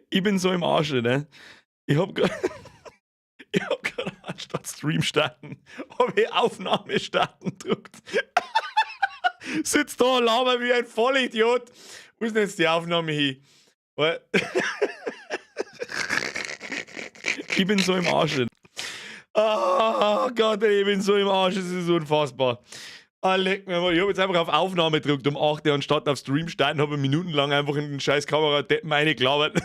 Ich bin so im Arsch, ne? Ich hab grad anstatt Stream starten, hab ich Aufnahme starten gedrückt. Sitzt da und laber wie ein Vollidiot. Wo ist denn jetzt die Aufnahme hin? Ich bin so im Arsch. Oh Gott, ich bin so im Arsch, es ist unfassbar. Ah, leck mir mal. Ich hab jetzt einfach auf Aufnahme gedrückt um 8 Uhr, anstatt auf Stream starten, habe ich minutenlang einfach in den scheiß Kamera-Deppen reingelabert.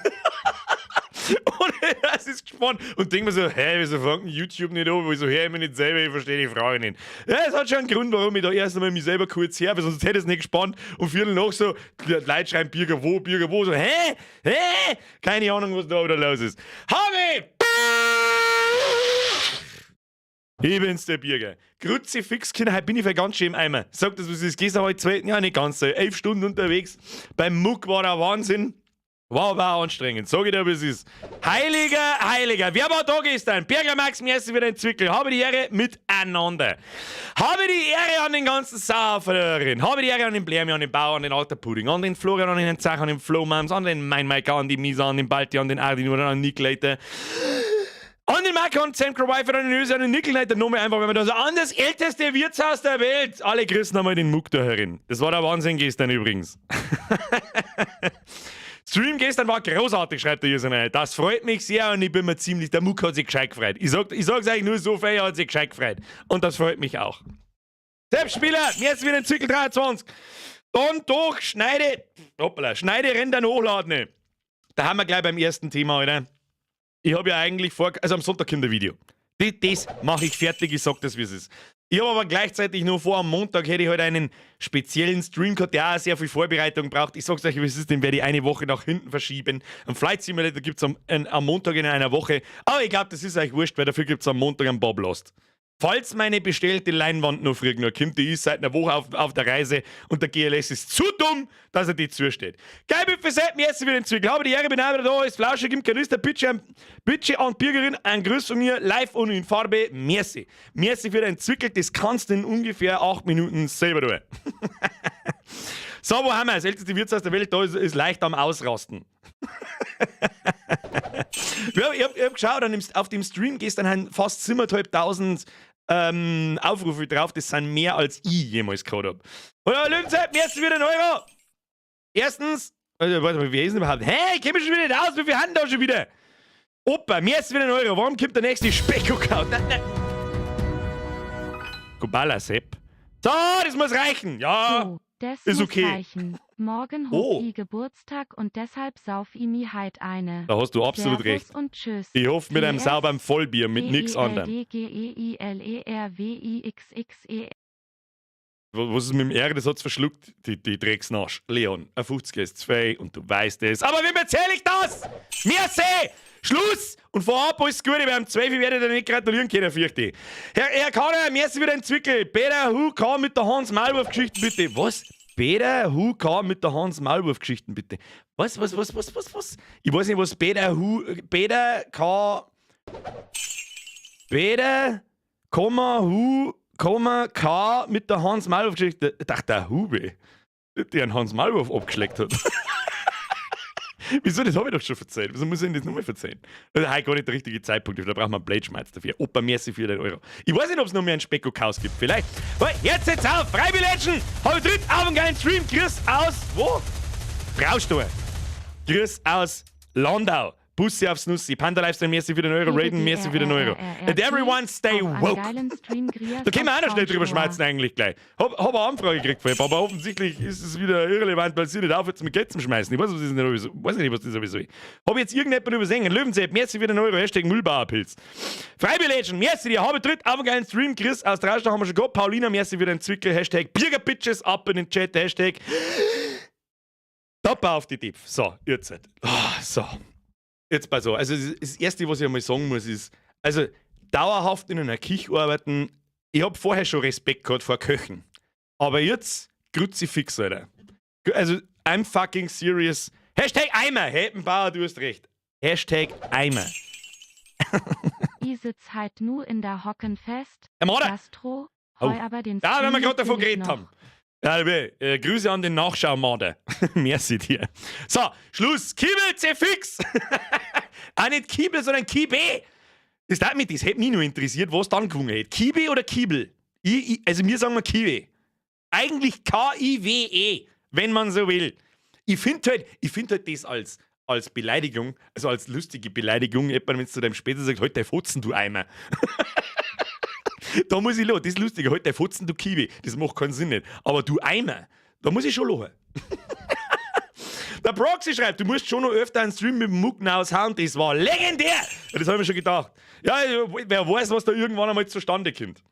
Und es ist gespannt. Und denk mir so, hä, wieso fängt denn YouTube nicht an? Wieso höre ich mich nicht selber? Ich verstehe die Frage nicht. Ja, es hat schon einen Grund, warum ich da erst einmal mich selber kurz her, weil sonst hätte ich es nicht gespannt. Und Viertel nach so, die Leute schreiben: Birger wo, Birger wo? So, hä? Hä? Keine Ahnung, was da wieder los ist. Habe! Ich bin's, der Birger. Kruzifix, Kinder, heute bin ich für ganz schön im Eimer. Sag das, was ist. Gestern war ich zweiten Jahr nicht ganz so. 11 Stunden unterwegs. Beim Muck war der Wahnsinn. War aber auch anstrengend. Sag ich dir, wie es ist. Heiliger, Heiliger. Wer war da gestern? Berger Max, mir ist wieder ein Zwickel. Habe die Ehre miteinander. Habe die Ehre an den ganzen Sauferin. Habe die Ehre an den Blärmi, an den Bauer, an den alter Pudding, an den Florian, an den Zach, an den Flo Mams, an den Mein Mike, an die Misa, an den Balti, an den Ardin oder an den Nick. An den Marco und Sam Wife, an den Öse, an den Nickelneiter, nochmal einfach, wenn man da so an das älteste Wirtshaus der Welt. Alle grüßen einmal den Muck da herin. Das war der Wahnsinn gestern übrigens. Stream gestern war großartig, schreibt der User. Das freut mich sehr und ich bin mir ziemlich, der Muck hat sich gescheit gefreut. Ich sag's eigentlich nur so viel, er hat sich gescheit gefreut. Und das freut mich auch. Selbstspieler, mir ist wieder ein Zirkel 23. Dann doch, schneide, hoppala, schneide, rendern, hochladen. Da haben wir gleich beim ersten Thema, oder? Ich habe ja eigentlich vor, also am Sonntag kommt ein Video. Das mache ich fertig, ich sag das, wie es ist. Ich habe aber gleichzeitig nur vor, am Montag hätte ich halt einen speziellen Stream gehabt, der auch sehr viel Vorbereitung braucht. Ich sag's euch, wie es ist, den werde ich eine Woche nach hinten verschieben. Am Flight Simulator gibt es am Montag in einer Woche. Aber ich glaube, das ist euch wurscht, weil dafür gibt es am Montag einen Bob Lost. Falls meine bestellte Leinwand noch früh genug kommt, die ist seit einer Woche auf der Reise und der GLS ist zu dumm, dass er die zusteht. Geil, Sepp, mir jetzt wieder den Zwickl. Habe die Ehre, bin auch wieder da, ist flauschig im Kanister. Bitte, bitte an Bürgerin, ein Gruß von mir, live und in Farbe. Merci. Merci für deinen Zwickel, das kannst du in ungefähr 8 Minuten selber tun. So, wo haben wir? Das älteste Wirtshaus der Welt, da ist leicht am Ausrasten. Ja, ich hab geschaut, auf dem Stream gestern haben fast 7.500 Aufrufe drauf. Das sind mehr, als ich jemals gehabt habe. Und ja, Löwenzeit, merci wieder ein Euro. Erstens, also, warte mal, wer ist denn überhaupt? Hä, ich kenn mich schon wieder nicht aus, wie viel haben da schon wieder? Opa, merci wieder ein Euro. Warum kommt der nächste Speckokaut? Nein, nein. Kubala Sepp. So, das muss reichen. Ja, So, das ist muss okay. reichen. Morgen Oh. hob i Geburtstag und deshalb sauf i mi heit eine. Da hast du absolut Servus recht. und tschüss. Ich hoffe mit einem PS, sauberen Vollbier, mit nix anderem. D G E I L E R W I X X E. Was ist mit dem R? Das hat's verschluckt, die Drecksnasch. Leon, ein 50 ist zwei und du weißt es. Aber wem erzähle ich das? Merci! Schluss! Und vorab alles Gute, weil am 12 werde ich dir nicht gratulieren können, fürchte ich. Herr Kader, merci wieder ein Zwickel. Peter Hu K mit der Hans Maulwurf-Geschichten, bitte. Was? Peter Hu K mit der Hans Maulwurf-Geschichten, bitte. Was, was, was, was, was, was? Ich weiß nicht, was Peter Hu, Peter K. Peter, Komma, Hu, Komma, K mit der Hans Maulwurf-Geschichte. Ich dachte, der Hube, der einen Hans Maulwurf abgeschleckt hat. Wieso? Das habe ich doch schon erzählt. Wieso muss ich Ihnen das nochmal erzählen? Also, heute gar nicht der richtige Zeitpunkt. Da braucht man einen Blade-Schmalz dafür. Opa, merci für den Euro. Ich weiß nicht, ob es noch mehr einen Speckokaus gibt. Vielleicht. Jetzt jetzt auf! Freibilletschen! Habe dritt auf einen geilen Stream. Grüß aus. Wo? Braustohr. Grüß aus Landau. Bussi aufs Nussi. Panda Lifestyle, merci für den Euro. Raiden, merci für den Euro. And everyone stay woke. Da können wir auch noch schnell drüber schmatzen eigentlich gleich. Hab eine Anfrage gekriegt vorher, aber offensichtlich ist es wieder irrelevant, weil sie nicht aufhört mit Geld zum Schmeißen. Ich weiß, was das nicht, weiß nicht, was das sowieso ist. Hab jetzt irgendjemand übersehen. Löwensepp, merci für den Euro. #Mühlbauerpilz. Freibilletschen, merci dir. Habe dritt auf einen geilen Stream. Chris aus Draußen haben wir schon gehabt. Paulina, merci für den Zwickel. #BirgerBitches ab in den Chat. #Top auf die Tipp. So, jetzt. Oh, so. Jetzt bei so. Also das Erste, was ich einmal sagen muss, ist, also dauerhaft in einer Küche arbeiten, ich habe vorher schon Respekt gehabt vor Köchen. Aber jetzt, Kruzifix, Alter. Also, I'm fucking serious. #Eimer. Heppenbauer, du hast recht. #Eimer. I sitz heit nu in der Hocken fest. Herr Moder. Gastro, Oh. heu aber den Ja, wenn wir Stream gerade davon natürlich geredet noch. haben. Ja, Grüße an den Nachschaumarder. Merci dir. So, Schluss. Kiebel, fix. Auch nicht Kiebel, sondern Kiebe. Das hätte mich nur interessiert, was dann gewonnen hätte. Kiebe oder Kiebel? Also mir sagen wir Kiebe. Eigentlich Kiwe, wenn man so will. Ich find halt das als Beleidigung, also als lustige Beleidigung, etwa wenn du zu deinem Spezl sagst, halt dei Fotzen, du Eimer. Da muss ich lachen, das ist lustig, halt dei Fotzen, du Kiwi. Das macht keinen Sinn nicht. Aber du Eimer, da muss ich schon lachen. Der Proxy schreibt, du musst schon noch öfter einen Stream mit dem Mucken aushauen, das war legendär! Ja, das habe ich mir schon gedacht. Ja, wer weiß, was da irgendwann einmal zustande kommt.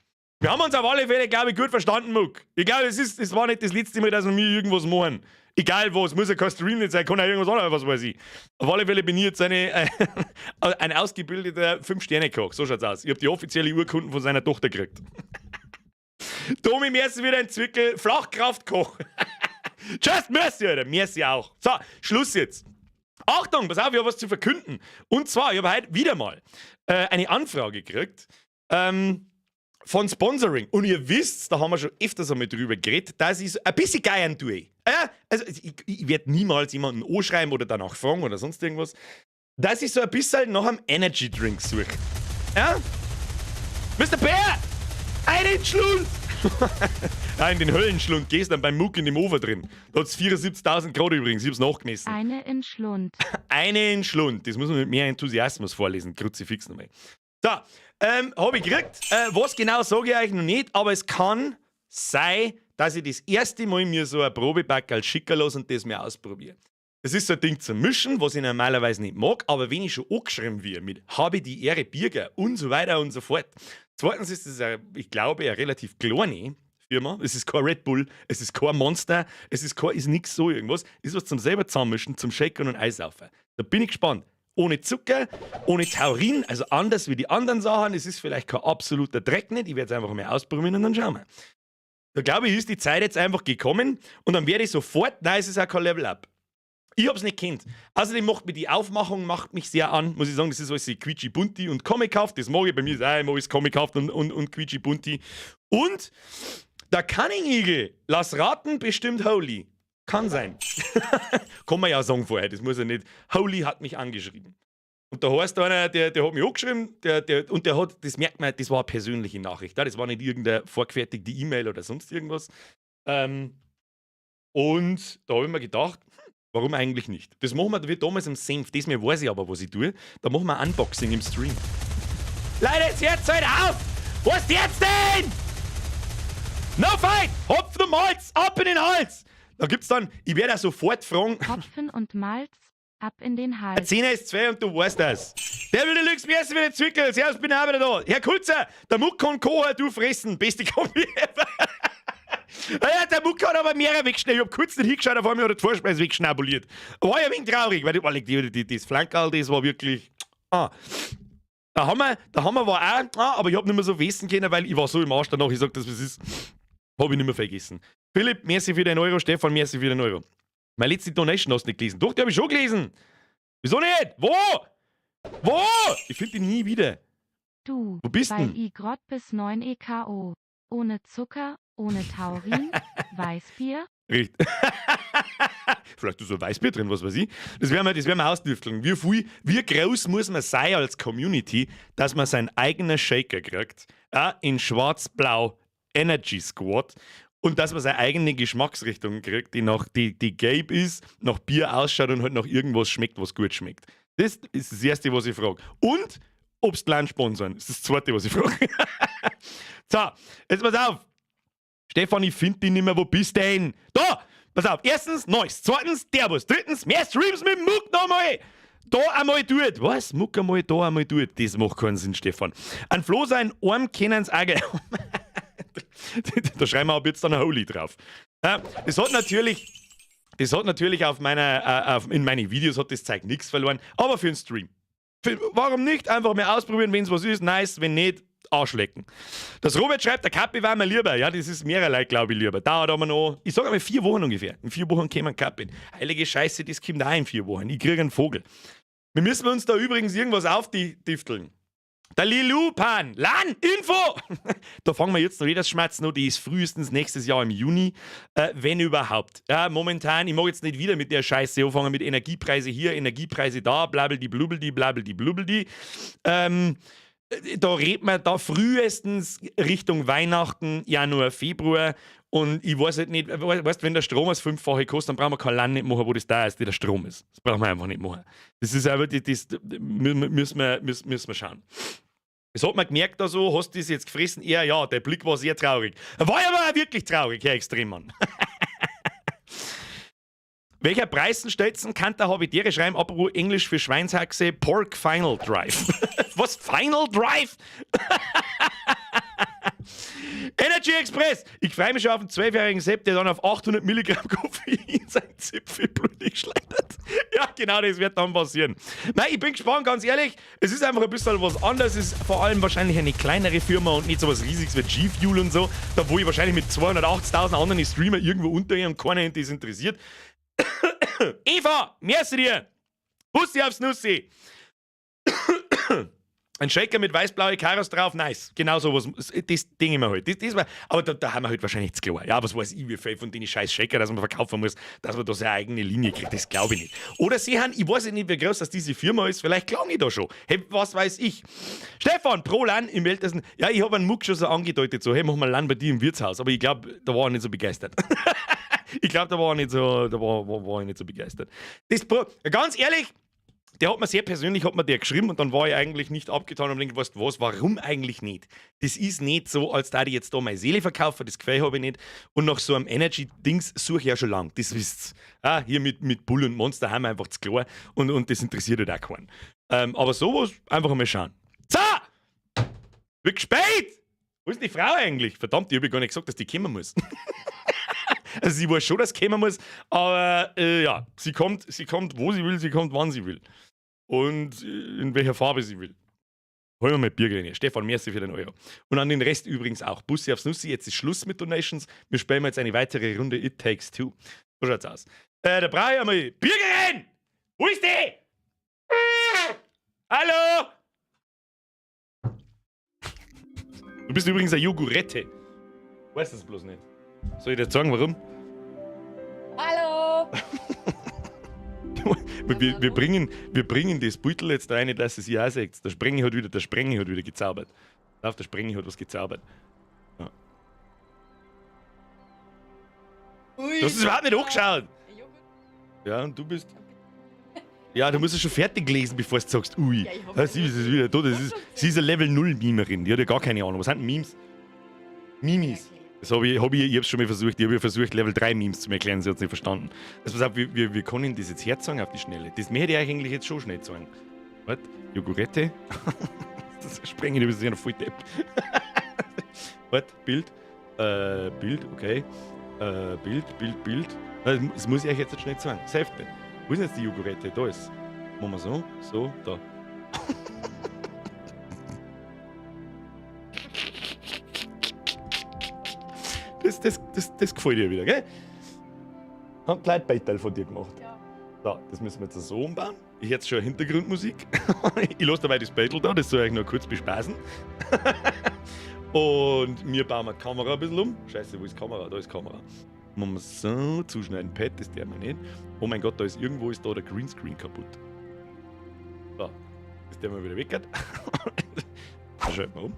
Wir haben uns auf alle Fälle, glaube ich, gut verstanden, Muck. Ich glaube, es war nicht das letzte Mal, dass wir mir irgendwas machen. Egal was, muss ja kein Stream nicht sein, kann ja irgendwas anderes, was weiß ich. Auf alle Fälle bin ich jetzt ein ausgebildeter 5-Sterne-Koch, so schaut's aus. Ich habe die offizielle Urkunden von seiner Tochter gekriegt. Domi, merci wieder ein Zwickel, Flachkraftkoch. Just merci, Alter, merci auch. So, Schluss jetzt. Achtung, pass auf, ich habe was zu verkünden. Und zwar, ich habe heute wieder mal eine Anfrage gekriegt von Sponsoring. Und ihr wisst, da haben wir schon öfters einmal drüber geredet, dass ich so ein bisschen geiern tue. Ja, also ich werde niemals jemanden anschreiben oder danach fragen oder sonst irgendwas. Dass ich so ein bisschen nach einem Energy Drink suche. Ja? Mr. Bär! Einen Schlund! Ja, in den Höllenschlund gestern beim Muck in dem Ofen drin. Da hat es 74.000 Grad übrigens, ich hab's nachgemessen. Eine in Schlund. Eine in Schlund. Das muss man mit mehr Enthusiasmus vorlesen. Kruzifix nochmal. So, habe ich gekriegt. Was genau, sage ich euch noch nicht, aber es kann sein, dass ich das erste Mal mir so ein Probepackerl schicken lasse und das mir ausprobiere. Das ist so ein Ding zum Mischen, was ich normalerweise nicht mag, aber wenn ich schon angeschrieben werde mit "Habe die Ehre Birger" und so weiter und so fort. Zweitens ist es, ich glaube, eine relativ kleine Firma. Es ist kein Red Bull, es ist kein Monster, es ist, kein, ist nix so irgendwas. Es ist was zum selber zusammenmischen, zum Shaken und Eisaufen. Da bin ich gespannt. Ohne Zucker, ohne Taurin, also anders wie die anderen Sachen. Es ist vielleicht kein absoluter Dreck nicht. Ich werde es einfach mal ausprobieren und dann schauen wir. Da, glaube ich, ist die Zeit jetzt einfach gekommen und dann werde ich sofort, nein, es ist auch kein Level Up. Ich hab's nicht kennt. Außerdem macht mir die Aufmachung macht mich sehr an, muss ich sagen, das ist alles quietschi bunti und comichaft. Das mag ich, bei mir ist auch immer alles comichaft und quietschi bunti. Und der Cunning Eagle, lass raten, bestimmt Holy. Kann sein. Kann man ja sagen vorher, das muss ja nicht. Holy hat mich angeschrieben. Und da heißt einer, der hat mich angeschrieben, und der hat, das merkt man, das war eine persönliche Nachricht. Das war nicht irgendeine vorgefertigte E-Mail oder sonst irgendwas. Und da habe ich mir gedacht, warum eigentlich nicht? Das machen wir wie damals im Senf. Diesmal weiß ich aber, was ich tue. Da machen wir ein Unboxing im Stream. Leute, jetzt hört's halt auf! Was jetzt denn? No fight! Hopfen und Malz! Ab in den Hals! Da gibt's dann, ich werde auch sofort fragen. Hopfen und Malz, ab in den Hals. 10 ist 2 und du weißt das. Der will Deluxe, merci für den Zwickel. Servus, bin auch wieder da. Herr Kulzer, der Muck kann kochen, du fressen. Beste Kombi ever. Ja, der Muck hat aber mehrere weggeschnitten. Ich hab kurz nicht hingeschaut, auf einmal hat er die Vorspeise wegschnabuliert. War ja ein wenig traurig, weil das Flankerl, das war wirklich. Ah. Da haben wir war auch, ah, aber ich hab nicht mehr so wissen können, weil ich war so im Arsch danach. Ich sag das, was ist. Hab ich nicht mehr vergessen. Philipp, merci für den Euro. Stefan, merci für den Euro. Meine letzte Donation hast du nicht gelesen. Doch, die habe ich schon gelesen. Wieso nicht? Wo? Wo? Ich finde die nie wieder. Du, Wo bist weil denn? I grad bis 9 EKO. Ohne Zucker, ohne Taurin, Weißbier. Richtig. Vielleicht ist so ein Weißbier drin, was weiß ich. Das werden wir ausdüfteln. Wie groß muss man sein als Community, dass man seinen eigenen Shaker kriegt? Ja, in schwarz-blau Energy Squad. Und dass man seine eigene Geschmacksrichtung kriegt, die gelb ist, nach Bier ausschaut und halt nach irgendwas schmeckt, was gut schmeckt. Das ist das Erste, was ich frage. Und ob's Land sponsoren, das ist das Zweite, was ich frage. So, jetzt pass auf. Stefan, ich find dich nicht mehr, wo bist denn? Da! Pass auf, erstens, nice. Zweitens, Servus. Drittens, mehr Streams mit Muck nochmal. Da einmal tut. Was? Muck einmal, da einmal tut. Das macht keinen Sinn, Stefan. An Flo sein Arm kennen's auch. Da schreiben wir ab jetzt dann ein Holy drauf. Ja, das hat natürlich in meine Videos hat das Zeug nichts verloren, aber für den Stream. Warum nicht? Einfach mal ausprobieren, wenn es was ist, nice, wenn nicht, Arschlecken. Das Robert schreibt, der Kapi war mir lieber. Ja, das ist mehrerlei, glaube ich, lieber. Dauert aber noch, ich sage einmal 4 Wochen ungefähr. In 4 Wochen käme ein Kapi. Heilige Scheiße, das kommt auch in 4 Wochen. Ich kriege einen Vogel. Wir müssen uns da übrigens irgendwas aufdifteln. Der Lilupan, LAN, Info! Da fangen wir jetzt noch nicht das Schmerzen an, die ist frühestens nächstes Jahr im Juni, wenn überhaupt. Ja, momentan, ich mag jetzt nicht wieder mit der Scheiße anfangen, mit Energiepreise hier, Energiepreise da, blabbeldi blubbeldi, blabbeldi blubbeldi. Da redet man da frühestens Richtung Weihnachten, Januar, Februar. Und ich weiß halt nicht, weißt, wenn der Strom das Fünffache kostet, dann brauchen wir kein Land nicht machen, wo das da ist, wie der Strom ist. Das brauchen wir einfach nicht machen. Das ist einfach, das müssen wir schauen. Das hat man gemerkt, also, hast du das jetzt gefressen? Ja, ja, der Blick war sehr traurig. War ja aber auch wirklich traurig, Herr Extremmann. Welcher Preisen stellt kann der Habitäre schreiben, apropos Englisch für Schweinshaxe, Pork Final Drive. Was? Final Drive? Energy Express! Ich freue mich schon auf den 12-jährigen Sepp, der dann auf 800 Milligramm Koffein sein Zipfel blutig schleudert. Ja, genau, das wird dann passieren. Nein, ich bin gespannt, ganz ehrlich. Es ist einfach ein bisschen was anderes. Es ist vor allem wahrscheinlich eine kleinere Firma und nicht so was Riesiges wie G-Fuel und so. Da wo ich wahrscheinlich mit 280.000 anderen Streamer irgendwo untergehe und keiner das interessiert. Eva, merci dir! Bussi aufs Nussi! Ein Shaker mit weiß-blaue Karos drauf, nice. Genau sowas. Das Ding immer halt. Das war, aber da haben wir halt wahrscheinlich zu klar. Ja, was weiß ich, wie viel von den scheiß Shaker, dass man verkaufen muss, dass man da seine eigene Linie kriegt. Das glaube ich nicht. Oder sie haben, ich weiß nicht, wie groß das diese Firma ist, vielleicht klang ich da schon. Hey, was weiß ich. Stefan, pro LAN im ältesten. Ja, ich habe einen Muck schon so angedeutet, so, hey, mach mal LAN bei dir im Wirtshaus. Aber ich glaube, da war er nicht so begeistert. Ich glaube, da war er nicht so, da war ich nicht so begeistert. Das, ganz ehrlich, der hat mir sehr persönlich, hat mir der geschrieben und dann war ich eigentlich nicht abgetan und denke, weißt du was, warum eigentlich nicht? Das ist nicht so, als da ich jetzt da meine Seele verkaufe, das Gefühl habe ich nicht. Und nach so einem Energy-Dings suche ich ja schon lang, das wisst ihr. Ah, hier mit Bull und Monster haben wir einfach zu klar und das interessiert halt auch keinen. Aber sowas, einfach einmal schauen. So! Wird spät! Wo ist denn die Frau eigentlich? Verdammt, ich habe gar nicht gesagt, dass die kommen muss. Also sie weiß schon, dass sie kommen muss, aber ja, sie kommt, wo sie will, sie kommt, wann sie will. Und in welcher Farbe sie will. Holen wir mal Bier rein. Stefan, merci für den Euro. Und an den Rest übrigens auch. Bussi aufs Nussi, jetzt ist Schluss mit Donations. Wir spielen jetzt eine weitere Runde It Takes Two. So schaut's aus. Da brauche ich einmal Bürgerin! Wo ist die? Hallo? Du bist übrigens eine Jogurette. Weißt du das bloß nicht? Soll ich dir sagen, warum? Hallo! Wir bringen das Beutel jetzt da rein, dass es ihr auch seht. Der Sprengi hat wieder, gezaubert. Auf der Sprengi hat was gezaubert. Ja. Ui, Du hast es überhaupt nicht angeschaut. Ja, und du bist. Ja, du musst es schon fertig lesen, bevor du sagst, ui. Ja, ich hab Ja, sie ist wieder da. Das ist, sie ist eine Level 0 Mimerin. Die hat ja gar keine Ahnung. Was sind Memes? Mimis. Das hab ich hab's schon mal versucht. Ich habe ja versucht, Level 3 Memes zu erklären, sie hat's nicht verstanden. Also pass auf, wir können das jetzt herzagen auf die Schnelle. Das möchte ich eigentlich jetzt schon schnell zeigen. Warte, Jogurette. Das sprenge ich, du bist ja noch voll depp. Warte, Bild. Bild, okay. Bild, Bild, Bild. Das muss ich euch jetzt schnell zeigen. Safe denn. Wo ist denn jetzt die Jogurette? Da ist. Machen wir so, so, da. Das gefällt dir wieder, gell? Haben die Leute Beiteil von dir gemacht. Ja. So, das müssen wir jetzt so umbauen. Ich hätte schon Hintergrundmusik. Ich lasse dabei das Beitel da, das soll ich euch nur kurz bespaßen. Und wir bauen die Kamera ein bisschen um. Scheiße, wo ist die Kamera? Da ist die Kamera. Machen wir so, zuschneiden, Pad, das der wir nicht. Oh mein Gott, da ist irgendwo ist da der Greenscreen kaputt. So, das der mal wieder weg. Da schalten wir um.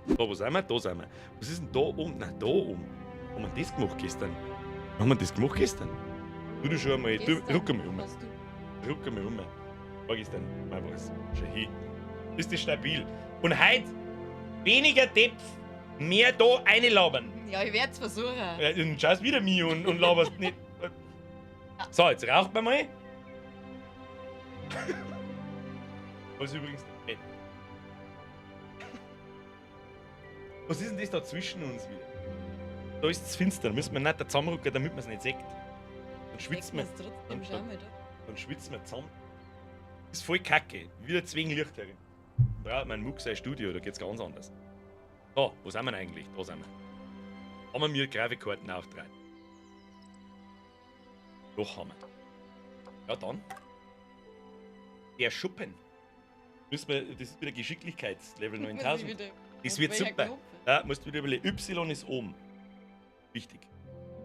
Da, wo sind wir? Da sind wir. Was ist denn da oben? Nein, da oben. Haben wir das gemacht gestern? Haben wir das gemacht gestern? Du schon einmal, du, ruck einmal um. Ruck einmal um. Vorgestern, mal was. Schau hin. Ist das stabil? Und heute weniger Depf, mehr da reinlabern. Ja, ich werd's versuchen. Ja, dann schaust wieder mich und laberst nicht. So, jetzt raucht man mal. Was übrigens nicht. Was ist denn das da zwischen uns wieder? Da ist es finster, da müssen wir nicht da zusammenrücken, damit man es nicht sieht. Dann schwitzen wir. Dann schwitzen wir zusammen. Ist voll kacke. Wieder zu wenig Licht herin. Braucht mein Muck sein Studio, da geht's ganz anders. Da, wo sind wir denn eigentlich? Da sind wir. Haben wir Grafikkarten auftragen? Doch haben wir. Ja dann. Der Schuppen. Müssen wir, das ist wieder Geschicklichkeitslevel Muss ich 9000. wieder- Das auf wird welcher super. Knopf? Ja, musst du wieder überlegen. Y ist oben. Wichtig.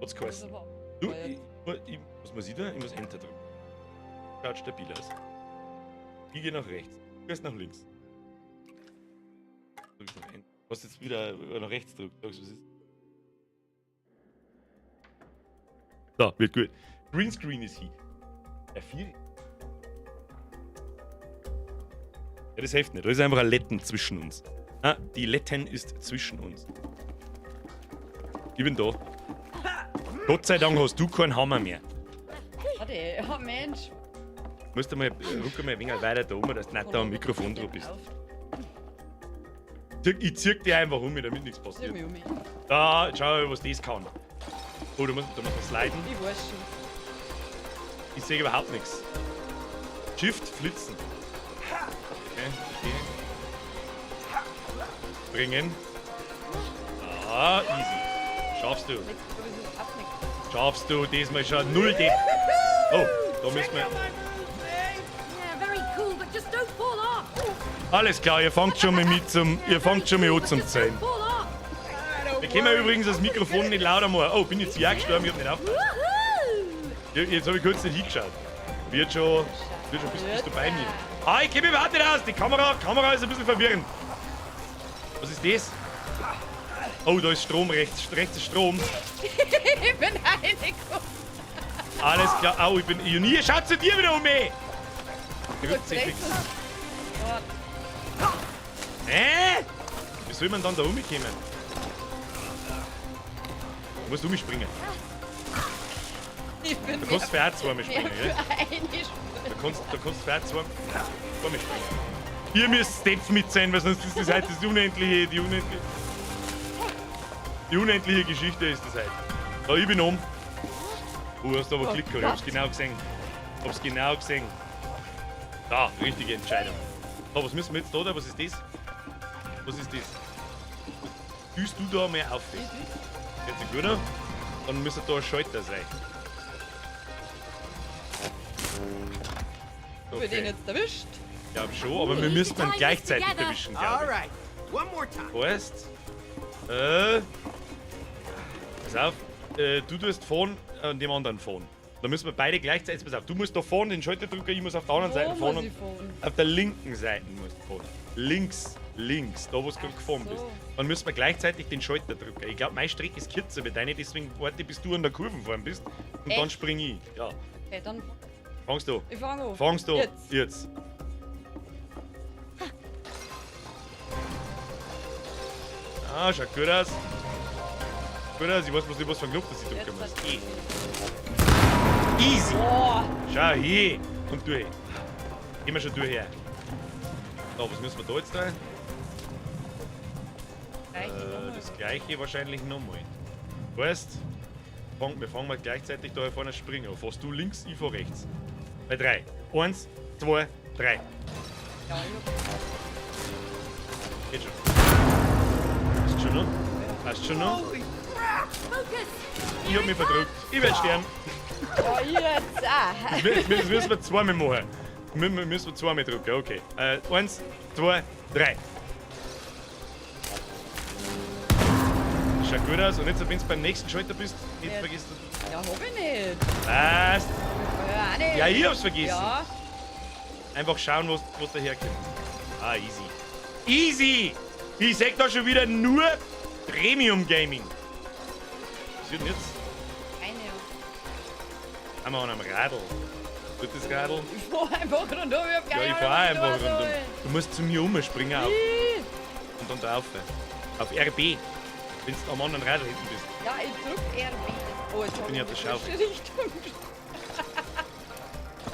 Hat's geheißen. Also, Du, war ich, ich, was muss ich da? Ich muss Enter drücken. Schaut stabil aus. Ich gehe nach rechts. Du gehst nach links. Drückst nach Enter. Was jetzt wieder nach rechts drückt. Sagst du, was ist? So, wird gut. Greenscreen ist hier. R4. Ja, das hilft nicht. Da ist einfach ein Letten zwischen uns. Ah, die Letten ist zwischen uns. Ich bin da. Gott sei Dank hast du keinen Hammer mehr. Warte, ja Mensch. Musst du mal, rück mal ein wenig weiter da um, dass du nicht da am Mikrofon drauf bist. Ich zieh dich einfach um, damit nichts Zieh passiert. mich um. Da, schau mal, was das kann. Oh, da muss man sliden. Ich weiß schon. Ich sehe überhaupt nichts. Shift, flitzen. Okay, okay. Bringen. Ah, easy. Schaffst du. Schaffst du diesmal schon null Depp. Oh, da müssen wir. Alles klar, ihr fangt schon mal mit zum. Ihr fangt schon mal an zum Zählen. Wir können übrigens das Mikrofon nicht lauter machen. Oh, bin jetzt ja gestorben, ich hab nicht aufgepasst. Jetzt hab ich kurz nicht hingeschaut. Wird schon. Wird schon, bist du bei mir? Ah, ich komm überhaupt nicht aus. Die Kamera ist ein bisschen verwirrend. Was ist das? Oh, da ist Strom rechts. Rechts ist Strom. Ich bin reingekommen. Alles klar. Au, ich bin. Ionie, schaut zu dir wieder um, ey! Hä? Wie soll man dann da rumkommen? Du musst umspringen. Ich bin Du kannst für auch zweimal springen, gell? für Da kannst für auch zweimal springen. Ihr müsst Steps mit sein, weil sonst ist das halt das unendliche, die unendliche. Die unendliche Geschichte ist das halt. Da, ich bin um. Oh, hast du aber Oh Klick gehabt. Ich hab's genau gesehen. Hab's genau gesehen. Da, richtige Entscheidung. So, was müssen wir jetzt da, da? Was ist das? Was ist das? Düst du da mal auf? Jetzt gut an. Dann müsste da ein Schalter sein. Okay. Wir den jetzt erwischt. Ich glaube schon, aber wir müssen dann gleichzeitig erwischen, glaube ich. Alright, one more time. Heißt, pass auf, du tust fahren und dem anderen fahren. Da müssen wir beide gleichzeitig, pass auf, du musst da vorne den Schalter drücken, ich muss auf der anderen Seite fahren. Muss Und ich fahren? auf der linken Seite musst du fahren. Links, links, da wo du gerade gefahren so. bist. Dann müssen wir gleichzeitig den Schalter drücken. Ich glaube, meine Strecke ist kürzer wie deine, deswegen warte, bis du an der Kurve fahren bist. Und dann Echt? springe ich. Ja. Okay, dann Fangst du. ich fang an. Fangst du. Jetzt. Jetzt. Ah, schaut gut aus. Gut aus, ich weiß bloß nicht, was für ein Knopf das ich drücken Jetzt muss. hat- Easy. Boah. Schau hier. Und durch. Gehen wir schon durch her. So, was müssen wir da jetzt da? Das gleiche wahrscheinlich nochmal. Weißt, wir fangen mal gleichzeitig da vorne springen. Fährst du links, ich fahr rechts. Bei 3. 1, 2, 3. Ja, ich hab Geht schon. Passt schon noch? Passt schon noch? Ich hab mich verdrückt. Ich werd sterben. Oh, jetzt auch. Das müssen wir zweimal machen. Müssen wir zweimal drücken, okay. 1, 2, 3. Schaut gut aus. Und jetzt, wenn du beim nächsten Schalter bist, nicht Ja. vergisst du. Ja, hab ich nicht. Passt. Ja, auch nicht. Ja, ich hab's vergessen. Ja. Einfach schauen, wo's daherkommt. Ah, easy. Easy! Ich sag da schon wieder nur Premium Gaming. Was wird denn jetzt? Keine. Haben wir an einem Radl. Tut das Radl? Ich fahr einfach rundum, ich hab keine Ja, ich Ahnung, fahr was ich einfach da rundum. soll. Du musst zu mir umspringen auf, Ih. und dann drauf. Auf RB. Wenn du am anderen Radl hinten bist. Ja, ich drück RB. Oh, jetzt hab Bin ich auf der die Schaufel. falsche Richtung.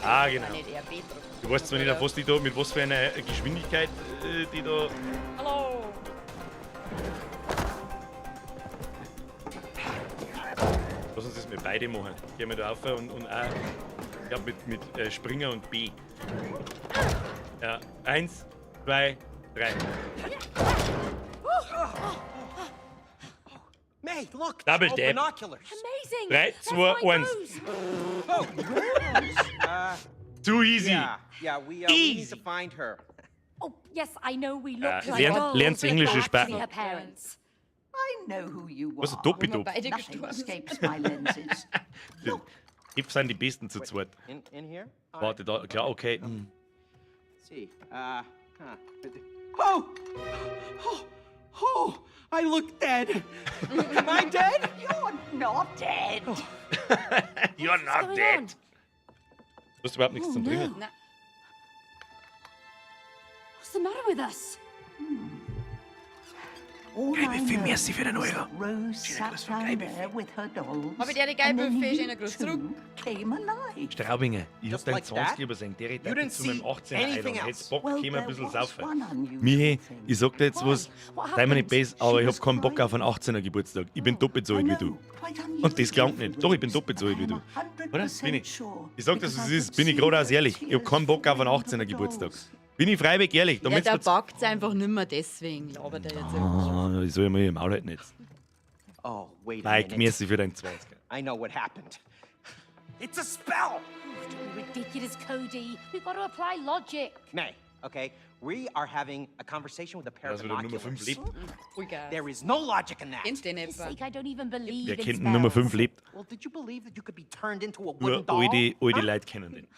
Ah, genau. Nicht RB drücken. Du weißt zwar nicht, auf was die da, mit was für einer Geschwindigkeit die da. Hallo. Lass uns das mit beide machen. Gehen wir da rauf und auch. Ich glaub, mit Springer und B. Ja, 1, 2, 3. May, look. Double old dab. Binoculars. Amazing. 3, That's 2, my 1. nose. Oh. Too easy. Yeah, yeah, we need Easy. to find her. Oh, yes, I know we look like dolls, lernt's but Englische we're actually sprechen. her parents. I know who you Was, are. Doppidop? Beide Nothing gestorben. escapes my lenses. Die sind die Besten zu zweit. In here? All right. Warte, da, klar, okay. Let's see. Huh. Oh! Oh! Oh! I look dead. Am I dead? You're not dead. You're not going dead. on? Du hast überhaupt nichts zum Trinken. Na, What's the matter with us? All Geil I Buffet, know merci für den is Euro. that Rose Schöner sat Gruß vom down Geil there Buffet. with her dolls. Hab ich dir die geil and then Buffet you schöner Gruß two zurück? came alive. Straubinger, ich hab Just deinen like 20 that? übersehen. Der You redet didn't zu meinem see 18er Alter anything und else. hättest Bock, Well, können wir ein there bisschen was saufen. one unusual Michi, thing. ich sag dir jetzt was, What sei mir nicht happened? böse, aber ich She hab keinen Bock was auf einen 18er Geburtstag. Ich bin doppelt so I alt wie du. know, quite Und das unusual klangt nicht. Doch, ich bin for doppelt so alt wie du. Rose. I am Oder? Bin 100% ich. sure, Ich sag das, because was I es ist. could Bin ich see geradeaus her ehrlich. Ich hab tears keinen Bock auf einen falling 18er on the Geburtstag. dolls. Bin ich freiwillig ehrlich. Ja, Damit der wird's- backt's einfach nimmer deswegen. Labert er jetzt einfach. Ah, ich soll ja mal im Maul halten jetzt. Oh, wait a Mike, minute. merci für deinen 20er. I know what happened. It's a spell! Don't be ridiculous, Cody. We've got to apply logic. May, okay? We are having a conversation with a pair Das of wieder Nummer 5 binoculars. lebt. Voll geil. There is no logic in that. Kennst du den For etwa? sake, I don't even believe Wer in kennt denn Nummer spells. 5 lebt? Well, did you believe that you could be turned into a Nur wooden doll? alte Huh? Leute kennen den.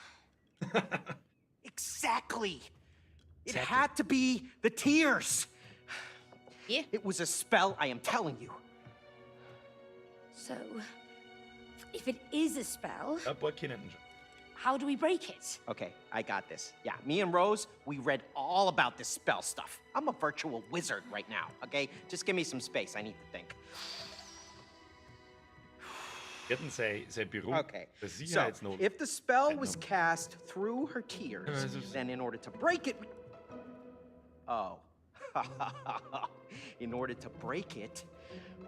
Exactly. It had to be the tears. Yeah. It was a spell, I am telling you. So, if it is a spell, Ja, ein paar kennen den schon. how do we break it? Okay, I got this. Yeah, me and Rose, we read all about this spell stuff. I'm a virtual wizard right now, okay? Just give me some space. I need to think. Wir hatten sein Büro. Okay. Der So, Sicherheitsnot. if the spell was cast through her tears, then in order to break it. Oh. In order to break it,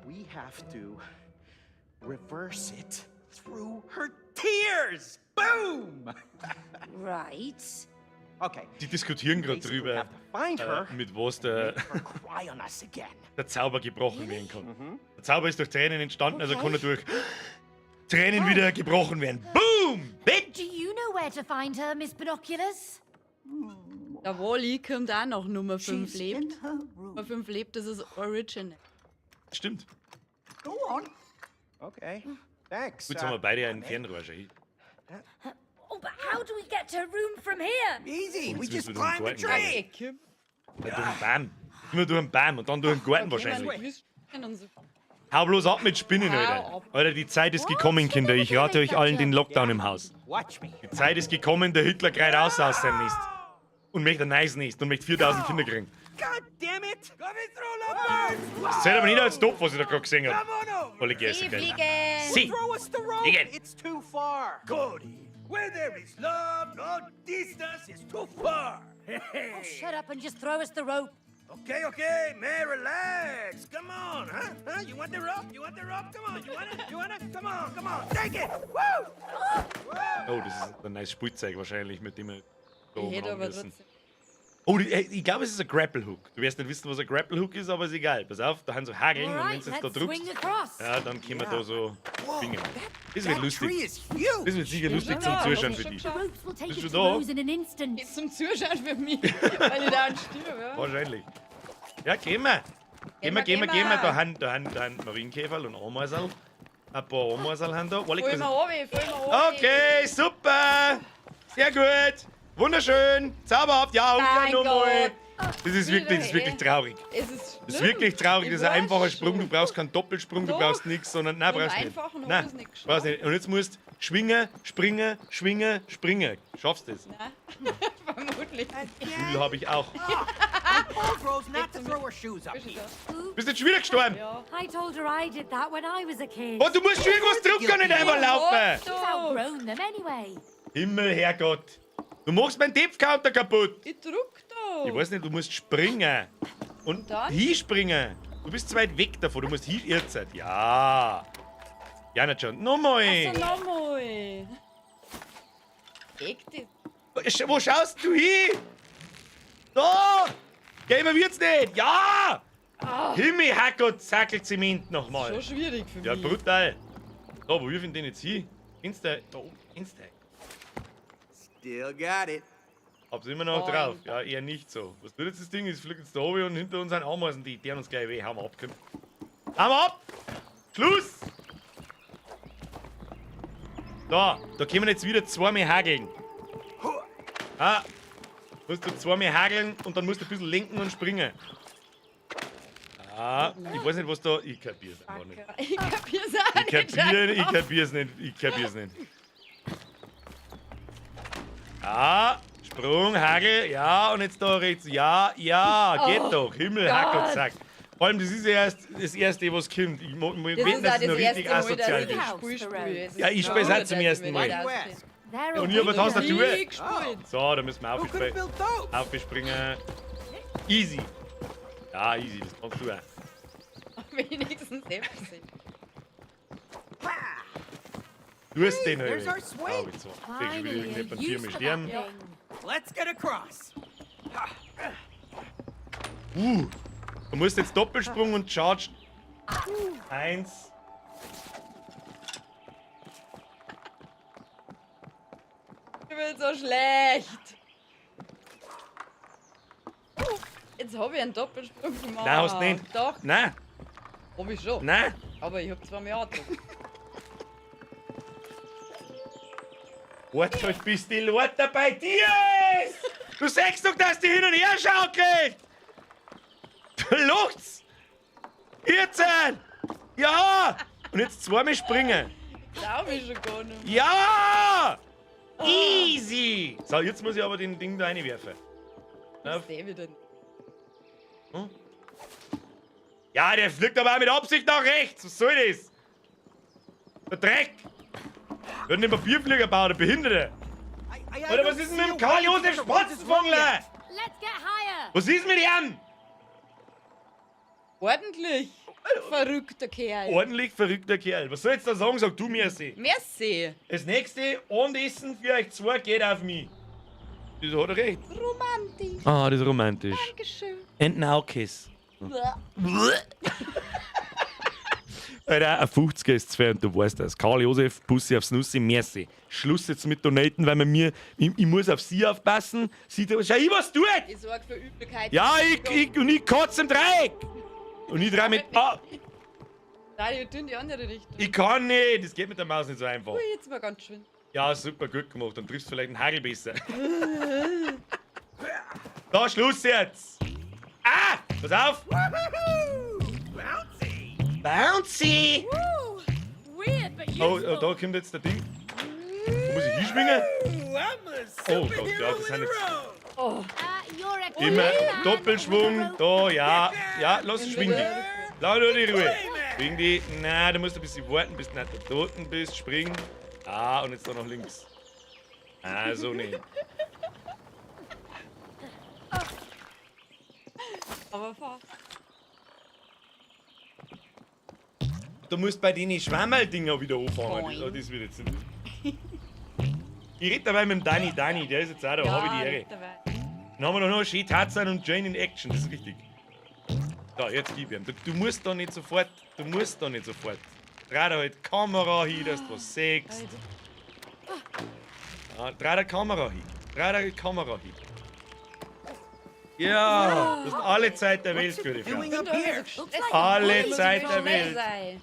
we have to reverse it through her tears. Boom! Right. Okay. Die diskutieren gerade Basically drüber, have to find her mit was der, make her cry on us again. der Zauber gebrochen werden kann. Der Zauber ist durch Tränen entstanden, also kann er durch Tränen wieder gebrochen werden. Boom! Bitch! Do you know where to find her, Miss Binoculars? Der Wally kommt auch noch Nummer 5 She's in lebt. her room. Nummer 5 lebt, das ist Original. Stimmt. Go on. Okay. Thanks. Gut, jetzt haben wir beide einen Fernrohr schon. Oh, but how do we get to her room from here? Easy. We Jetzt just müssen wir durch climbed den the Garten tree. Ja, durch den Baum. Immer durch den Baum und dann durch den Garten wahrscheinlich. wahrscheinlich. Hau bloß ab mit Spinnen, Hau Alter. ab. Alter, die Zeit ist gekommen, Kinder. Ich rate euch allen den Lockdown im Haus. Watch me. Die Zeit ist gekommen, der Hitler kreit raus aus seinem Nest. Und möchte ein neues Nest und möchte 4000 Kinder kriegen. God damn it! Coming through, lovebirds! Das zählt aber nicht als Topf, was ich da gerade gesehen habe. Alle Gäste, gell? Sie! Throw us the rope! Again. It's too far. Cody, where there is love, no distance is too far. Oh, shut up and just throw us the rope. Okay, man, relax. Come on, huh? Huh? You want the rope? You want the rope? Come on, you want it? You want it? Come on, come on, take it! Woo! Oh, das ist ein neues Spielzeug wahrscheinlich, mit dem wir da Ich oben hätte ran aber müssen. trotzdem. Oh, ich glaube, es ist ein Grapple Hook. Du wirst nicht wissen, was ein Grapple Hook ist, aber ist egal. Pass auf, da haben so Hageln All und wenn right, du jetzt da let's drückst, swing across. ja, dann können wir da so schwingen. Das wird That lustig. tree is huge. Das wird sicher lustig zum Ja, Zuschauen hab für ich dich. schon The ropes will take Bist us du to da? Rose in an instant. Geht zum Zuschauen für mich, weil ich da stirb, ja. Wahrscheinlich. Ja, gehen wir. Gehen wir, gehen wir, gehen gehen wir. wir. Da haben Marienkäferl und Ameisel. Ein paar Ameisel haben da. Voll mal runter, voll mal runter. Okay, super. Sehr gut. Wunderschön. Zauberhaft. Ja, und gleich Mein nochmal. Gott. Das ist wirklich traurig. Es ist Das ist schlimm. wirklich traurig. Ich Das ist ein weiß einfacher Sprung. schon. Du brauchst keinen Doppelsprung, du Doch. brauchst nichts, sondern nein, Mit dem brauchst nicht. einfachen hab Nein, ich's nicht geschafft. brauchst nicht. Und jetzt musst du schwingen, springen, schwingen, springen. Schaffst du das? Nein, vermutlich. Gefühl habe ich auch. I told Rose not to throw her shoes up here. Bist jetzt schon wieder gestorben? Ja. I told her I did that when I was a kid. Oh, du musst schon irgendwas drücken, nicht einmal laufen. She's outgrown them anyway. Himmel, Herrgott. Du machst meinen Death-Counter kaputt. Ich druck da. Ich weiß nicht, du musst springen. Und dann? hinspringen. Du bist zu weit weg davon. Du musst hin jetzt. Ja. Ja, nicht schon. Nochmal. Also nochmal. Echt das? Wo schaust du hin? Da! Gehen wird's nicht! Ja! Himmel, Herrgott, Zackelzement nochmal. Schon schwierig für Ja, mich. brutal. So, wo wirf ich denn jetzt hin? Insta, da oben, Insta. Still got it. Hab's immer noch Moin. drauf. Ja, eher nicht so. Was tut jetzt das Ding? Es fliegt jetzt da oben und hinter uns sind Ameisen, die deren uns gleich weh. Hauen wir ab, komm. Hauen wir ab! Schluss! Da, da können wir jetzt wieder zweimal hageln. Ah, musst du zweimal hageln und dann musst du ein bisschen lenken und springen. Ah, ich weiß nicht, was da. Ich kapier's einfach nicht. Ich kapier's auch Ich nicht. kapier, ich kapier's nicht. Ich kapier's nicht. Ah, Sprung, Hagel, ja, und jetzt da rechts. Ja, ja, geht Oh doch. Himmel, Hack und Gott. Zack. Vor allem, das ist ja erst das Erste, was kommt. Ich Das wetten, ist dass auch es noch das richtig erste Mal, dass asozial ich ist. das Spiel spiele. Es ist Ja, ich spiel's auch zum dass ich ersten mir Mal. das Why do you auskenne. ask? They're Und ich hab eine Tastatur. Nie gespielt. So, da müssen wir Who could have built those? aufspringen. Easy. Ja, easy, das kannst du auch. Wenigstens etwas. Du hast den Hey, halt. there's our swing. Ah, jetzt so. Krieg schon wieder Finally, a irgendjemand Tier use mit for that sterben. thing. Let's get across. Du musst jetzt Doppelsprung und Charge. Eins. Ich bin so schlecht. Jetzt habe ich einen Doppelsprung gemacht. Nein, hast du nicht. Doch, Nein, hab ich schon. nein. Aber ich hab zweimal angedrückt. Warte halt, bis die Leute bei dir ist! Du sagst doch, dass die hin und her schaukelt! Du lacht's! 14! Ja! Und jetzt zweimal springen! Trau mich schon gar nicht mehr. Ja! Easy! So, jetzt muss ich aber den Ding da reinwerfen. Na, Was der wieder? Ja, der fliegt aber auch mit Absicht nach rechts. Was soll das? Der Dreck! Wir hat den Papierflieger gebaut, der Behinderte. I Oder don't was ist denn see mit dem a Karl way to Josef get to Rose's room Spatzenfangler? yet. Let's get higher. Was ist mit ihm? Ordentlich. Verrückter Kerl. Ordentlich verrückter Kerl. Was soll ich jetzt da sagen? Sag du mir sie. Merci. Das nächste Abendessen für euch zwei geht auf mich. Das hat er recht. Romantisch. Ah, das ist romantisch. Dankeschön. And now kiss. Alter, ein 50er ist zu fair und du weißt das. Karl Josef, Bussi aufs Nussi, merci. Schluss jetzt mit Donaten, weil man mir, ich muss auf sie aufpassen. Sie, schau, ich was tut! Ich sorge für Übelkeit. Ja, ich, und ich kotze im Dreieck! Und ich dreh mit, ah, Nein, ich tue in die andere Richtung. ich kann nicht, das geht mit der Maus nicht so einfach. Ui, jetzt mal ganz schön. Ja, super, gut gemacht, dann triffst du vielleicht einen Hagel besser. Da, Schluss jetzt! Ah! Pass auf! Bouncy! Bouncy! Woo. Weird, but Oh, useful. oh, da kommt jetzt der Ding. Wo muss ich hinschwingen? Ooh, I'm a Oh Gott, superhero ja, das with sind a jetzt rope. Oh, You're a immer man Doppelschwung. with a rope. Da, ja. Ja, lass, schwing dich. Lass nur die Ruhe. Schwing dich. Na, du musst ein bisschen warten, bis du nicht da unten bist. Spring. Ah, und jetzt da noch links. Ah, so nicht. aber fast. Du musst bei den Schwammerl-Dinger wieder anfangen. Boing. Das, das wird jetzt nicht. Ich rede dabei mit dem Dani. Dani, der ist jetzt auch da. Hab ich die Ehre. dabei. Dann haben wir noch schön Tarzan und Jane in Action, das ist richtig. Da, jetzt gib ihm. Du musst da nicht sofort, du musst da nicht sofort. Dreh da halt Kamera hin, dass du was siehst. Ja, dreh da Kamera hin. Dreh da die Kamera hin. Ja, du hast alle Zeit der Welt, gute Frau. Doing up here? Looks like a Alle bully Zeit with der a Welt. rope. Sein.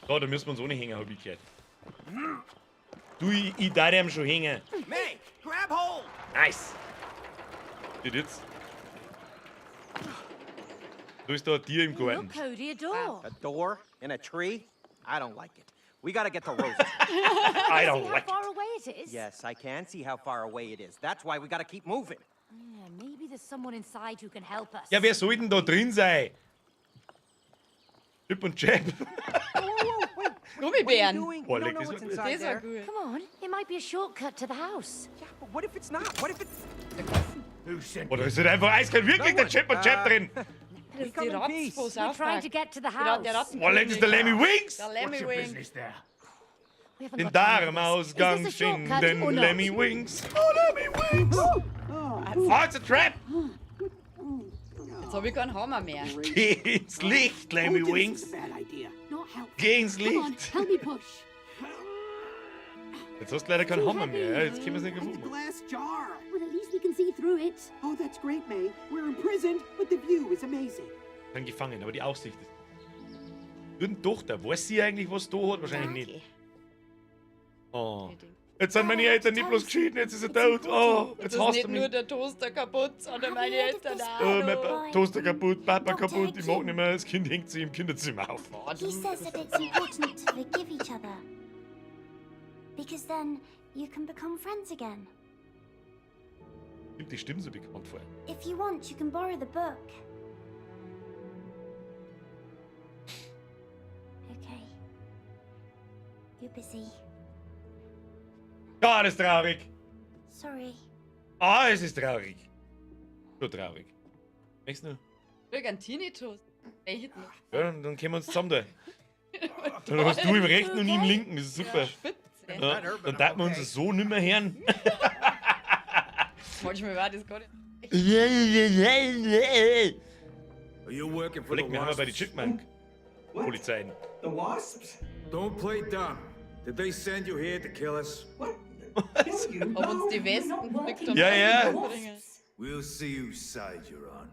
Da, da müssen wir uns ohne hängen, hab ich gehört. Du, ich darf ihm schon hängen. May, grab hold. Nice. Geht jetzt? Da ist da ein Tier im Garten. Look, Cody, a door. A door in a tree? I don't like it. We gotta get to Rose's. I don't See how like it. far away it is? Yes, I can see how far away it is. That's why we gotta keep moving. Yeah, maybe there's someone inside who can help us. Ja, wer soll denn da drin sein? Chip und Chap. What are you Gummibären. doing? Oh, We don't leck, know das what's war- inside Das war there. gut. Come on, it might be a shortcut to the house. Yeah, but what if it's not? What if it's... Who sent Oder ist halt einfach eiskalt wirklich der Chip und Chap drin? Das ist Come die in Ratz peace. von We're South trying Park. to get to the Die Rat- Der house. Oh, leck, das ist der Lemmy Wings! Der Lemmy What's your Wings. business there? We haven't Den got time for this. Darmausgang Is this a shortcut finden or not? Lemmy Wings. Oh, Lemmy Wings! Oh, it's a trap! Jetzt habe ich keinen Hammer mehr. Geh ins Licht, Lemmy Told you this Wings. was a bad idea. Not helpful. Geh ins Come on, Licht. help me push. Jetzt hast du leider keinen Hammer mehr. Ja, jetzt können wir es nicht And the gefunden. glass jar. Well, at least we can see through it. Oh, that's great, May. We're imprisoned, but the view is amazing. Sind gefangen, aber die Aussicht ist. Guten Tochter, weiß sie eigentlich, was da hat? Wahrscheinlich nicht. Oh. Jetzt sind meine Eltern nicht bloß geschieden, jetzt ist er tot. Oh, jetzt Jetzt ist hasst nicht er nur mich. der Toaster kaputt, sondern meine Eltern auch. Oh, mein noch. Toaster kaputt, Papa kaputt, ich mag nicht mehr. Das Kind hängt sich im Kinderzimmer auf. He says that it's important to forgive each other. Because then you can become friends again. Kommt die Stimme so bekannt vor. If you want, you can borrow the book. Okay. You're busy. Ja, das ist traurig. Sorry. Ah, es ist traurig. So traurig. Merkst du? Ich einen Tinnitus. Echt noch. Ja, dann können wir uns zusammen da. Dann hast du im rechten und ich im linken, das ist super. Ja, spitze. Ja, dann darf man uns so nimmer hören. Manchmal war das gar nicht. Are you working for Leck, the wir haben ja bei den wasps? Chipmunk. Polizei. The wasps? Don't play dumb. Did they send you here to kill us? What? Kill you? Ob uns die Wespen gekriegt haben. Ja. Umbringen. We'll see whose side you're on.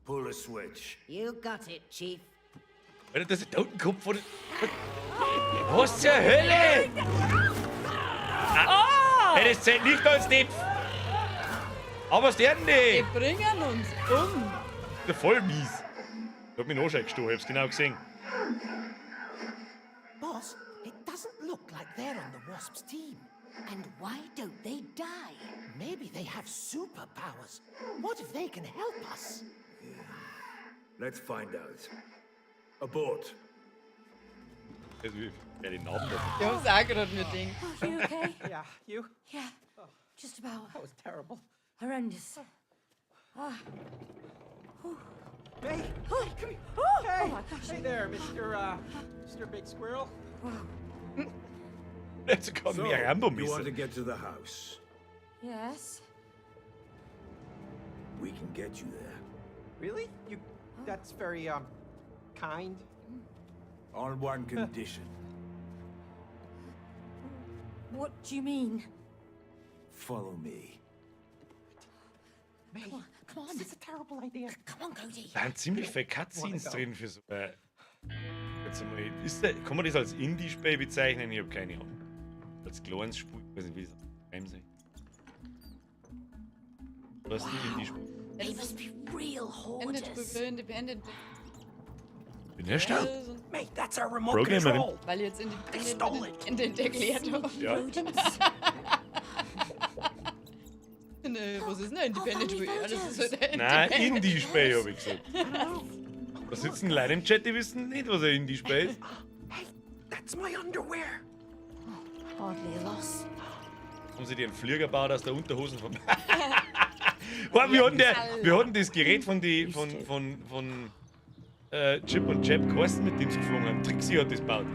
Pull a switch. You got it, Chief. Alter, das ist der Totenkopf von. Was zur Hölle? Ah! Hey, das zählt nicht als Depp. Aber was werden Die die? bringen uns um. Der voll mies. Ich hab mich noch schon gestochen, ich hab's genau gesehen. Boss, it doesn't look like they're on the wasps' team. And why don't they die? Maybe they have superpowers. What if they can help us? Let's find out. Abort. Also, wer den Namen da. Ich hab's auch gerade mir gedacht. Oh, you okay? Yeah, you? Yeah. Just about. That was terrible. Horrendous. May, Oh, come here. oh, Hey, oh my gosh. hey there, Mr. Big Squirrel. Jetzt kann So, mehr Rambo you want to missen. get to the house? Yes. We can get you there. Really? You? That's very kind. On one condition. What do you mean? Follow me. May, Come on. this is a terrible idea. Come on, Cody. Da sind ziemlich viele Cutscenes drin für so. Jetzt einmal, kann man das als Indie-Spiel bezeichnen? Ich hab keine Ahnung. Als kleines Spiel, ich weiß nicht, wie es schreiben soll. Was ist ein Indie-Spiel? They must be real hoarders. Independent. Bin der Start? May, that's our remote Programmerin. control. Weil ich jetzt They stole it. Independent erklärt habe. Ja. Rodents. Ne, was ist denn ein Independent? Oh, Ja, das ist halt ein Nein, Independent. Indie-Spiel, hab ich gesagt. Da sitzen Leute im Chat, die wissen nicht, was ein Indie-Spiel ist. Hey, that's my underwear. Hardly a loss. Haben sie dir einen Flieger gebaut aus der Unterhosen von. Boah, wir hatten das Gerät von die, von Chip und Chap geheißen, mit dem sie geflogen haben. Trixie hat das gebaut.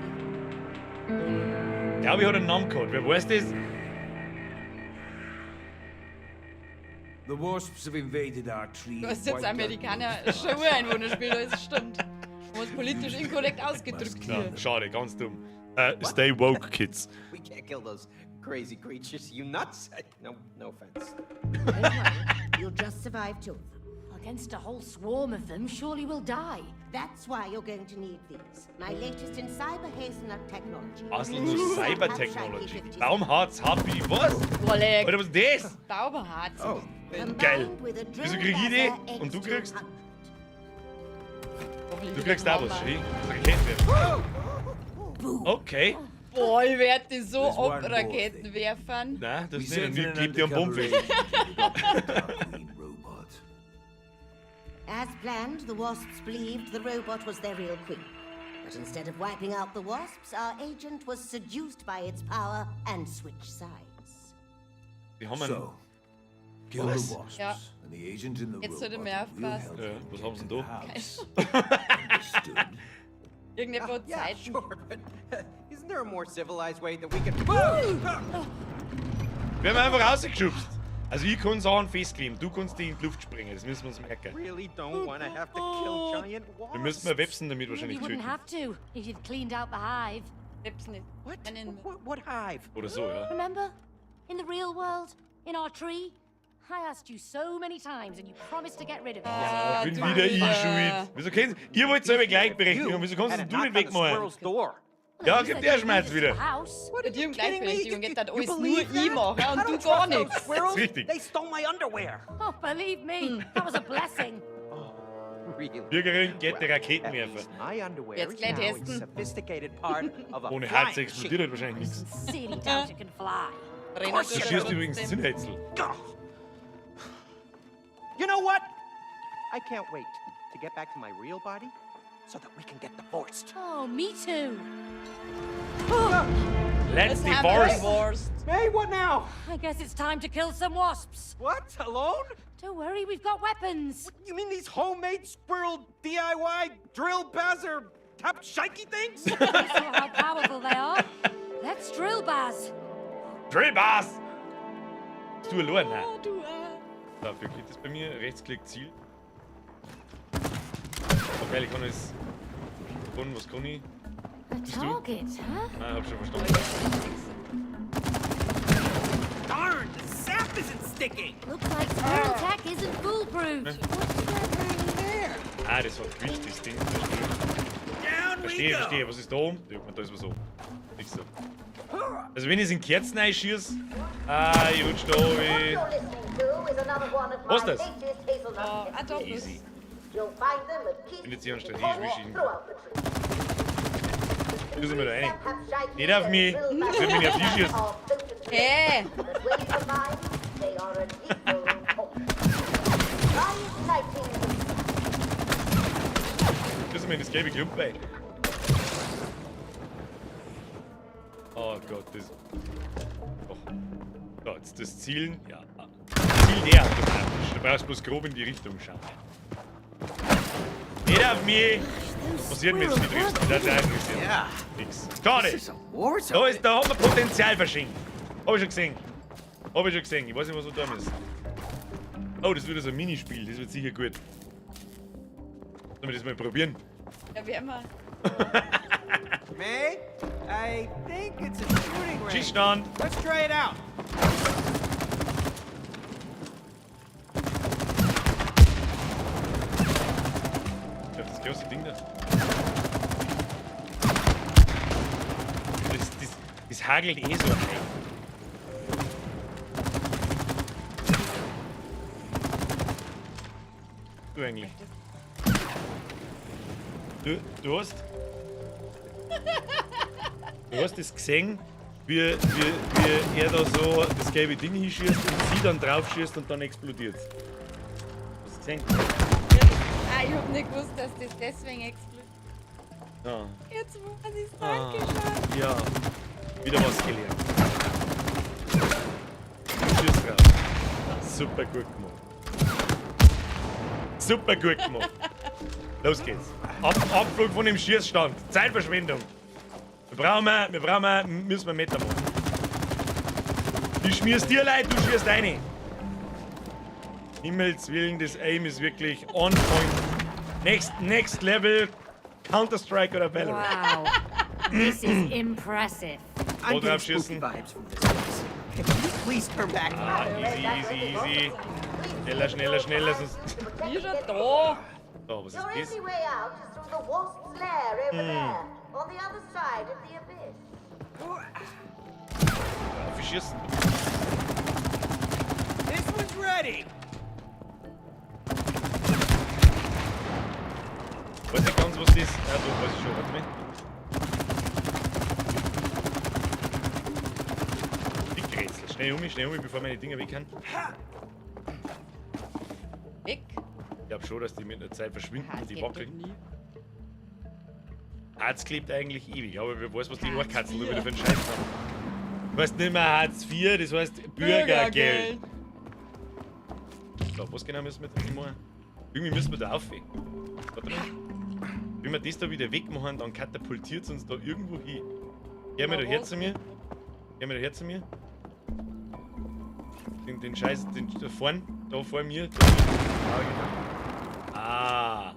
Ich glaube, ich hat einen Namen gehabt. Wer weiß das? The wasps have invaded our tree. Du hast jetzt Amerikaner schon Ureinwohnerspiel, das stimmt. Was politisch inkorrekt ausgedrückt Ja, hier. schade, ganz dumm. Stay woke, Kids. We can't kill those crazy creatures. You nuts? No, no offense. Don't worry, you'll just survive two of them. Against a whole swarm of them, surely we'll die. That's why you're going to need these. My latest in cyber hazelnut technology. Haselnuss Cyber Technology. Baumharz Happy. Was? Boah, leck. Alter, was ist das? Baumharz. Oh, Geil. Combined with a Wieso krieg ich die? Drill Und du kriegst? X200. Hoffentlich Du kriegst auch was, Hammer. schön. Raketenwerfer. Okay. Boah, ich werd die so There's one ab more Raketen thing. werfen. Nein, das We nicht. sent Und in ich an geb dir einen undercover Bomben. agent to look after the Dark Queen robot. As planned, the wasps believed the robot was their real queen. But instead of wiping out the wasps, our agent was seduced by its power and switched sides. Die haben einen. So, kill Was? the wasps Ja. and the agent in the Jetzt sollte robot. man and we'll aufpassen. help Ja, you was get haben sie to denn da? the house. Understood? Irgendetwas Yeah, Zeiten. sure, but isn't there a more civilized way that we can? Wir haben einfach rausgeschubst. Also ich kann Sachen festkleben, du kannst die in die Luft springen, das müssen wir uns merken. Really don't want to have to kill giant wasps. Wir müssen mal Websen damit wahrscheinlich You wouldn't töten. have to if you'd cleaned out the hive. Websen nicht. What? Einen- What? What hive? Oder so, ja. Remember? In the real world? In our tree? I asked you so many times and you promised to get rid of it. Ah, Bin du wieder ich wieder. schuld. Wieso kennst ihr wollt selber Gleichberechtigung, wieso kannst Had a du nicht knock on the wegmachen? squirrel's door. Ja, You gib said der you'd Schmerz lead us to wieder. the house. What Bei are dir you um kidding me? Gleichberechtigung geht das You alles nur believe ich that? machen I und don't du gar trust those nichts. squirrels. Richtig. They stole my underwear. Oh, believe me, that was a blessing. Really? Bürgerin geht der At Raketenwerfer. least my underwear Jetzt is gleich now a testen. sophisticated part of a Ohne flying Herz explodiert halt wahrscheinlich nichts. Sincerely doubt it can fly. Renner course tut Du er schießt übrigens trotzdem. Zinnhäcksel. machine. You know what? I can't wait to get back to my real body so that we can get divorced. Oh, me too. Let's Let's have a divorce. divorce. Hey, what now? I guess it's time to kill some wasps. What? Alone? Don't worry, we've got weapons. You mean these homemade squirrel DIY drill bazzer top shaky things? You saw how powerful they are. Let's drill, Baz. Drillbass! Bist du allein? Nein. Oh, du. ah. Dafür geht es bei mir. Rechtsklick, Ziel. Okay, ich kann es. Kann, was kann ich? A du? target, huh? Nein, hab schon verstanden. Darn, the sap isn't sticking. Looks like squirrel tech isn't foolproof. What's that there? Ah, das hat Gewicht, das Ding. Verstehe, Down we verstehe, go. verstehe. Was ist da oben? Ja, da ist was oben. Nix da. Also, wenn ich es in Kerzen einschieße. Ah, ich rutsch da What oben. you're listening to is another one of Was my das? latest hazelnut Oh, ah, doch. Easy. You'll find them at Keith's Findet sich an and strategisch wichtigen- throughout the tree. Schießen wir da rein. Sap Nicht auf mich. Ich will mich nicht auf dich schießen. are potent Hey. But when combined, they are a lethal combo. Try igniting the Schießen wir in das gelbe Klump rein. Oh Gott, das. Doch. So, jetzt das Zielen. Ja. Ziel der automatisch. Du brauchst bloß grob in die Richtung schauen. Nicht auf mich! Was passiert, wenn du mich triffst? Das hat sich auch interessiert. Yeah. Nix. Schade! This is a war zone. Da, ist, da hat man Potenzial verschenkt. Hab ich schon gesehen. Hab ich schon gesehen. Ich weiß nicht, was wir da müssen. Oh, das wird so ein Minispiel. Das wird sicher gut. Sollen wir das mal probieren? Ja, wie immer. May, I think it's a shooting range. Schießstand! Let's try it out. Ich glaub, das große Ding da. Das hagelt eh so ein. Du eigentlich. Du hast. Du hast das gesehen, wie er da so das gelbe Ding hinschießt und sie dann drauf schießt und dann explodiert. Hast du gesehen? Ah, ich hab nicht gewusst, dass das deswegen explodiert. Ja. Jetzt weiß ich's. Ah. Dankeschön. Ja, wieder was gelernt. Tschüss drauf. Super gut gemacht. Super gut gemacht. Los geht's. Abflug von dem Schießstand. Zeitverschwendung. Wir brauchen, müssen wir Meter machen. Ich schmier's dir leid, du schierst eine. Himmels Willen, das Aim ist wirklich on point. Next Level Counter-Strike oder Valorant. Wow. This is impressive. I'm drauf getting spooky schießen. vibes from this place. Can you please turn back? Ah, easy, easy, easy. Schneller, schneller, schneller, sonst. Wie schon da. So, was ist Your das? only way out is through the wasp's lair over there, on the other side of the abyss. Auf schießen. This one's ready. Weiß nicht ganz, was das ist. Ja, doch, weiß ich schon. Warte mal. Dickrätsel. Schnell um, bevor meine Dinger weg kann. Weg. Ich glaube schon, dass die mit der Zeit verschwinden Ah, und die geht doch wackeln. nie. Hartz klebt eigentlich ewig, aber wer weiß, was die Hartz Ohrkatzel da IV. wieder für einen Scheiß haben. Du weißt nicht mehr Hartz IV, das heißt Bürgergeld. So, was genau müssen wir jetzt machen? Irgendwie müssen wir da auf. Warte mal. Wenn wir das da wieder wegmachen, dann katapultiert es uns da irgendwo hin. Geh mal da her zu mir. Geh mal da her zu mir. Den Scheiß, den da vorn, da vor mir. Da. Ah, genau. Ah.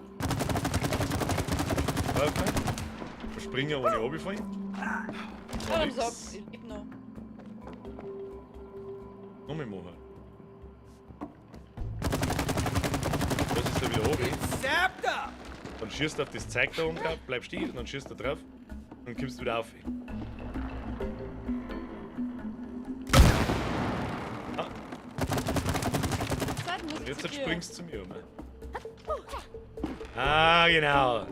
Okay. Springen ohne runterfallen. Ja, dann Nix. sag's, ich leb noch. Nochmal machen. wieder hoch. Zapped up. Dann schießt du auf das Zeug da oben drauf, bleibst stehen und dann schießt du drauf und kommst wieder auf. Ah, Zeit muss und ich jetzt zu dir. springst du zu mir um. Ah, genau.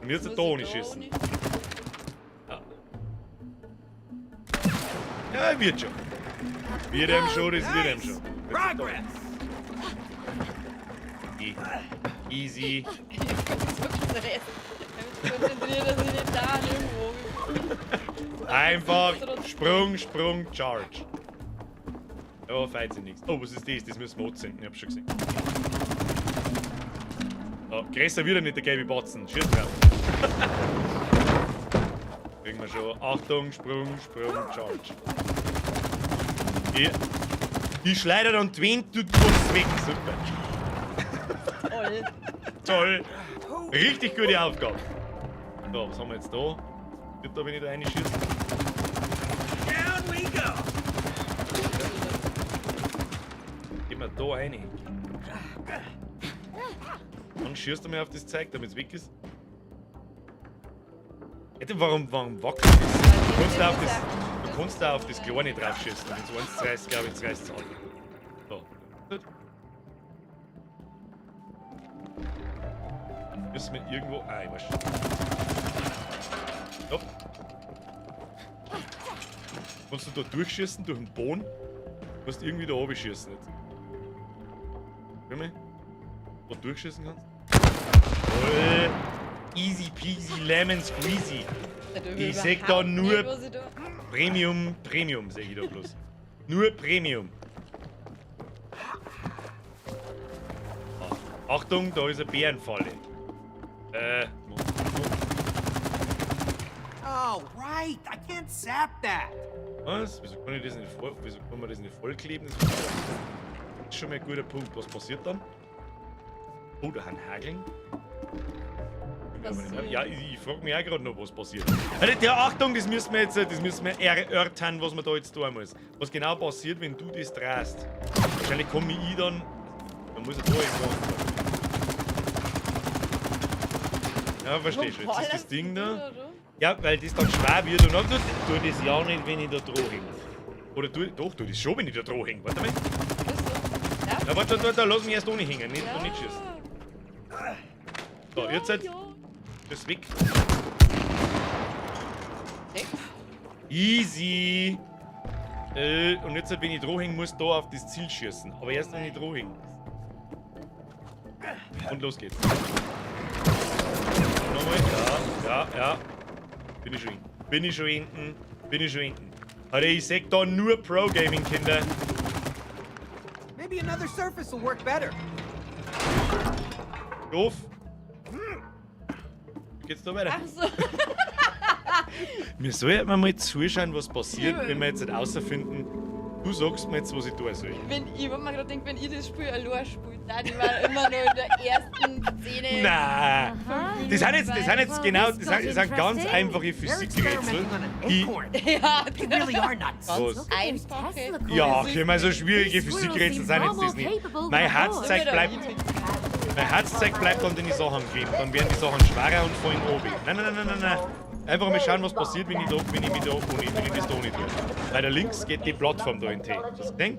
Und jetzt Muss da ich ohne da schießen. ohne? Ja. Ja, wird schon. Wird ihm schon, das wird ihm schon. Jetzt da. Progress. Easy. Ich bin so gestresst. Ich bin so konzentriert, dass ich nicht da irgendwo. Einfach Sprung, Sprung, Charge. Ja, feit sich nichts. Oh, was ist das? Das müssen wir anzünden. Ich hab's schon gesehen. Oh, größer wird er nicht, der gelbe Batzen. Schieß drauf. Kriegen wir schon. Achtung, Sprung, Sprung, Charge. Die schleudert und twint, du tust weg. Super. Toll. Toll. Richtig gute Aufgabe. So, was haben wir jetzt da? Wird da, wenn ich da reinschieße? Down we go. Gehen wir da rein. Dann schießt er mir auf das Zeug, damit es weg ist. Alter, warum wackelt das? Du kannst da auf das, du kannst da auf das Kleine drauf schießen. Wenn es eins reißt, glaube ich, reißt es alle. So. Gut. Müssen wir irgendwo. Ah, ich weiß schon. Stopp. Kannst du da durchschießen, durch den Boden? Du musst irgendwie da oben schießen jetzt. Hör mal. Wo du durchschießen kannst? Toll. Easy peasy lemon squeezy. Ich seh da nur Nicht, was ich da Premium, Premium seh ich da bloß. Nur Premium. Ah, Achtung, da ist eine Bärenfalle. Oh, right. I can't sap that. Was? Wieso kann ich das nicht voll, wieso kann man das nicht vollkleben? Das ist schon mal ein guter Punkt. Was passiert dann? Oh, da haben Hageln. Was Ja, ich frag mich auch gerade noch, was passiert. Alter, ja, Achtung, das müssen wir jetzt, das müssen wir erörtern, was man da jetzt tun muss. Was genau passiert, wenn du das drehst? Wahrscheinlich komme ich dann. Man muss ja da irgendwo anfangen. Ja, versteh schon. Jetzt ist das Ding da. Ja, weil das dann schwer wird und dann tut das ja nicht, wenn ich da dran hänge. Oder tu, doch, tu das schon, wenn ich da dran hänge. Warte mal. Ja? Ja, warte, warte, warte, lass mich erst ohne hängen, nicht, Ja. nicht schießen. So, jetzt halt. Ja. Das weg. Sechs. Easy. Und jetzt, wenn ich dran hängen muss, da auf das Ziel schießen. Aber erst, wenn ich dran hänge. Und los geht's. Nochmal. Ja, ja, ja. Bin ich schon hinten. Bin ich schon hinten. Bin ich schon hinten. Alter, ich seh da nur Pro-Gaming, Kinder. Maybe another surface will work better. Doof. Wie geht's da weiter? Ach so. Wir sollten mal zuschauen, was passiert, wenn wir jetzt nicht außerfinden. Du sagst mir jetzt, was ich tun soll. Wenn ich, wenn man gerade denkt, wenn ich das Spiel allein spiele, nein, ich war immer nur in der ersten Szene. Nein! Das sind jetzt, das sind jetzt genau, das sind ganz einfache Physikrätsel, die. Ja, They really are nuts. Was? Einfache. Ja, okay, mal so schwierige Physikrätsel sind jetzt das nicht. Mein Herzzeug bleibt, mein Herzzeug bleibt an den Sachen kleben. Dann werden die Sachen schwerer und fallen oben. Nein, nein, nein, nein, nein, nein. Einfach mal schauen, was passiert, wenn ich da, wenn ich mich da ohne, wenn ich das da ohne tue. Weiter links geht die Plattform da in den Tee. Hast du das gesehen?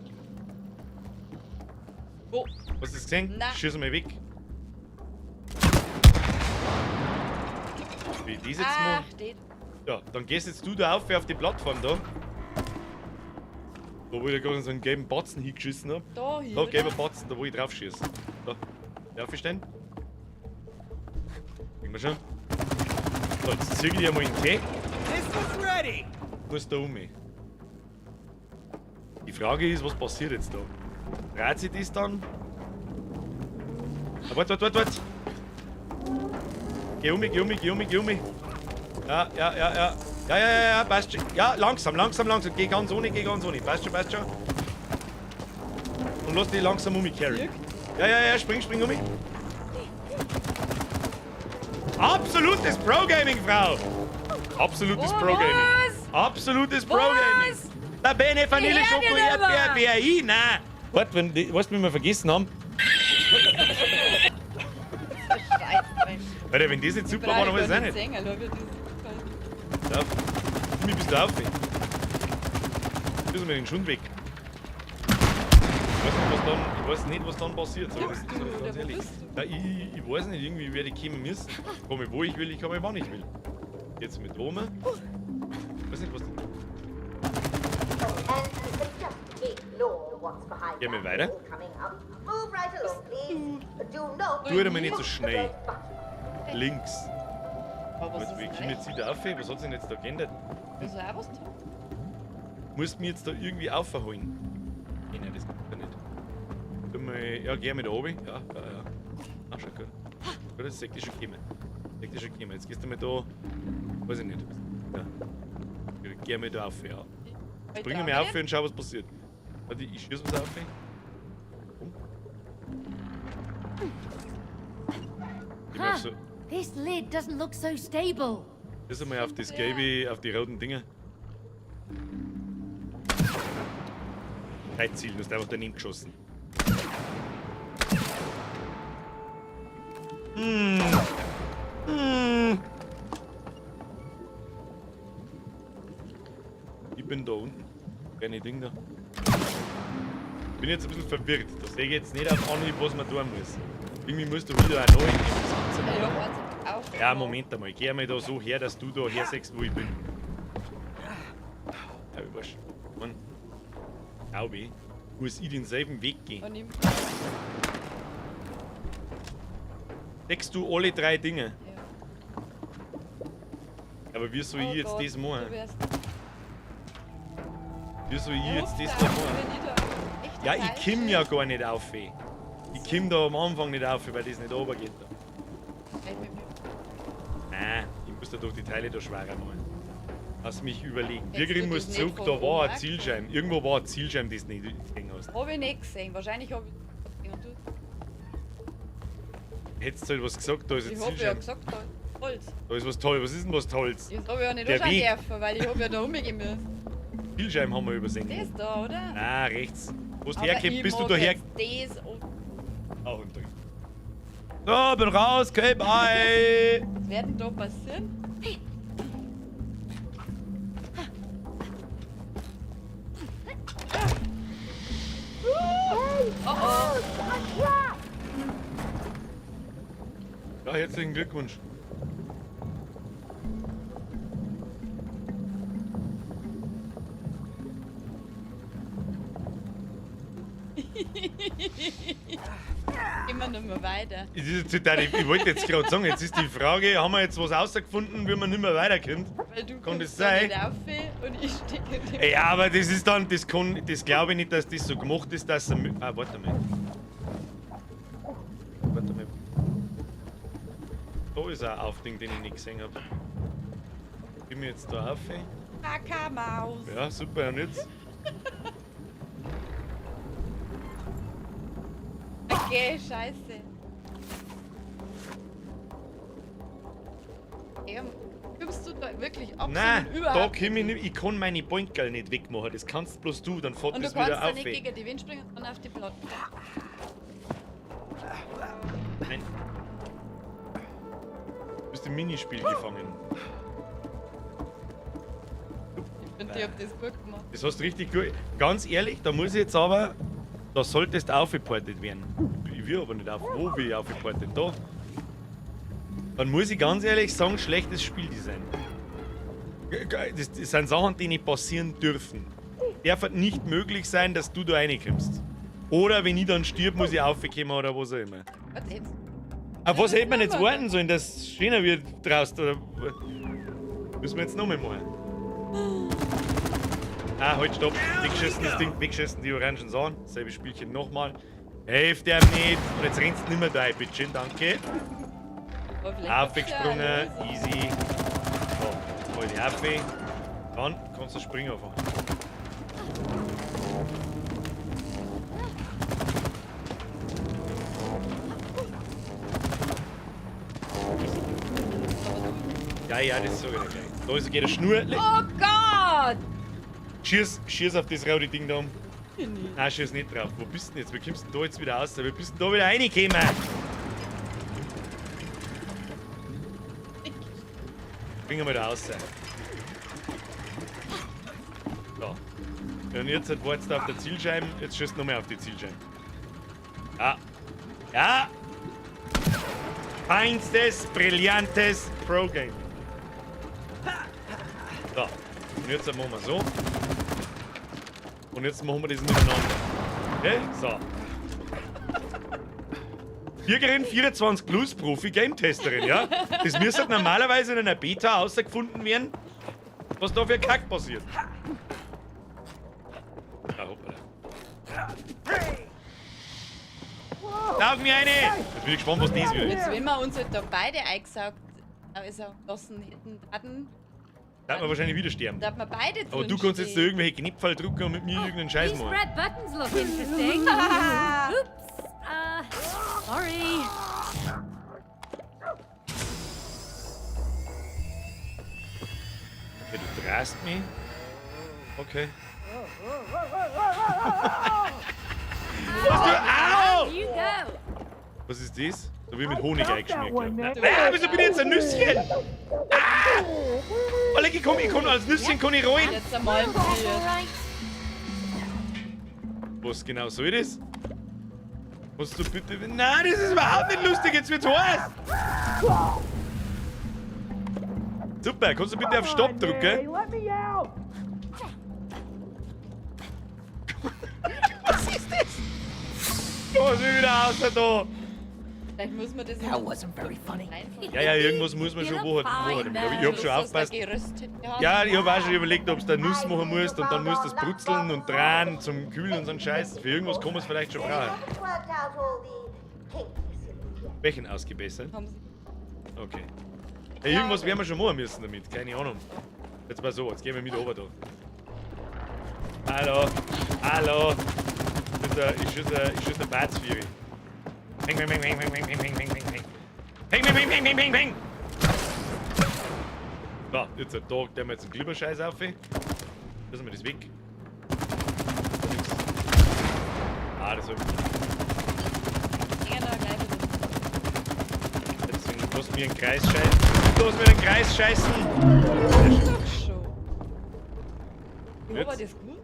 Wo? Hast du das gesehen? Nein. Schieß mal weg. Wie das jetzt mal. Ach, steht. Ja, dann gehst jetzt du da auf, auf die Plattform da. Da wo ich da gerade so einen gelben Batzen hingeschissen hab. Da hier. Da, gelber Batzen, da wo ich drauf schieße. Da. Darf ich stehen? Kriegen wir schon. So, jetzt zieh ich dir mal in den Tee. This one's ready. Muss da um mich. Die Frage ist, was passiert jetzt da? Dreht sich das dann? Ah, warte, warte, warte, warte. Geh um mich, geh um mich, geh um mich, geh um mich. Ja, ja, ja, ja. Ja, ja, ja, ja, passt schon. Ja, langsam, langsam, langsam. Geh ganz ohne, geh ganz ohne. Passt schon, passt schon. Und lass dich langsam um mich carry. Ja, ja, ja, spring, spring um mich. Absolutes Pro-Gaming, Frau! Absolutes Oh, Pro-Gaming. was? Absolutes Pro-Gaming. Was? Da Bene, Vanille, Ich hör Schoko, nicht Erdbeer, mehr. Erdbeer, ich, nein. Warte, wenn die, weißt du, wie wir vergessen haben? Alter, wenn das nicht super war, dann weiß ich auch nicht. Sehen, Alter, das Auf. Wie bist du auf? Müssen wir den Schund weg. Ich weiß nicht, was dann, ich weiß nicht, was dann passiert. Sag ich, Kommst sag du ich ganz oder wo ehrlich. bist du? Na, ich weiß nicht, irgendwie werde ich kommen müssen. Komme wo ich will, ich komme wann ich will. Jetzt mit Roma. Ich weiß nicht, was. And you can just ignore what's behind Gehen wir that weiter? wall coming up. Move right along, please. Do not Tu dir mal nicht so push the schnell. red button. Links. Aber was Warte, ist wie denn komme ich jetzt wieder auf? Was hat sich denn jetzt da geändert? Ist da auch was tun? Musst du mir jetzt da irgendwie aufholen? Nee, nein, das geht ja nicht. Tu mal, ja, geh mal da oben. Ja, ja, ja. Ach, schon gut. Gut, das sehe ich schon kommen. Sehe ich schon kommen. Jetzt gehst du mal da. Weiß ich nicht. Ja. Geh mal da auf, ja. Spring mal auf und schau, was passiert. Warte, ich schieß was auf. Komm. Geh mal auf so. This lid doesn't look so stable. Schieß mal auf das gelbe, auf die roten Dinger. Kein Ziel, du hast einfach daneben geschossen. Hm. Hm. Ich bin da unten. Kleine Ding da. Bin jetzt ein bisschen verwirrt. Da sehe ich jetzt nicht auf Anhieb, was man tun muss. Irgendwie musst du wieder ein neues nehmen. Ja, warte, auf. Ja, Moment einmal. Geh einmal da so her, dass du da her siehst, wo ich bin. Ja, ich weiß. Mann. Glaube ich, muss ich denselben Weg gehen. Und ich, Deckst du alle drei Dinge? ja. Aber wie soll Oh ich jetzt Gott, das machen? Du wirst Wie soll ich jetzt das Ups, da machen? wenn ich da echt Ja, ich falsch komm ja gar nicht auf. Ey. Ich komm da am Anfang nicht auf, weil das nicht runtergeht. Da. Nein, ich muss da durch die Teile da schwerer machen. Lass mich überlegen. Jetzt Wirklich wird muss das zurück, nicht von da war oben ein Zielscheiben. Irgendwo war ein Zielscheiben, das du nicht gesehen hast. Hab ich nicht gesehen. Wahrscheinlich hab ich. Und du, Hättest du halt was gesagt, da ist ein ich hab ja Zielscheiben. gesagt, da ist Holz. Da ist was Tolles. Was ist denn was Tolles? Das hab ich ja nicht Der anschauen Weg. dürfen, weil ich hab ja da umgehen müssen. Zielscheiben haben wir übersehen. Das da, oder? Ah, rechts. Wo du Aber herkommst, ich bist du mag da her. jetzt Das und Auch und drin. So, bin raus, okay, bye. was wird denn da passieren? Oh oh. Ja, herzlichen Glückwunsch. Immer nicht mehr weiter. Es ist jetzt total, ich wollte jetzt gerade sagen, jetzt ist die Frage, haben wir jetzt was rausgefunden, wie man nicht mehr weiterkommt? Weil du Kann das kommst da sein? nicht auf und ich stecke in dem. Ja, aber das ist dann, das kann, das glaube ich nicht, dass das so gemacht ist, dass er. Ah, warte mal. Warte mal. Da ist ein Aufding, den ich nicht gesehen habe. Bin mir jetzt da auf? AK-Maus. Ja, super, und jetzt? Okay, scheiße. Ja, kommst du da wirklich absolut Nein, da überhaupt komm ich nicht. Ich kann meine Pointgirl nicht wegmachen. Das kannst bloß du, dann fährt Und du das kannst wieder da auf. nicht gegen die Wind springen, sondern auf die Platte. Nein. Du bist im Minispiel gefangen. Ich finde, ich hab das gut gemacht. Das hast du richtig gut. Ganz ehrlich, da muss ich jetzt aber. Da solltest du aufgeportet werden. Ich will aber nicht auf. Wo will ich aufgeportet? Da. Dann muss ich ganz ehrlich sagen, schlechtes Spieldesign. Das sind Sachen, die nicht passieren dürfen. Darf halt nicht möglich sein, dass du da reinkommst. Oder wenn ich dann stirb, muss ich aufkommen oder was auch immer. Warte, jetzt. Auf was hätte man jetzt warten sollen, dass es schöner wird draußen? Oder müssen wir jetzt nochmal machen? Ah, halt, stopp. Weggeschissen das Ding, weggeschissen die orangen Sachen. Selbe Spielchen nochmal. Hilft dem nicht. Und jetzt rennst du nicht mehr da, bitte schön, danke. Aber vielleicht Aufgesprungen, gibt's ja eine Lösung. easy. So, jetzt hol ich auf. Dann kannst du springen anfangen. Ja, ja, das sag ich dir gleich. Da ist, geht eine Schnur. Oh Gott! Schieß, schieß auf das rote Ding da um. Nein, schieß nicht drauf. Wo bist du denn jetzt? Wie kommst du denn da jetzt wieder raus? Wie bist du denn da wieder reingekommen? Springen wir da raus. So. Und jetzt wartest du auf der Zielscheibe. Jetzt schießt du nochmal auf die Zielscheibe. Ja. Ja! Feinstes, brillantes Pro-Game. So. Und jetzt machen wir so. Und jetzt machen wir das miteinander. Okay? So. Bürgerin 24 plus Profi Game Testerin, ja? Das müsste normalerweise in einer Beta herausgefunden werden, was da für Kack passiert. Ah, hoppala. Lauf mir eine! Jetzt bin ich gespannt, was das wird. Jetzt, wenn wir uns halt da beide eingesaugt also lassen hätten, hatten, Da wird man wahrscheinlich wieder sterben. da man beide Aber du kannst jetzt da irgendwelche Knöpfe drücken und mit mir irgendeinen Scheiß These machen. red buttons look interesting. Oops. Sorry. Okay, du drehst mich. Okay. Was du. Au! You go. Was ist das? Da wird mit Honig eingeschmiert. glaub ich. Ah, wieso bin ich jetzt ein Nüsschen? Ah! Oleg, ich komm als Nüsschen kann ich rollen. Jetzt einmal. Was genau soll das? Was du bitte. Nein, das ist überhaupt nicht lustig, jetzt wird's heiß! Super, kannst du bitte auf Stopp drücken? Was ist das? Was ist wieder außer da? Vielleicht muss man das That wasn't very funny. einfach. Ja, ja, irgendwas muss man schon machen. Aber ich hab schon aufgepasst. Ja, Ja, ich hab auch schon überlegt, ob du da Nuss machen musst und dann musst du das brutzeln und drehen zum Kühlen und so einen Scheiß. Für irgendwas kann man es vielleicht schon brauchen. Welchen ausgebessert? Haben sie. Okay. Ja, irgendwas werden wir schon machen müssen damit, keine Ahnung. Jetzt mal so, jetzt gehen wir mit runter da. Hallo, hallo. Ich schieße ein Batzvieri. Peng, peng, peng, peng, peng, peng, peng, peng, peng, peng. Peng, peng, peng, peng, peng, peng, peng. So, jetzt da der wir jetzt einen Glibberscheiß auf. Lassen wir das weg. Ah, das hab ich. Deswegen lass mir einen Kreis scheißen. Lass mir einen Kreis scheißen. Doch schon. Ja, war das gut?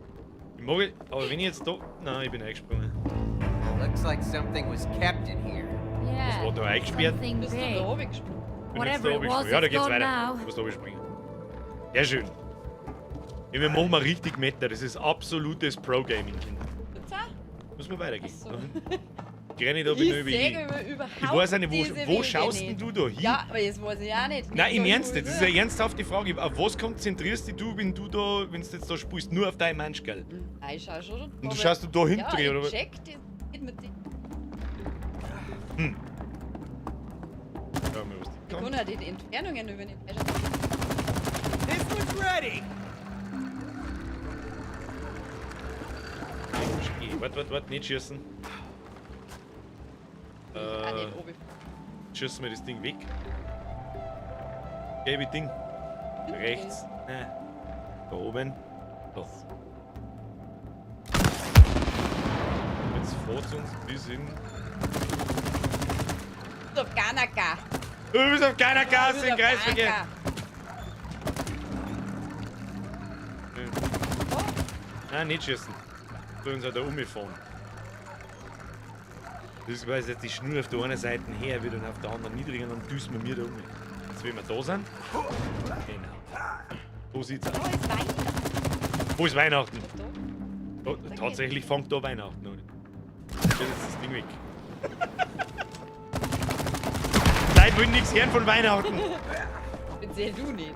Ich mag, aber wenn ich jetzt da. Nein, ich bin eingesprungen. Looks like something was kept in here. Yeah. Was war da eingesperrt? Something Bist du da big. oben gesprungen? Bin jetzt Whatever da it was, oben gesprungen. Ja, da it's geht's gone weiter. now. Du musst da oben springen. Sehr schön. Ja, wir machen mal richtig Meta. Das ist absolutes Pro-Gaming, Kinder. Müssen wir weitergehen. Ach so. Ich renne da bin Ich über sehe hin. überhaupt Ich weiß auch nicht, wo Wege schaust denn nicht. du da hin? Ja, aber das weiß ich auch nicht. Nein, im Nicht da Ernst, das ist eine ernsthafte Frage. Auf was konzentrierst dich du, wenn du da, wenn du jetzt da spielst? Nur auf dein Mensch, gell? Nein, ich schau schon. Und du schaust du da hinten ja, drin, ich oder was? check das nicht mit dem. Schau mal, was die Ich kann. kann auch die Entfernungen über nicht. This one's ready. Warte, warte, warte, nicht schießen. Oben. Schießen wir das Ding weg. Gelbe Ding. Rechts. Nein. Da oben. Da. Jetzt fährt uns bis in. Bist auf Ganaka. Du bist auf keiner Gas Du im bist auf Kreisverkehr. Ganaka. Nein, nicht schießen. Du uns halt da umgefahren. Das ist quasi jetzt die Schnur auf der einen Seite her wird und auf der anderen niedriger und dann düsen wir mir da um. Jetzt, wenn wir da sind. Genau. So sieht's aus. Da ist Weihnachten. Wo ist Weihnachten? Da. Da, tatsächlich fängt da Weihnachten an. Jetzt ist das Ding weg. Leute wollen nichts hören von Weihnachten. Speziell du nicht.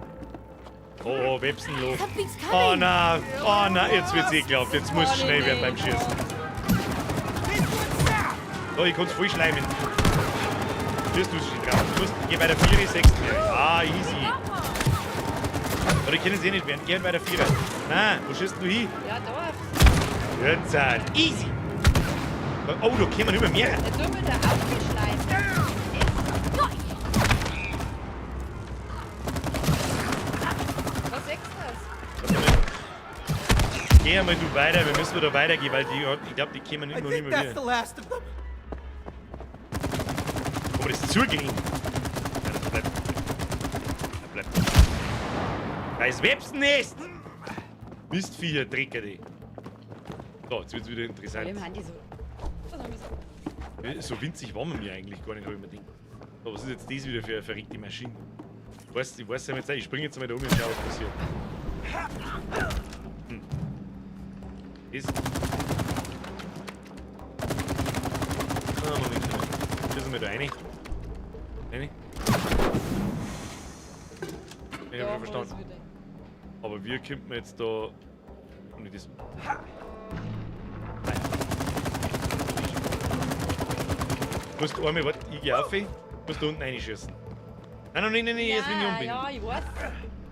Oh, Websenloch. Something's Oh coming. nein, oh nein, jetzt wird's ekelhaft. Jetzt muss es schnell werden beim Schießen. So, ich kann's voll schleimen. Wirst du schon drauf. Du musst, geh bei der 4, 6. Ah, easy. Oder können sie eh nicht werden. Geh bei der 4. Nein, wo schießt du hin? Ja, da. Jetzt halt. Easy. Oh, da kommen immer mehr. Da tun wir da aufgeschleimt. Was sagst du das? Geh einmal du weiter, wir müssen wieder weitergehen, weil die, ich glaube, die kommen I immer noch think immer that's wieder. the last of them. Aber das zugehen. Ja, das bleibt. Das bleibt. Da ist Websennest! Mistviecher, Drecker die. So, jetzt wird's wieder interessant. Allem haben die so. Was haben wir so? So winzig waren wir mir eigentlich gar nicht, hab ich mir gedacht. So, was ist jetzt das wieder für eine verrückte Maschine? Ich weiß ja jetzt nicht, ich springe jetzt mal da um und schau, was passiert. Ist. Ah, Moment, Moment. Schießen wir da rein. Rein. Ich hab schon verstanden. Aber wir könnten jetzt da. Und ich das. Nein. Musst du einmal, warte, ich geh auf, musst du unten reinschießen. Nein, nein, nein, nein, jetzt bin ich um bin. Ja, ich weiß.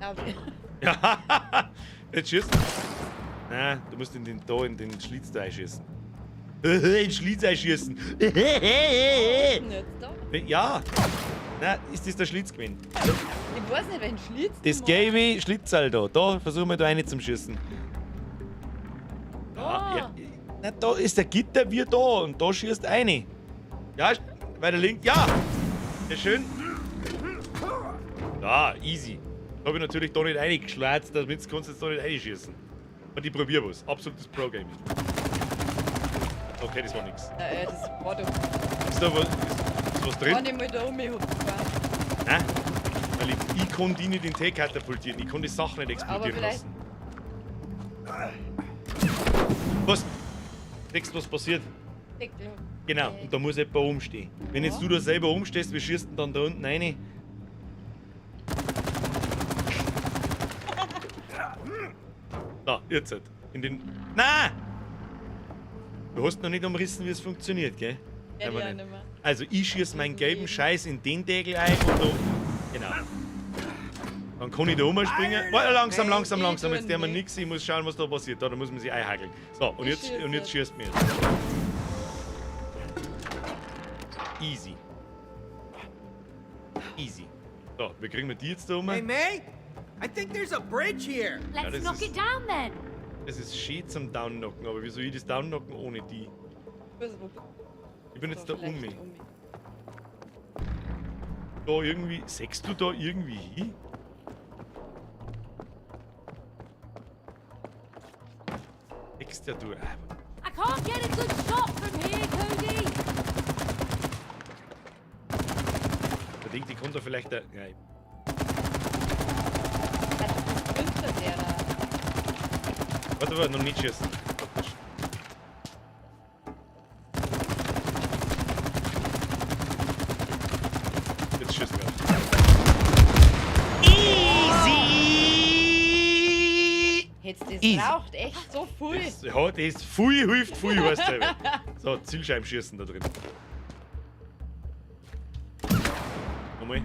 Aber Ja, jetzt schießen. Nein, du musst in den, da in den Schlitz da einschießen. In den Schlitz einschießen. jetzt da? Ja. Nein, ist das der Schlitz gewesen? Ich weiß nicht, welchen Schlitz. Das gelbe Schlitzerl da. Da versuchen wir da rein zum Schießen. Ja, ja. Na, da ist der Gitter wie da und da schießt eine. Ja, weiter links. Ja! Sehr schön. Ja, easy. Habe ich natürlich da nicht reingeschlatzt, damit kannst du jetzt da nicht reinschießen. Und ich probier was. Absolutes Pro-Gaming. Okay, das war nix. Das war doch. Ist da was, ist was drin? Wenn ich mal da umgehupft war. Nein. Weil ich kann die nicht in den Tee katapultieren. Ich kann die Sachen nicht explodieren lassen. Was? Denkst du, was passiert? Deckel. Genau, und da muss jemand umstehen. Wenn jetzt du da selber umstehst, wie schießt denn dann da unten rein? Da, jetzt halt. In den. Nein! Du hast noch nicht umrissen, wie es funktioniert, gell? Ja, Aber ja, nicht. nicht mehr. Also ich schieß meinen gelben Scheiß in den Deckel ein und da. Genau. Dann kann ich da rumspringen. Warte, langsam, langsam, langsam. Jetzt der mir nix. Ich muss schauen, was da passiert. Da muss man sich einhakeln. So, und jetzt, und jetzt schießt mir jetzt. Easy. Easy. So, wie kriegen wir die jetzt da rum? Hey, May, I think there's a bridge here. Let's das knock ist- it down then. Das ist schön zum Downknocken, aber wie soll ich das Downknocken ohne die? Ich bin jetzt da um mich. Da irgendwie. Sechst du da irgendwie hin? Sechst ja du. I can't get a good shot from here, Cody. Da denkt, ich kann da vielleicht. Da, ja, ich- Warte, warte, noch nicht schießen. Jetzt schießen wir. Easy! Jetzt, das Easy. raucht echt so viel. Das, ja, das viel hilft viel, weißt du. So, Zielscheiben schießen da drin. Nochmal.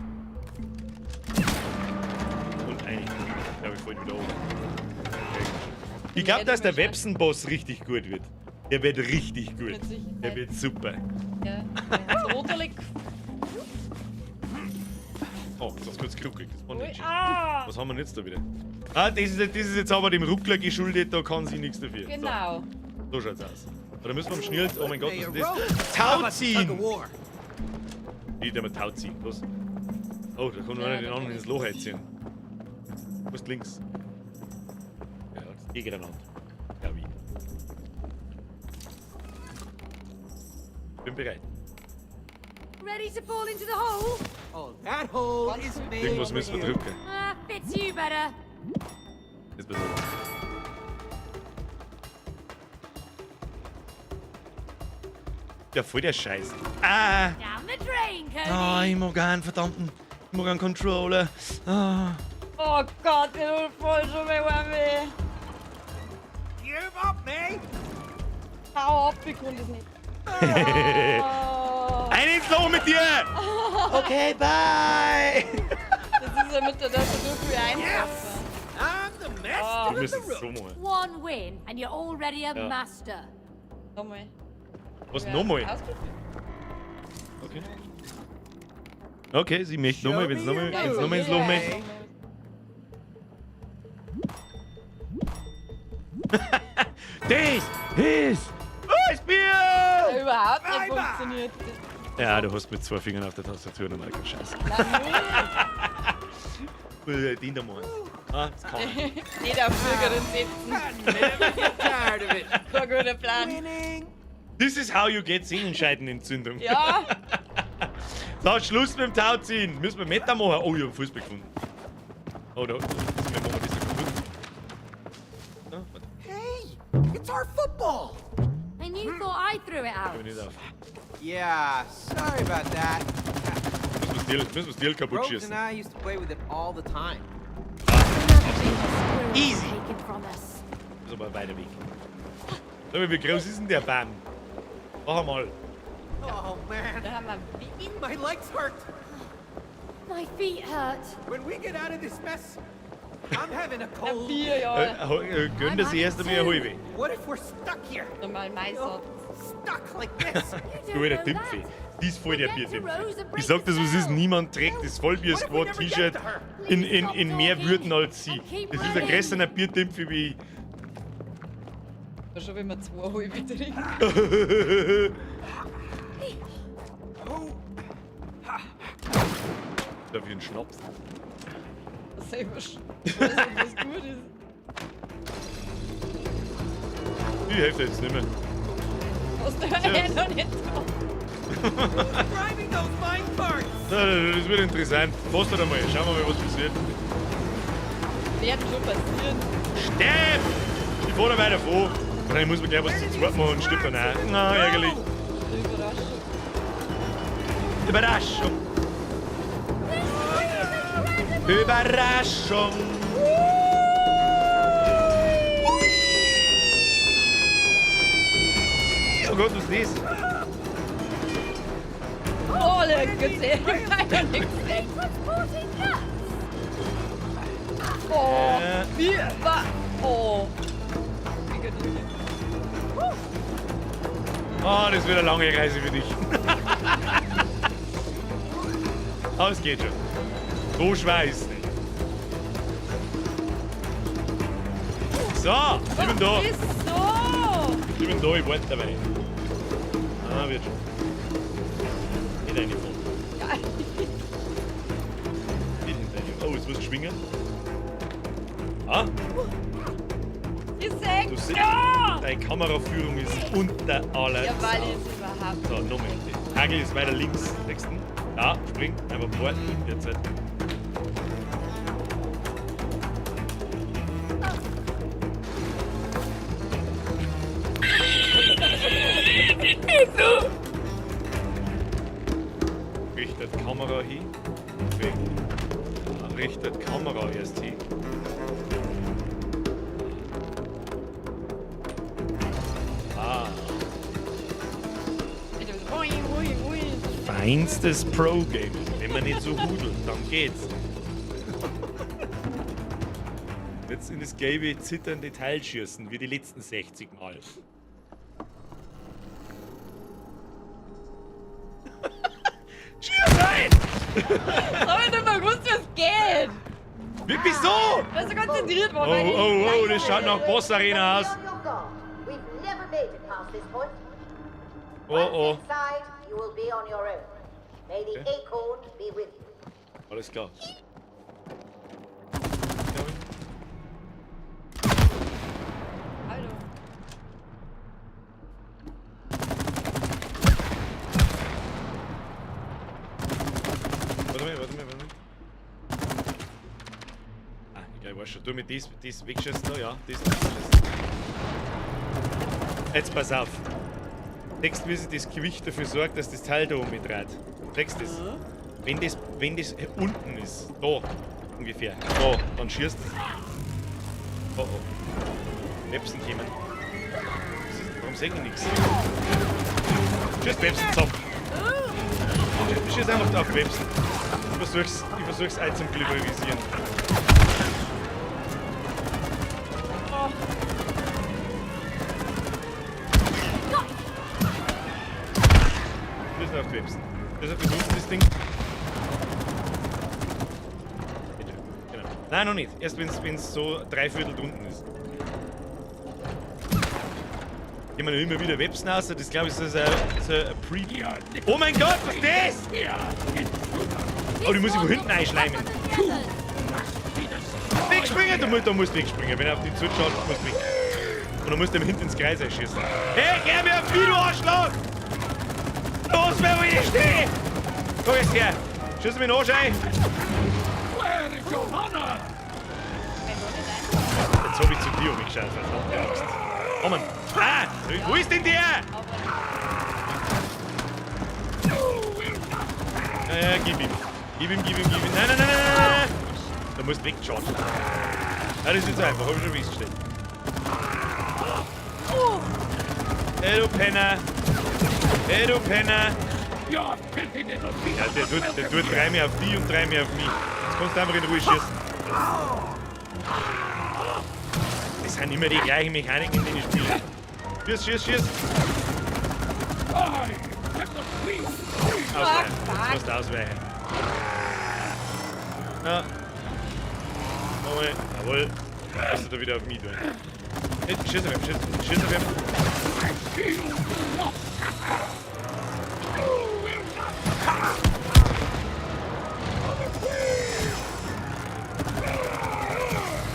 Und eine. Ich glaube, ich fall wieder oben. Okay. Ich glaube, dass der Websen-Boss richtig gut wird. Der wird richtig gut. Der wird super. Ja. So. Oh, das ist kurz geruckelt. Das war nicht schön. Ah! Was haben wir denn jetzt da wieder? Ah, das ist jetzt aber dem Ruckler geschuldet, da kann sie nichts dafür. Genau. So, so schaut's aus. Da müssen wir am Schnell. Oh mein Gott, was ist das? Tau ziehen! Wie, der mal Tau ziehen. Los. Oh, da kann einer den anderen ins Loch einziehen. Du musst links. Ja, das ist gegeneinander. Ja, wie? Bin bereit. Ready to fall into the hole? Oh, that hole is made Irgendwas müssen wir drücken. Ah, fits you better. Jetzt pass auf. Ja, voll der Scheiß. Ah! Down the drain, Cody. Ah, ich mag einen verdammten. Ich mag einen Controller. Ah. Oh Gott, mir tut voll schon mehr weh. Give up, May. Hau ab, ich kann das nicht. Oh. Ein ins Loch mit dir! Okay, bye! Das ist ja mit der Tastatur viel einfacher. I'm the master Wir müssen es so machen. One win and you're already a Ja. master. Nochmal. Was, Ja, nochmal? ausprobieren. Okay. Okay, sie möchte nochmal, wenn sie nochmal, wenn's nochmal ins Loch möchte. Das ist Eisbier! Ja, überhaupt nicht funktioniert. Ja, du hast mit zwei Fingern auf der Tastatur normal keinen Scheiß. Nein, Den da mal. Ah, das kann ich. Nicht auf Bürgerin setzen. Tired of it. Kein guter Plan. This is how you get Sehnenscheidenentzündung. Ja. So, Schluss mit dem Tauziehen. Müssen wir Meta machen. Oh, ich hab Fußball gefunden. Oh, da. Wir machen das ja kaputt. Ah, warte. Hey, it's our football. And you thought I threw it out. Komm ich nicht auf. Yeah, sorry about that. Müssen wir das Deal kaputt Rose schießen. and I used to play with it all the time. Easy. Taken from us. Ist aber weiter weg. Sag mal, wie groß ist denn der Baum? Mach mal. Oh man, Da haben wir Wien. my legs hurt. My feet hurt. When we get out of this mess, I'm having a cold. Bier, ja. Gönn das erst einmal eine halbe. What if we're stuck here? Normal Maisatz. Stuck like this. Du alter Dimpfi. Die ist voll der Bierdimpfi. Ich sag das, was ist, niemand trägt das Vollbier-Squad-T-Shirt in mehr Würden als sie. Das ist ein größerer Bierdimpfi wie ich. Schon wenn wir zwei halbe trinken. Darf ich einen Schnaps? Selber schon. Ich weiß nicht, was gut ist. Die hilft jetzt nicht mehr. Was der ja noch nicht da. Driving those minecarts. Das wird interessant. Fass doch einmal. Schauen wir mal, was passiert. Wird schon passieren. Stepp! Ich fahr da weiter vor. Wahrscheinlich muss man gleich was zu zweit machen und stirbt dann auch. Na, ärgerlich. Überraschung. Überraschung. Überraschung. Oh Gott, was ist das? Oh, gesehen. Ich hab nicht gesehen. Oh, wie war. Oh. Wie geht das? Oh, das wird eine lange Reise für dich. Aber es geht schon. So schwer ist es nicht. So, ich bin da. Wieso? Ich bin da, ich warte dabei. Ah, wird schon. Nicht reingefahren. Ja. Nicht hinter dir. Oh, jetzt muss ich schwingen. Ah, Ich seh. du siehst, Ja! deine Kameraführung ist unter aller Ja, weil Sau. ich es überhaupt. So, nochmal. Hagel ist weiter links. Nächsten. Ja, spring. Einfach warten. Derzeit. Richtet Kamera hin. Weg. Richtet Kamera erst hin. Ah. Ui, ui, ui. Feinstes Pro-Gaming. Wenn man nicht so hudelt, dann geht's. Jetzt in das gelbe, zitternde Teil schießen, wie die letzten 60 Mal. Schieß rein! Hab ich nicht mal gewusst, was geht. Wie, wieso? Weil so konzentriert war. Oh, weil ich oh, oh, das schaut nach Boss Arena aus. Be on your guard. We've never made it past this point. Oh, oh. Once inside, you will be on your own. May the acorn be with you. Alles klar. Hallo. Warte mal, warte mal, warte mal. Ah, egal, ich weiß schon. Du mit das wegschießen da, ja. Das wegschießen. Jetzt pass auf. Nächst, wie sich das Gewicht dafür sorgt, dass das Teil da oben dreht. Kriegst du das? Wenn das unten ist, da ungefähr, da, dann schießt es. Oh oh. Websen kommen. Was ist, warum sehen die nichts? Schießt Websen, zack. Schieß einfach auf Websen. Ich versuch's auch zum Glibberisieren. Oh. Schieß auf die Websen. Das ist das das Ding. Genau. Nein, noch nicht. Erst wenn's so dreiviertel drunten ist. Gehen wir immer wieder Websen raus. Das glaube ich ist so ein Pre... Oh mein Gott, was ist das? Oh, die muss ich von hinten einschleimen. Wegschmeißen! Wegspringen! Da musst du wegspringen. Wenn er auf dich zuschaut, musst du weg. Und dann musst du ihm hinten ins Kreis einschießen. Hey, geh mir auf mich, du Arschloch! Los, wer wo ich stehe! Komm jetzt her! Schieß mich noch ein! Jetzt hab ich zu dir umgeschaut, verdammte Axt. Oh Mann! Ah! Wo ist denn der? Ja, ja, gib ihm. Gib ihm, gib ihm, gib ihm. Nein, nein, nein, nein, nein, nein! Da musst du wegschauen. Ja, das ist jetzt einfach, hab ich schon festgestellt. Hey, du Penner! Hey, du Penner! Ja, der tut drei mehr auf dich und drei mehr auf mich. Jetzt kannst du einfach in Ruhe schießen. Das sind immer die gleichen Mechaniken, in denen ich spiele. Schieß, schieß, schieß! Ausweichen. Jetzt musst du ausweichen. Ja. Nochmal. Jawohl. Musst du da wieder auf mich tun. Jetzt schieß auf ihn, schieß, schieß auf ihn.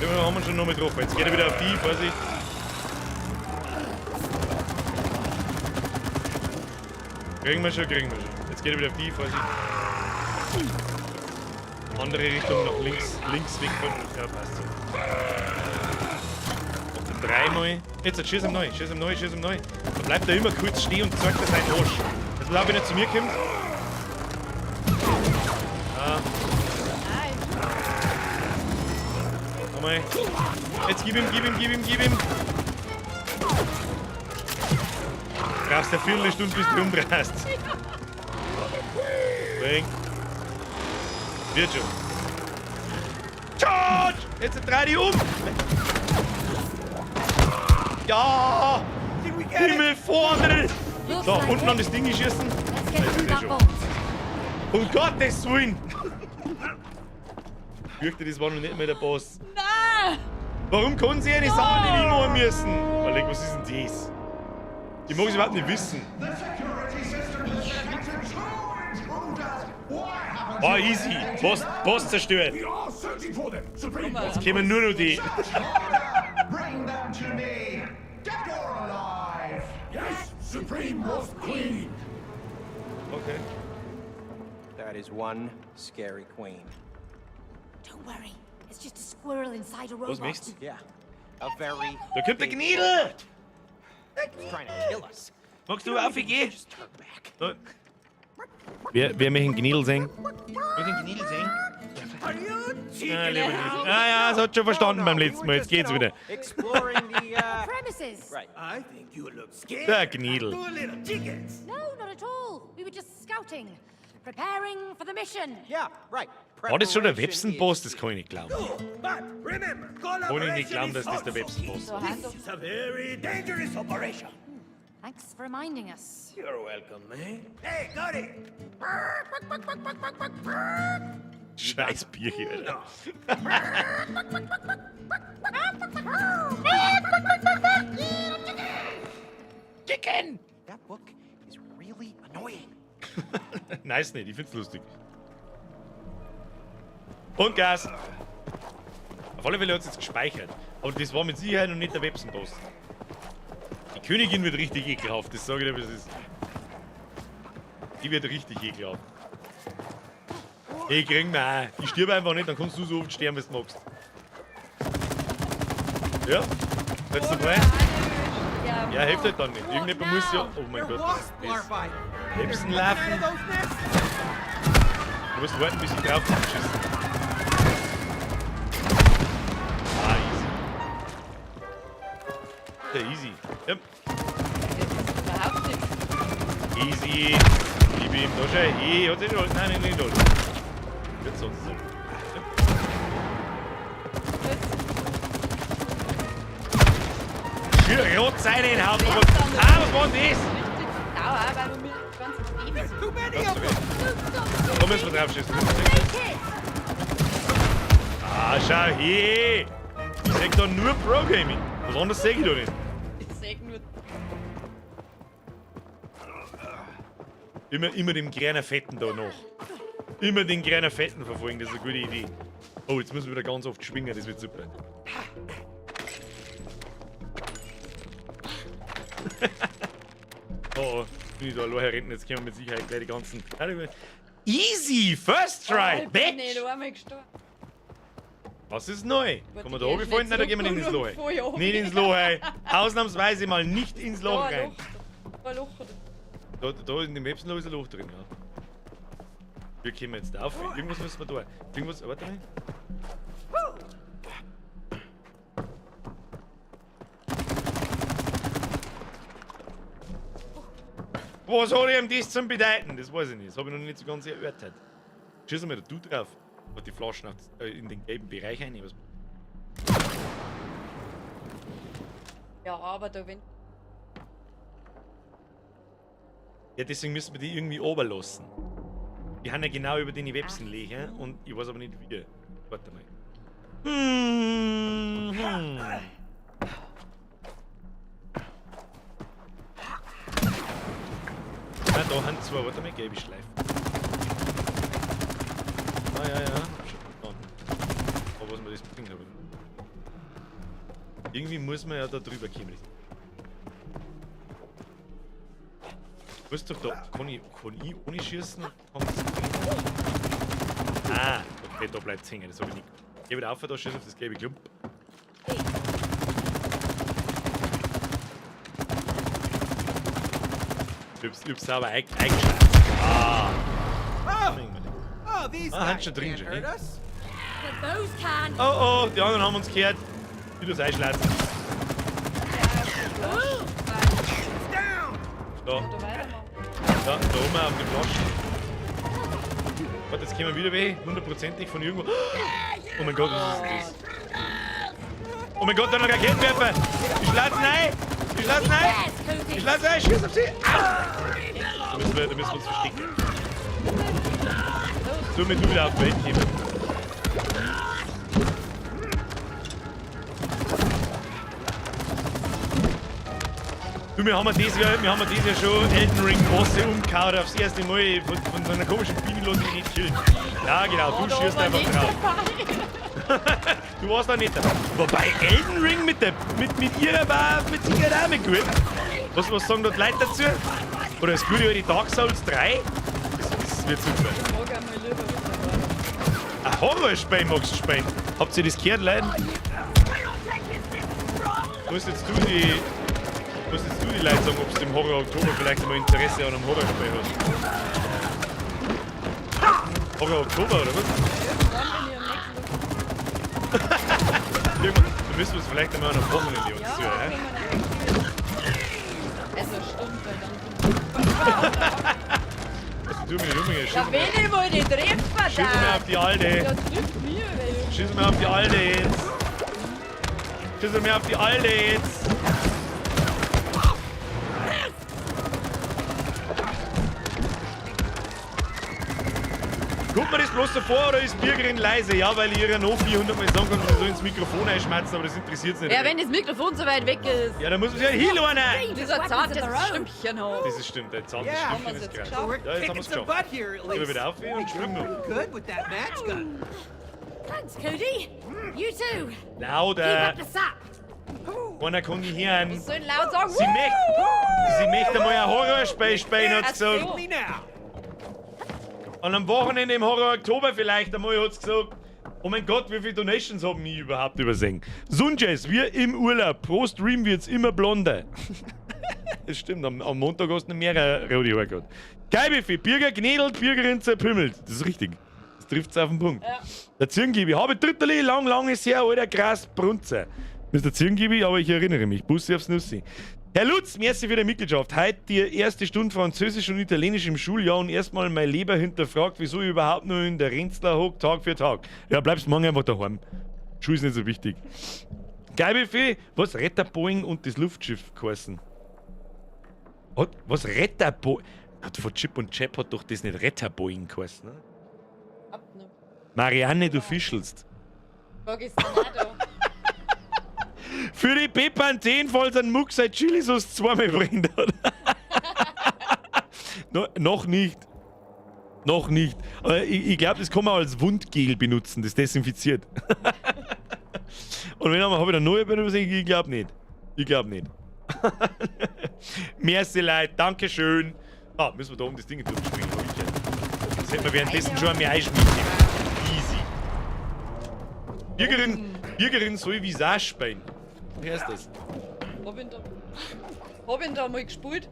Ja, haben wir schon nochmal getroffen. Jetzt geht er wieder auf die, Vorsicht. Kriegen wir schon, kriegen wir schon. Jetzt geht er wieder auf die, Vorsicht. Andere Richtung, nach links, links weg von. Ja, passt so. Und dreimal. Jetzt schieß ihm neu, schieß ihm neu, schieß ihm neu. Da bleibt er immer kurz stehen und zeigt er seinen Arsch. Jetzt glaub ich, wenn er zu mir kommt. Ah. Nochmal. Jetzt gib ihm, gib ihm, gib ihm, gib ihm. Brauchst eine Viertelstunde, bis du umdrehst. Bring. Wird schon. Charge! Jetzt dreh dich um! Ja! Himmel vorne! So, unten an das Ding schießen. Das ist schon. Um Gottes Willen! Ich fürchte, das war noch nicht mal der Boss. Nein! Warum können sie eine Sache nicht machen müssen? Überleg, was ist denn das? Ich mag es überhaupt nicht wissen. Oh, easy. Boss zerstört. Jetzt kommen nur noch die. Okay. That is one scary queen. Don't worry. It's just a squirrel inside a robot. Was möchtest du? Yeah. A very Da kommt der Gnidel! He's trying to kill us. Magst du aufgehen? Just turn back. So. Wer möchte einen Gnidel sehen? Möchte einen Gnidel sehen? Ah, lieber nicht. Ah ja, das hat schon verstanden beim letzten Mal. Jetzt geht's wieder. Exploring the Premises. right. I think you look scared. Der Gnidel. Two little chickens. No, not at all. We were just scouting, preparing for the mission. Yeah, right. War das schon der Preparation Websen-Boss? is Das kann ich nicht glauben. Good, but remember, Kann ich nicht collaboration glauben, is dass das der also Websen-Boss key. war. This is a very dangerous operation. Thanks for reminding us. You're welcome, man. Hey, got it. Scheiß Bierchen, Alter. Chicken! That book is really annoying. Nice nicht, ich find's lustig. Und Gas! Auf alle Fälle hat's jetzt gespeichert. Aber das war mit Sicherheit noch nicht der Websen-Boss. Die Königin wird richtig ekelhaft, das sage ich dir, wie es ist. Die wird richtig ekelhaft. Ich krieg mir auch. Ich stirb einfach nicht, dann kannst du so oft sterben, wie du magst. Ja? Letzter dabei? Ja, hilft halt dann nicht. Irgendjemand muss ja. Oh mein Gott, das ist. Websen laufen. Du musst warten, bis ich drauf schießen. Ah, easy. Ja, easy. Ja. Überhaupt nichts. Easy. Gib ihm. Da schau. Hey, hat sich schon. Nein, nein, nein, da. Wird sonst so. Ja. Rot sein in Haupt. Ah, was war denn das? Richtig sauer, weil du mir die ganzen Babys. Da müssen wir drauf schießen. Ah, schau her. Ich seh da nur Pro Gaming. Was anderes seh ich da nicht. Ich seh nur. Immer dem kleinen Fetten da noch. Immer den kleinen Fetten verfolgen, das ist eine gute Idee. Oh, jetzt müssen wir wieder ganz oft schwingen, das wird super. Oh, oh, bin ich da allein herrennen, jetzt kommen wir mit Sicherheit gleich die ganzen... Easy! First try, Oh, ich bin bitch! nicht einmal gestorben. Was ist neu? Kann man da geh runterfallen? schnell Nein, da gehen wir nicht ins Loch. zurück und voll Nicht ins Loch, ey. Ausnahmsweise mal nicht ins Loch Da ein rein. Loch. Da ein Loch. Da in dem Websenloch ist ein Loch drin, ja. Wir kommen jetzt da auf. Irgendwas müssen wir da. Irgendwas. Warte mal. Was hat ihm das zum bedeuten? Das weiß ich nicht. Das habe ich noch nicht so ganz erörtert. Schieß mal da du drauf. Auf die Flaschen in den gelben Bereich rein. Was Ja, aber da wenn. Ja, deswegen müssen wir die irgendwie oberlassen. Die haben ja genau über den Websen liegen und ich weiß aber nicht wie. Warte mal. Ah, da haben zwei, warte mal, gelbe Schleifen. Ah, ja, ja, hab schon verstanden. Aber was mir das bringt, aber. Irgendwie muss man ja da drüber kommen. Du bist doch da. Kann ich ohne schießen? Kann das Ah, okay, da bleibt's hängen, das hab ich nicht. Geh wieder auf, da schieß auf das gelbe Klump. Ich hab's sauber eingeschlagen. Ah. Oh, oh, these Ah, guys schon drin, can't schon, hurt eh? us. But those can. Oh, oh, die anderen haben uns gehört. Die das einschlagen. Da. Da, da oben auf die Flaschen. Warte, jetzt kommen wir wieder weh. Hundertprozentig von irgendwo. Oh mein Gott, was ist das? Oh mein Gott, da noch ein Raketenwerfer! Ich schlag's rein! Ich schlag's rein! Ich schlag's rein! Schieß auf sie! Au! Da müssen wir uns verstecken. So, mir du wieder auf die Welt kommen. Du, wir haben ja dieses Jahr schon Elden Ring Bosse umgehauen aufs erste Mal von so einer komischen Biene los, die nicht killt. Ja, genau, du Oh, da schießt war einfach nicht drauf. dabei. Du warst da nicht dabei. Wobei Elden Ring mit ihrer war mit Sicherheit auch mit gut. Was sagen dort Leute dazu? Oder das gute alte Dark Souls 3? Das wird super. Ich mag einmal lieber wieder. Ein Horrorspiel magst du spielen. Habt ihr das gehört, Leute? Musst jetzt du die Leute sagen, ob du im Horror Oktober vielleicht mal Interesse an einem Horrorspiel hast. Horror Oktober, oder was? Irgendwann, da müssen wir es vielleicht einmal an einem Wochenende uns Ja, zu, hä? Also stimmt, weil dann. Also, du mir nicht umbringen, Ja, wenn ich wohl nicht treffen schieß mir darf. auf die Alte. Ja, trifft mir, weil. Schieß mir auf die Alte jetzt. Schieß mir auf die Alte jetzt. Kommt mir das bloß so vor oder ist Birgerin leise? Ja, weil ich ihr noch 400 Mal sagen kann, sie soll ins Mikrofon einschmerzen, aber das interessiert sie nicht. Ja, wenn das Mikrofon so weit weg ist. Ja, dann muss man sich ja hinlernen. Dieser zartes Stimmchen hat. Das ist stimmt, der zartes Yeah. Stimmchen ist Haben wir's krass. jetzt geschafft? Ja, jetzt haben wir's Kicking some geschafft. butt here at Gehen wir least. wieder auf und springen noch. Pretty good with that match gun. Thanks, Cody. You too. Keep Lauter. up the sap. Einer kann ich hören. Was soll denn laut sagen? Sie möchte mal ein Horrorspiel spielen, hat sie Ach gesagt. so. Me now. Und am Wochenende im Horror Oktober vielleicht einmal hat sie gesagt, oh mein Gott, wie viele Donations haben wir überhaupt übersehen? Sunjes, wir im Urlaub, pro Stream wird's immer blonder. Das stimmt, am Montag hast du noch mehrere rote Haare gehabt. Geibiffi, Birger gnädelt, Birgerin zerpümmelt. Das ist richtig. Das trifft's auf den Punkt. Ja. Der Zirngibi, habe Dritterli, lang, lang ist her, alter Gras, Brunzer. Mr. Zirngibi, aber ich erinnere mich. Bussi aufs Nussi. Herr Lutz, merci für die Mitgliedschaft. Heute die erste Stunde Französisch und Italienisch im Schuljahr und erstmal mein Leber hinterfragt, wieso ich überhaupt nur in der Renzler hock, Tag für Tag. Ja, bleibst morgen einfach daheim. Schule ist nicht so wichtig. Geibifee, was Retterboeing und das Luftschiff geheißen? Hat, was Retterboeing? Hat von Chip und Chap hat doch das nicht Retterboeing geheißen, ne? Ab noch. Marianne, du fischelst. Frag ist denn auch da. Für die Bepanthen, falls ein Muck sein Chilisauce zweimal brennt, oder? No, noch nicht. Noch nicht. Aber ich glaube, das kann man als Wundgel benutzen, das desinfiziert. Und wenn habe ich da neue benutzt? Ich glaube nicht. Ich glaube nicht. Merci, Leute. Dankeschön. Ah, müssen wir da oben das Ding durchspringen. Das hätten wir währenddessen schon einmal einschmieden. Easy. Bürgerin soll Visage spielen. Wie heißt das? Hab ihn da mal gespielt?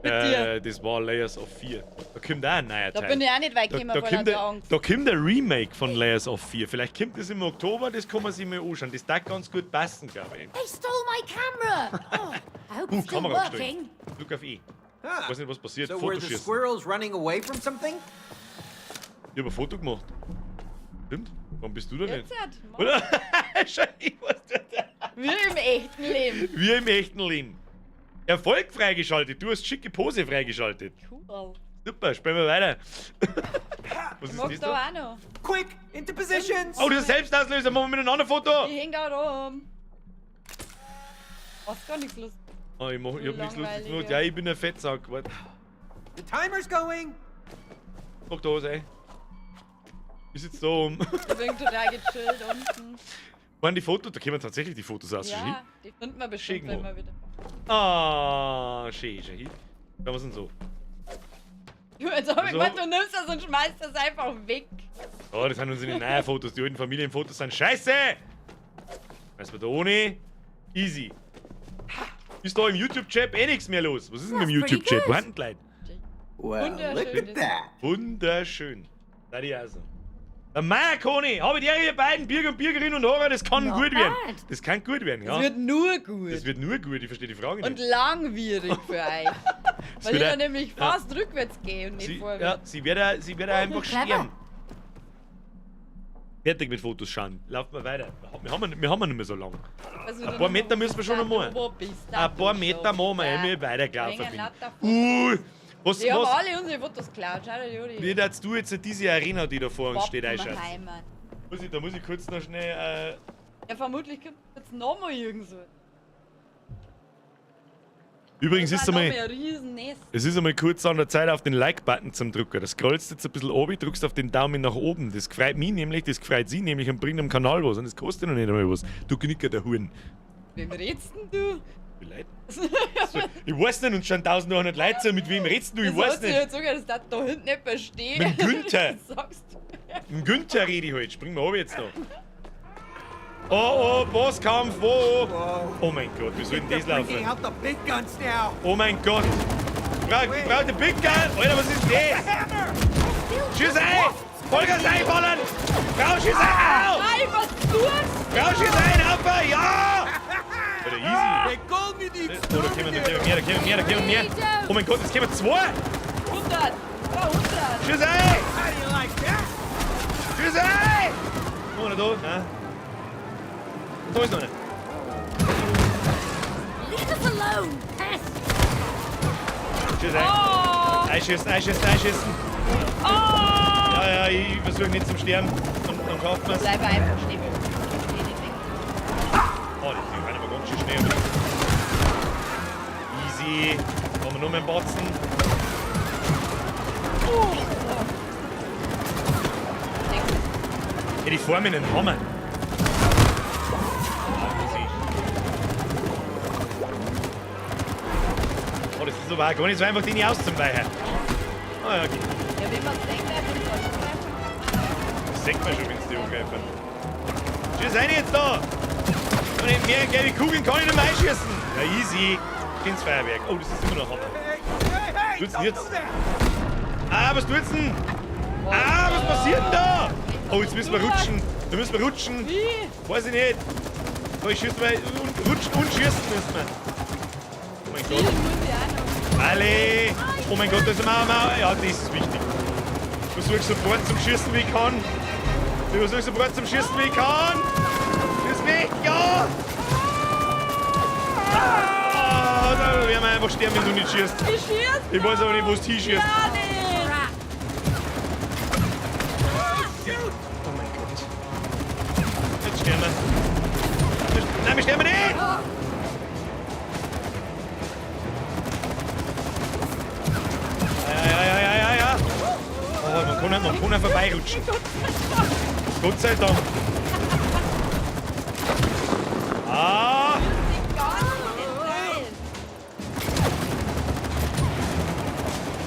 Mit dir. Das war Layers of Fear. Da kommt auch ein neuer Da Teil. bin ich auch nicht weit gekommen da, vor lauter Angst. da kommt ein Remake von Layers of Fear. Vielleicht kommt das im Oktober, das kann man sich mal anschauen. Das darf ganz gut passen, glaube ich. They stole my camera! Oh, I hope it's still Kamera gestohlen. working. Glück auf E. Huh. Weiß nicht, was passiert. So were the Fotoschießen. squirrels running away from something? Ich hab ein Foto gemacht. Stimmt? Warum bist du da nicht? Jetzt halt, mach. Oder? Schau, ich weiß nicht. Wie im echten Leben. Wie im echten Leben. Erfolg freigeschaltet. Du hast schicke Pose freigeschaltet. Cool. Super, spielen wir weiter. Was Ich ist mag das da da? auch noch. Quick, into positions! Oh, das ist Selbstauslöser. Machen wir miteinander ein Foto. Ich häng da rum. Was gar nichts lustig. Oh, ich hab nichts Lustiges Langweilige. gemacht. Ja, ich bin ein Fettsack. Warte. The timer's going! Mach da was ein. Ich sitze da oben. Ich bin total gechillt unten. Waren die Fotos? Da kommen tatsächlich die Fotos raus. Ja, die finden wir bestimmt Schick mal. immer wieder. Ah, schön, schön. Da was denn so? Du, jetzt hab ich Also- gemeint, du nimmst das und schmeißt das einfach weg. Oh, das sind unsere neuen Fotos. Die alten Familienfotos sind scheiße! Weiß man da ohne? Easy. Ist da im YouTube-Chat eh nichts mehr los? Was ist denn mit dem That's pretty YouTube-Chat? good. Wo sind die Leute? Well, look Wunderschön. at that. Wunderschön. Da die also. Der Meier-Koni, habe die ihr beiden Birger und Birgerinnen und Hörer, das kann Not gut werden. bad. Das kann gut werden, ja. Das wird nur gut. Das wird nur gut, ich verstehe die Frage und nicht. langwierig für euch. Das Weil wird ich da ein- nämlich ja. fast rückwärts gehe und nicht Sie, vorwärts. ja, sie wird, sie wird einfach Clever. sterben. Fertig mit Fotos schauen. Laufen wir weiter. Wir haben nicht mehr so lange. Also, Ein paar Meter müssen wir schon noch machen. Ein paar Meter machen wir, wir weitergelaufen Bringen bin. lauter Fotos. Was, Die haben was, alle unsere Fotos geklaut. Schau dir die an. wie darfst du jetzt diese Arena, die da vor uns steht, einschätzen? Pappenheimer. Da muss ich kurz noch schnell. Ja, vermutlich kommt jetzt nochmal irgend so. Übrigens ist Das war einmal. noch mal ein Riesennest. Es ist einmal kurz an der Zeit auf den Like-Button zum Drücken. Das scrollst jetzt ein bisschen oben, drückst auf den Daumen nach oben. Das freut mich nämlich, das freut sie nämlich und bringt dem Kanal was. Und das kostet noch nicht einmal was. Du Knicker der Huren. Wem redst denn du? Wie Leute? So, ich weiß nicht, und schon 1100 Leute sind. Mit wem redst du? Ich Das weiß hat sich nicht. jetzt sogar, dass das da hinten nicht verstehe. Mit dem Günther. Das sagst du. Mit dem Günther rede ich halt. Spring mal runter jetzt noch. Oh, oh, Bosskampf, oh, oh. Oh mein Gott, wie soll denn das They're bringing laufen? out the big guns now! Oh mein Gott. Ich brauch den Big Gun. Alter, was ist das? Schieß ein! Vollgas einballern! Frau, schieß ein! Au! Nein, was tust Frau, schieß ein! Alpha! Ja! Alter, easy. They call me the Oh, da kommen mehr, da kommen mehr, da kommen mehr. Oh mein Gott, es kommen zwei! du? 100! 200! Schieß ein! How do you like that? Schieß ein! Oh, einer da? Nein. Da ist noch einer. Leave us alone, pest! Schieß ein. Oh! Einschießen, einschießen, einschießen. Oh! Ja, ja, ich versuche nicht zum Sterben. Dann schafft man's. Bleib einfach stehen. Geh nicht weg. Oh, die rennen aber ganz schön schnell. Easy. Haben wir nur mehr einen Batzen. Oh. Hey, die fahren mit einem Hammer. Ah, easy. Oh, das ist aber auch gar nicht so einfach, den hier auszuweichen. Ah, ja, okay. Ja, wenn man's denkt, dann soll Das sieht man schon, wenn sie die angreifen. Schieß rein jetzt da! Und mehr gelbe Kugeln kann ich nicht mehr einschießen. Ja, easy. Ins Feuerwerk. Oh, das ist immer noch Hammer. Hey, hey, hey! Tut's Don't jetzt? do that! Ah, was tut's denn? Ah, was passiert denn da? Oh, jetzt müssen wir rutschen. Da müssen wir rutschen. Wie? Weiß ich nicht. So, ich schieße mal. Und rutschen und schießen müssen wir. Oh mein Zielen Gott. muss ich auch noch. Alle! Oh mein Gott, da ist eine Mauer, Mauer. Ja, das ist wichtig. Ich versuche sofort zum Schießen, wie ich kann. Ich versuche sofort zum Schießen, wie ich kann. Schieß mich! Ja! Ah, da werden wir einfach sterben, wenn du nicht schießt. Ich schieß! Ich weiß aber nicht, wo du hinschießt. Ja, nicht! Oh mein Gott. Jetzt sterben wir. Nein, wir sterben nicht! Ja, ja, ja, ja, ja, ja. Man kann auch vorbeirutschen. Gott sei Dank. Ah!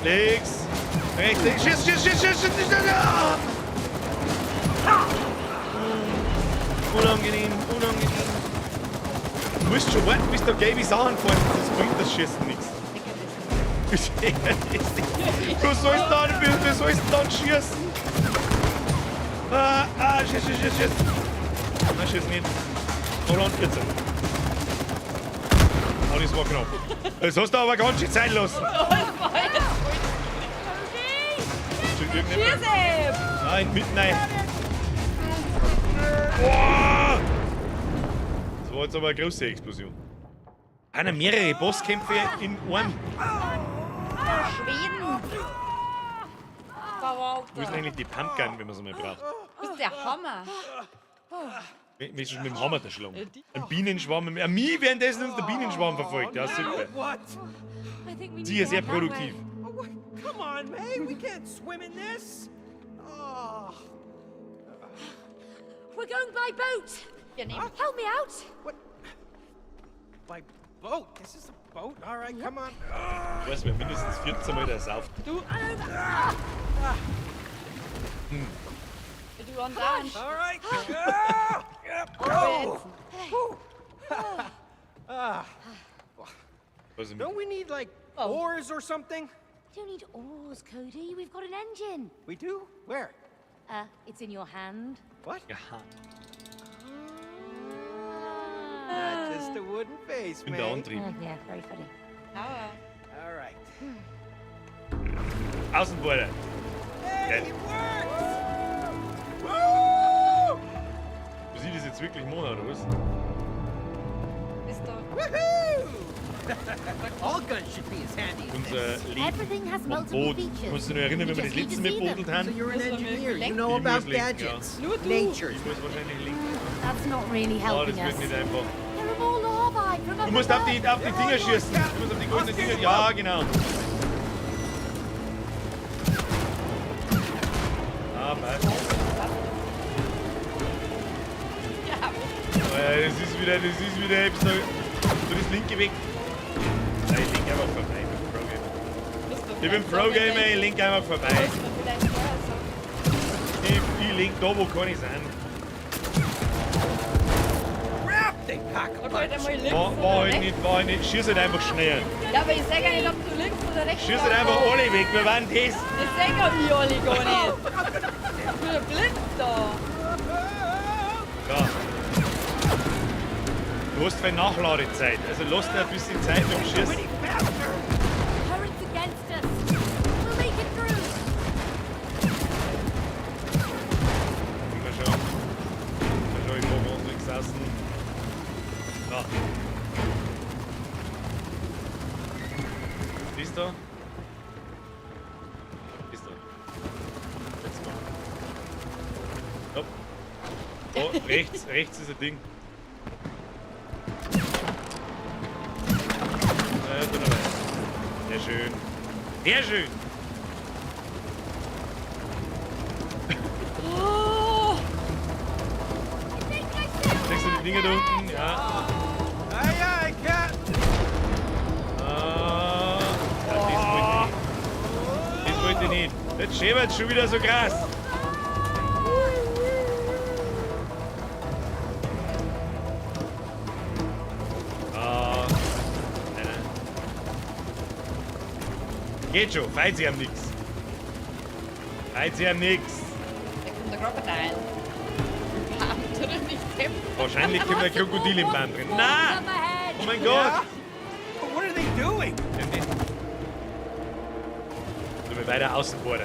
Links! Rechts! Links. Schieß, schieß, schieß, schieß, schieß, schieß! Ah! Unangenehm, unangenehm. Du musst schon warten, bis da gelbe Sachen fahren, sonst bringt das Schießen nichts. Du sollst dann schießen. Ah, ah, schieß, schieß, schieß, schieß. Nein, schieß nicht. Hold on, jetzt. Oh, das war knapp. Das hast du aber ganz schön Zeit lassen. Schieß eben! Nein, mitten rein. Boah! Das war jetzt aber eine große Explosion. Einer mehrere Bosskämpfe in einem. Schweden! Wo ist denn eigentlich die Pumpgun, wenn man sie mal braucht? Das ist der Hammer. Mich schon mit dem Hammer erschlagen. Ein Bienenschwarm. Ein Mie währenddessen uns der Bienenschwarm verfolgt. Ja, super. Sie ist sehr produktiv. Come on, May. We can't swim in this. Oh. We're going by boat. Help me out. What? By boat? This is a boat? All right, come on. Ich weiß, wer mindestens 14 Mal der sauft. Du. Hm. Du und da. All right. Oh. Don't we need like oars or something? We don't need oars, Cody. We've got an engine. We do? Where? It's in your hand. What? Ja. Not just a wooden face, bin der Antrieb. Yeah, very funny. Aua. All right. Außenborder. Hey, it works! Woo! Muss ich das jetzt wirklich machen, oder was? Ist doch. Woohoo! All guns should be as handy as Unser this. Leben Everything has am multiple Boot. features. Kannst du dich noch erinnern, wenn wir das letzte Mal gebodelt haben? So you're an Das war mir engineer. You gelenkt. know Ich muss about lenken, ja. gadgets. Nur du. Nature's. Ich muss wahrscheinlich linken. That's not really Oh, helping das wird us. nicht einfach. There are more larvae from up Du musst auf die above. Dinger schießen. Du musst auf die goldenen Dinger. Ja, genau. Ah, passt. Oh ja, das ist wieder etwas. Du das linke weg. Nein, ich link einfach vorbei. Ich bin Pro-Gamer. Ich bin Pro-Gamer, ich link einfach vorbei. Ich link da, wo kann ich sein. Crap, they pack a Da kann ich punch. einmal links War, oder war halt rechts. nicht, war halt nicht. Schieß halt einfach schnell. Ja, aber ich sag ja nicht, ob du links oder rechts Schieß halt einfach alle weg, wir waren das. Ich sag ja mich alle gar nicht. Ich bin ja blind da. Ja. Du hast viel Nachladezeit, also lass dir ein bisschen Zeit mit dem Schießen. Current's against us. We'll make it through. Immer schon. Immer schon, ich war bei uns gesessen. Ja. Siehst du? Siehst du? Jetzt mal. Hopp. Oh, rechts, rechts ist ein Ding. Sehr schön. Sehr schön. Oh. Siehst du die Dinger da unten? Ja. Aye, aye, Captain. Ah, ja, das wollte ich nicht. Das wollte ich nicht. Jetzt schebert's schon wieder so krass. Ah. Nein, nein. Geht schon, feit sie am nix. Feit sie am nix. Da kommt der Crocodile. Im Baum drin, nicht Depp. Wahrscheinlich kommt ein Krokodil im Baum drin. Nein! Oh mein Gott! What are they doing? Sollen wir weiter außen bohren?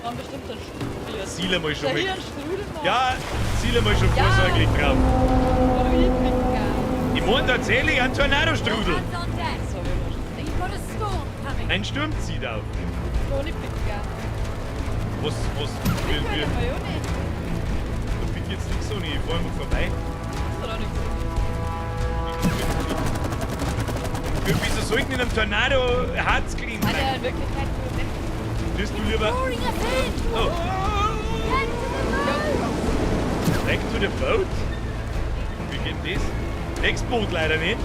War bestimmt ein Strudel. Ziele mal schon Da hier mit. ein Strudel machen. Ja, ziele mal schon Ja. vorsorglich drauf. Wo du hinpicken. Ich meine tatsächlich einen Tornadostrudel. Hands on deck. So, wir müssen You've got a storm coming. Ein Sturm zieht auf. Ohne picken. Was, Ich wir, kann ja nicht. da bin ich jetzt nichts so nicht. Ich fahr einfach vorbei. Das hat auch nichts. Wieso sollten in einem Tornado Harz clean Hat sein? ja in Wirklichkeit nur recht. Bist du lieber. Drawing us in. Oh, Get to the boat. back to the boat? Wie geht denn das? Nächstes Boot leider nicht.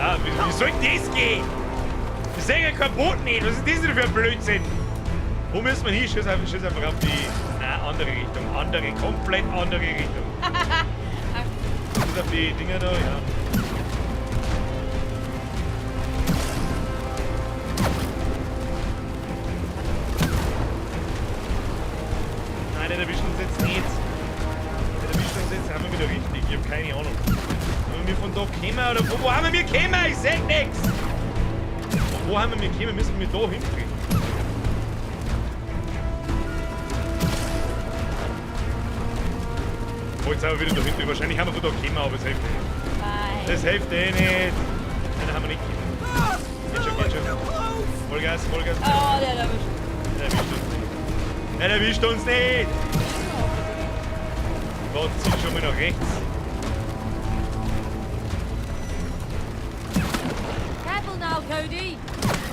Ah, wie soll das gehen? Ich sehe ja kein Boot nicht. Was ist das denn für ein Blödsinn? Wo müssen wir hin? Schieß einfach auf die. Nein, andere Richtung. Andere, komplett andere Richtung. Schieß auf die Dinger da, ja. Nein, der erwischt uns jetzt nicht. Der erwischt uns jetzt, haben wir wieder richtig. Ich hab keine Ahnung. Wenn wir von da kommen oder wo haben wir gekommen? Ich seh nix! Wo haben wir gekommen? Müssen wir da hinkriegen? Oh, jetzt sind wir wieder da hinten. Wahrscheinlich haben wir von da gekommen, aber es hilft eh nicht. Nein. Das hilft eh nicht. Nein, da haben wir nicht gekommen. Geht schon, geht schon. Vollgas, Vollgas. Oh, der erwischt. Der erwischt uns nicht. Der erwischt uns nicht! Gott, zieh schon mal nach rechts. Careful now, Cody.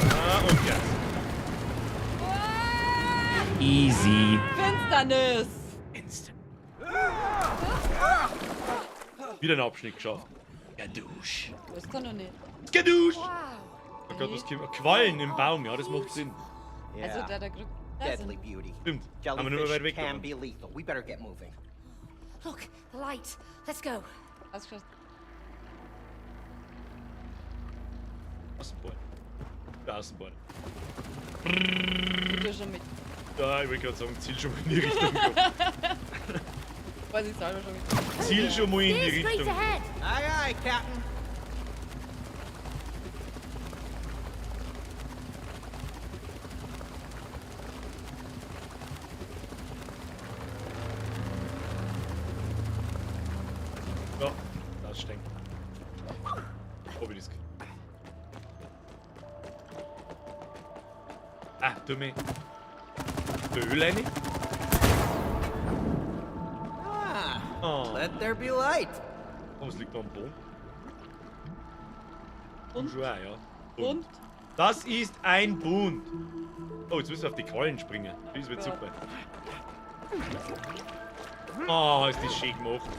Ah, und Gas. Easy. Finsternis. Instant. Wieder einen Abschnitt geschafft. Gadouche. Das kann doch nicht. Gadouche! Oh Gott, was kommt? Quallen im Baum, ja, das macht Sinn. Also der kriegt. Deadly beauty. Stimmt. Haben wir nur weit Jellyfish weg can davon. be lethal. We better get moving. Look, the light. Let's go. Ausgeschossen. Außenbord. Der Außenbord. Ich tue schon mit. Da, ich wollte gerade sagen, ziel schon mal in die Richtung. Weiß ich selber schon mit. Ziel schon mal in die Steer straight Richtung. ahead. Aye, aye, Captain. So, aussteigen. Obelisk. Ah, tu mich. Der Öl rein. Ah, Oh. let there be light. Oh, was liegt da am Boden? Und? Schon auch, ja. Und? Das ist ein Bund. Oh, jetzt müssen wir auf die Quallen springen. Das wird super. Oh, ist das schön gemacht.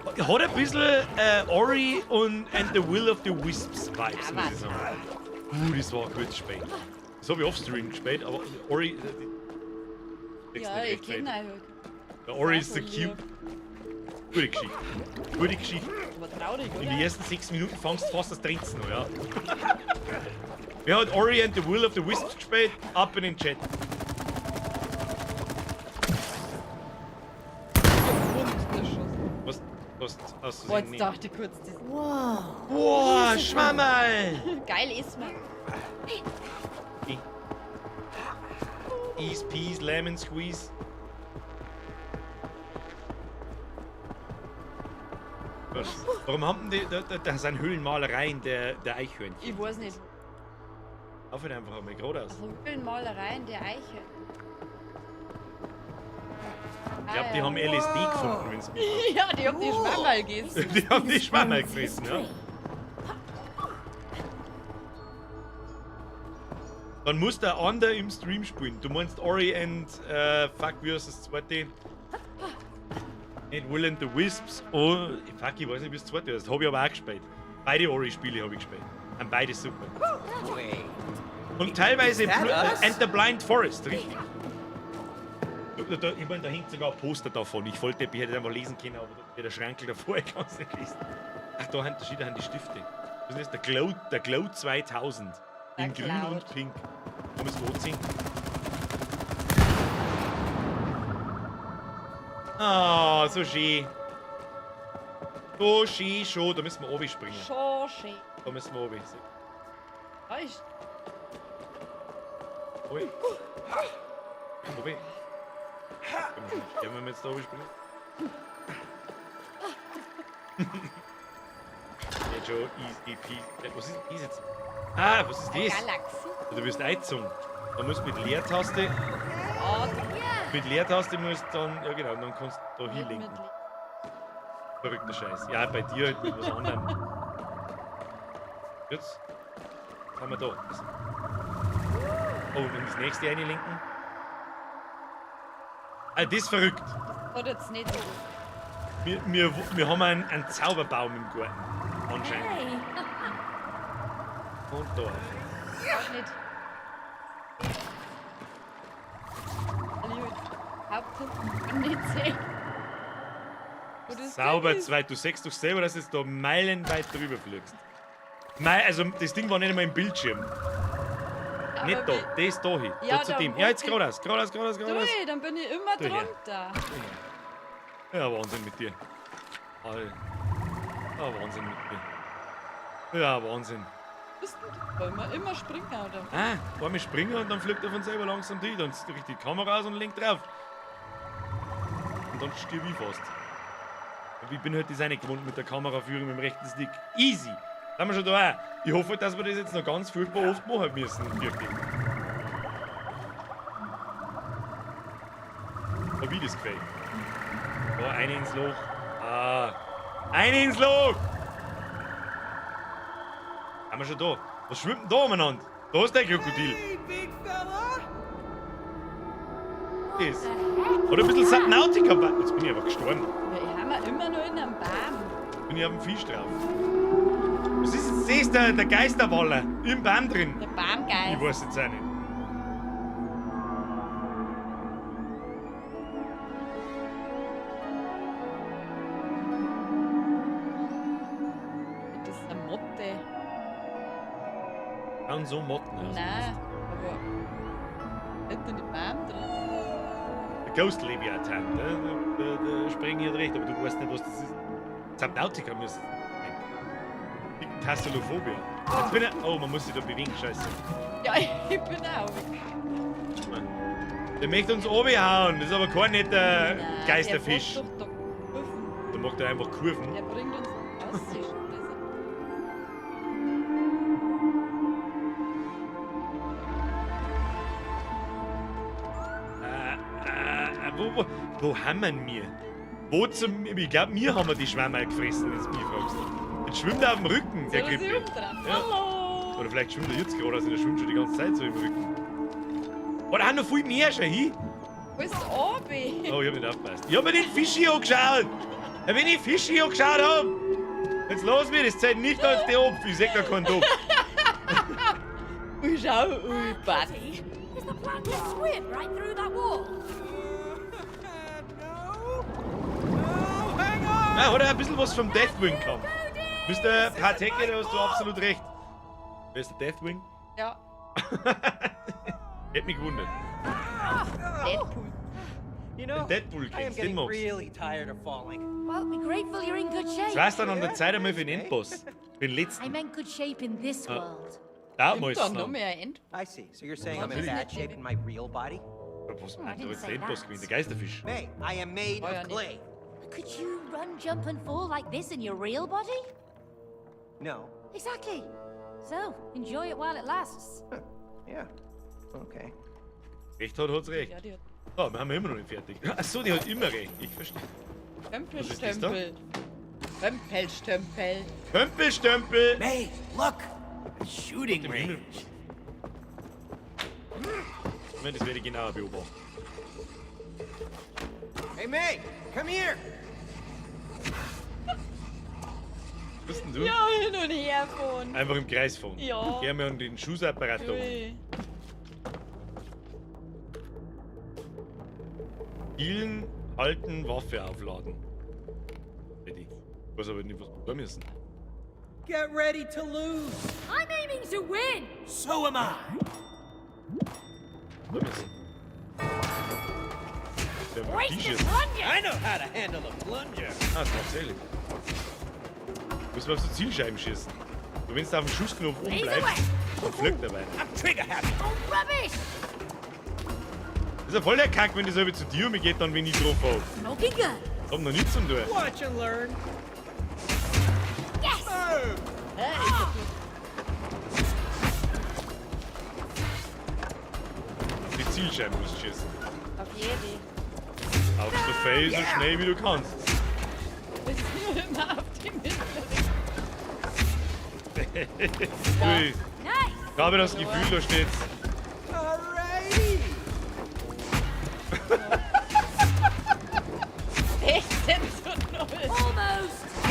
Hat ein bisschen Ori und and the Will of the Wisps Vibes, muss ich sagen. Das war ein gutes Spiel. Das habe ich offstream gespielt, aber Ori. Die Ja, ich kenne ihn. Der Ori ist the Cube. Gute Geschichte. Gute Geschichte. Aber traurig, oder? In den ersten 6 Minuten fangst du fast das Trinken noch, ja. Wer hat Ori and the Will of the Wisps gespielt? Ab in den Chat. Was? Was? Aus Boah, jetzt dachte ich kurz, das. Wow. Boah, Schwammerl! Geil ist man. Ease peas, lemon squeeze. Was? Warum haben die, da sind Höhlenmalereien der Eichhörnchen? Ich weiß nicht. Auf einfach einmal geradeaus. Also Höhlenmalereien der Eiche. Ich glaube, die haben LSD gefunden, wenn es mich fragst. Ja, die haben die Schwammerl gegessen. Die haben die Schwammerl gefressen, ja. Dann muss der andere im Stream spielen. Du meinst Ori and fuck, wie heißt das zweite? Nicht Will and the Wisps. Oh, fuck, ich weiß nicht, wie das zweite heißt. Habe ich aber auch gespielt. Beide Ori-Spiele habe ich gespielt. Haben beide super. Und teilweise And the Blind Forest, richtig. Ich meine, da hängt sogar ein Poster davon. Ich wollte, ich hätte einfach lesen können, aber der Schrankel davor, ich kann es nicht lesen. Ach, da haben die Stifte. Was ist das? Der Glow 2000. In grün und pink. Da müssen wir anziehen. Ah, so schön. So schön schon. Da müssen wir oben springen. So schön. Da müssen wir oben. Ich. Ui. Oben. Können wir jetzt da oben springen? Geht schon, easy peasy. Was ist das jetzt? Ah, was ist das? Galaxie. Du wirst eingezogen. Da musst du mit Leertaste. Oh, mit Leertaste musst du dann. Ja genau, dann kannst du da hinlenken. Verrückter Scheiß. Ja, bei dir halt mit was anderem. Jetzt haben wir da. Oh, und in das nächste einlenken. Ah, das ist verrückt. Hat jetzt nicht so. Wir haben einen Zauberbaum im Garten. Anscheinend. Hey. Und da. Auch nicht. Weil ich halt Hauptsache nicht sehen. Wo das Sauber Ding ist. zwei. Du siehst doch selber, dass du da meilenweit drüber fliegst. Mei, also das Ding war nicht einmal im Bildschirm. Aber Nicht da, das da hin. Ja, da zu da dem. Ja, jetzt geradeaus, geradeaus, geradeaus, geradeaus. Ui, dann bin ich immer Du her. drunter. Ja, Wahnsinn mit dir. Ja, Wahnsinn mit dir. Ja, Wahnsinn. Bist du? Wollen wir immer springen, oder? Ah, einmal springen und dann fliegt er von selber langsam durch. Dann richtet die Kamera aus und lenkt drauf. Und dann stirb ich fast. Aber ich bin halt das auch nicht gewohnt mit der Kameraführung mit dem rechten Stick. Easy! Sind wir schon da. Ich hoffe, halt, dass wir das jetzt noch ganz furchtbar oft machen müssen. Wirklich. Hab ich das gefällt? Da, eine ins Loch. Ah. Eine ins Loch! Sind wir schon da? Was schwimmt denn da umeinander? Da ist der Krokodil. Hey, big fella! Das. Oder ein bisschen Subnautica. Jetzt bin ich einfach gestorben. Ja, ich habe mir immer nur in einem Baum. Bin ich auf dem Fisch drauf. Was ist jetzt das? Der Geisterwaller im Baum drin. Der Baumgeist. Ich weiß jetzt auch nicht. Das ist eine Motte. Schauen so Motten aus. Nein, aber nicht in den Baum drin. Der Ghost Leviathan, da springen hier recht, aber du weißt nicht, was das ist. Subnautica müsste. Tasselophobia. Jetzt bin ich. Oh, man muss sich da bewegen, scheiße. Ja, ich bin auch. Der möchte uns runterhauen, das ist aber kein netter Nein, Geisterfisch. Der macht doch da Kurven. Der macht ja einfach Kurven. Der bringt uns raus. Wo haben wir wir? Wo zum. Ich glaube, wir haben die Schwammerl gefressen, wenn du mich fragst. Jetzt schwimmt er auf dem Rücken, der Soll er sich Krippe. umdrehen? Ja. Hallo! Oder vielleicht schwimmt er jetzt gerade, also der schwimmt schon die ganze Zeit so im Rücken. Oh, da haben noch viel mehr schon hin. Wo ist oben? Oh, ich hab nicht aufgepasst. Ich hab mir den Fisch hier angeschaut. Ja, wenn ich Fisch hier angeschaut hab. Jetzt los mir, das zählt nicht als der Opf. Ich seh da keinen Topf. Ui, schau, ui, Bad. Is the plan to swim right through that wall? No! No, hang on! Na, hat er ein bisschen was vom Deathwing gehabt. Mr. Pateke, da hast du absolut recht. Wer ist der Deathwing? Ja, Hätte mich gewundert. Deadpool. You know, Deadpool I am kennst, den getting magst. really tired of falling. Well, be grateful you're in good shape. Das war's dann an der Zeit einmal für den Endboss. Für den letzten. I meant good shape in this world. Da Gibt mal da noch mehr End. I see. So you're saying I'm in bad shape in my real body? Was I meint didn't jetzt say der Endboss that. gewesen? Der Geisterfisch. May, I am made Oh, ja, of nicht. clay. Could you run, jump, and fall like this in your real body? No. Exactly. So, enjoy it while it lasts. Yeah. Okay. Recht hat, hat's recht. Ja, die hat So, wir haben immer noch nicht fertig. Achso, die hat immer recht. Ich verstehe. Was ist das da? Pömpelstempel. Pömpelstempel. Pömpelstempel! May, look! A shooting Im Himmel. range. Moment, das werde ich genauer beobachten. Hey, May, come here! Was denn du? Ja, hin und her fahren. Einfach im Kreis fahren. Ja. Geh mal an den Schussapparat da. Ui. Healen, halten, Waffe aufladen. Ready. Ich weiß aber nicht, was wir da müssen. Get ready to lose. I'm aiming to win! So am I. Da müssen. Der Race T-Shirt. the plunger! I know how to handle a plunger. Ah, tatsächlich. Müssen wir auf so Zielscheiben schießen. Du, wenn du auf dem Schussknopf oben bleibst, dann fliegt er weiter. I'm trigger happy. Oh, rubbish! Das ist ja voll der Kack, wenn das aber zu dir umgeht, dann wenn ich drauf hab. Smoking gun! Ich hab noch nichts zum tun. Watch and learn. Yes! Boom! Die Zielscheiben musst du schießen. Auf jede. Auf so viel, so schnell wie du kannst. Wir sind nur immer auf die mittlere. Ui, Nice! ich habe das Gefühl, da steht's. All 16:0.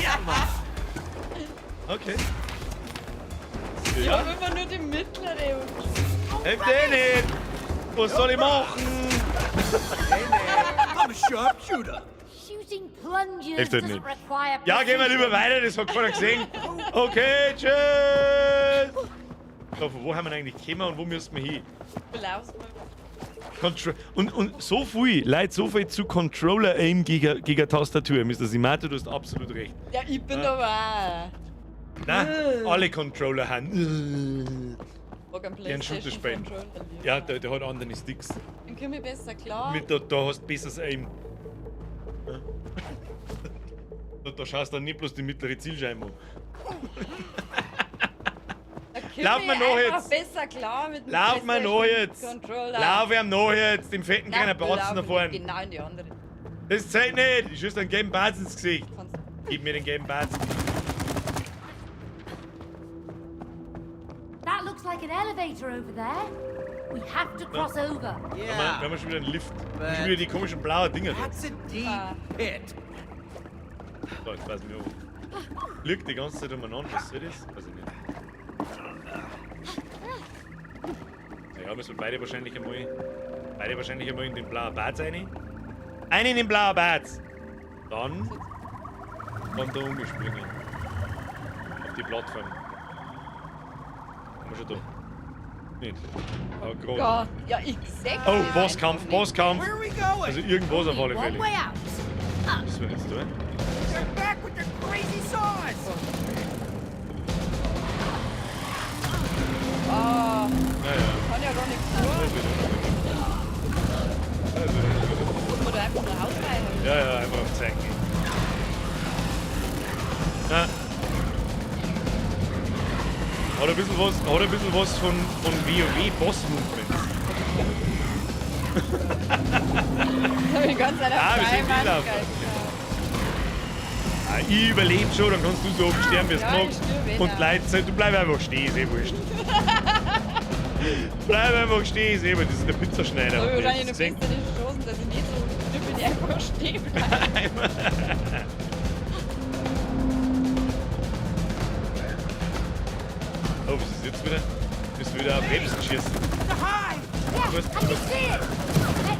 Almost. Okay. Ich Ja. hab immer nur die mittlere und. Hilft eh nicht. Was soll ich machen? I'm a sharpshooter. Shooting plungers Hilft halt doesn't nicht. require Ja, gehen wir lieber precision. weiter, das hat keiner gesehen. Okay, tschüss. So, von wo haben wir eigentlich gekommen und wo müssen wir hin? Lauf mal. Und so viel, Leute, so viel zu Controller Aim gegen Tastatur. Mr. Simato, du hast absolut recht. Ja, ich bin aber auch. Nein, alle Controller haben. Mag einen Die einen Shooter PlayStation spielen. Controller lieber. Ja, der hat andere Sticks. Dann komme ich besser klar. Mit da hast du besseres Aim. Ja. Da schaust du dann nicht bloß die mittlere Zielscheibe an. Da komm Lauf ich mir noch einfach jetzt. besser klar mit dem Lauf mir noch jetzt! Controller. Lauf ihm noch jetzt! Dem fetten Nein, kleinen Batzen da lauf vorne! Genau in die andere. Das zählt nicht! Ich schieß einen gelben Batzen ins Gesicht! Kannst Gib mir den gelben Batzen! That looks like an elevator over there. We have to cross over. Wir haben schon wieder einen Lift. Schon wieder die komischen blauen Dinger da. That's a deep pit. So, jetzt weiß ich nicht, wo. Liegt die ganze Zeit umeinander. Was soll das? Weiß ich nicht. Ja, müssen wir beide wahrscheinlich einmal. Beide wahrscheinlich einmal in den blauen Bad rein. Einen in den blauen Bad! Dann. Dann da umspringen. Auf die Plattform. Haben wir schon da. Nicht. Aber gerade. Gott, ja, ich seh Oh, das Bosskampf, einfach nicht. Bosskampf! Where are we going? Also irgendwas auf alle One Fälle. way out. Was müssen wir jetzt tun? They're back with their crazy saws. Ah, Naja. kann ja gar nichts tun. Das wird unangenehm. Das wird unangenehm. Muss man da einfach nur ausweichen. Ja, ja, einfach auf Zeichen gehen. Ja. Hat ein bisschen was, hat ein bisschen was von WoW Boss Movements. Das hab ich ganz an der Ah, wir sind Freimann gelaufen. Ah, ich überlebe schon, dann kannst du so oft sterben, wie du Ja, ich magst. stirb eh Und noch. Leute, du bleib einfach stehen, ist eh wurscht. Bleib einfach stehen, ist eh wurscht. Das ist der Pizzaschneider. Da habe ich wahrscheinlich Hast noch du gesehen? bessere Chancen, dass ich nicht so stirb, wenn ich einfach stehen bleibe. Oh, was ist jetzt wieder? Bist du wieder auf Websen schießen? The hive. Yeah, Was- I can see it.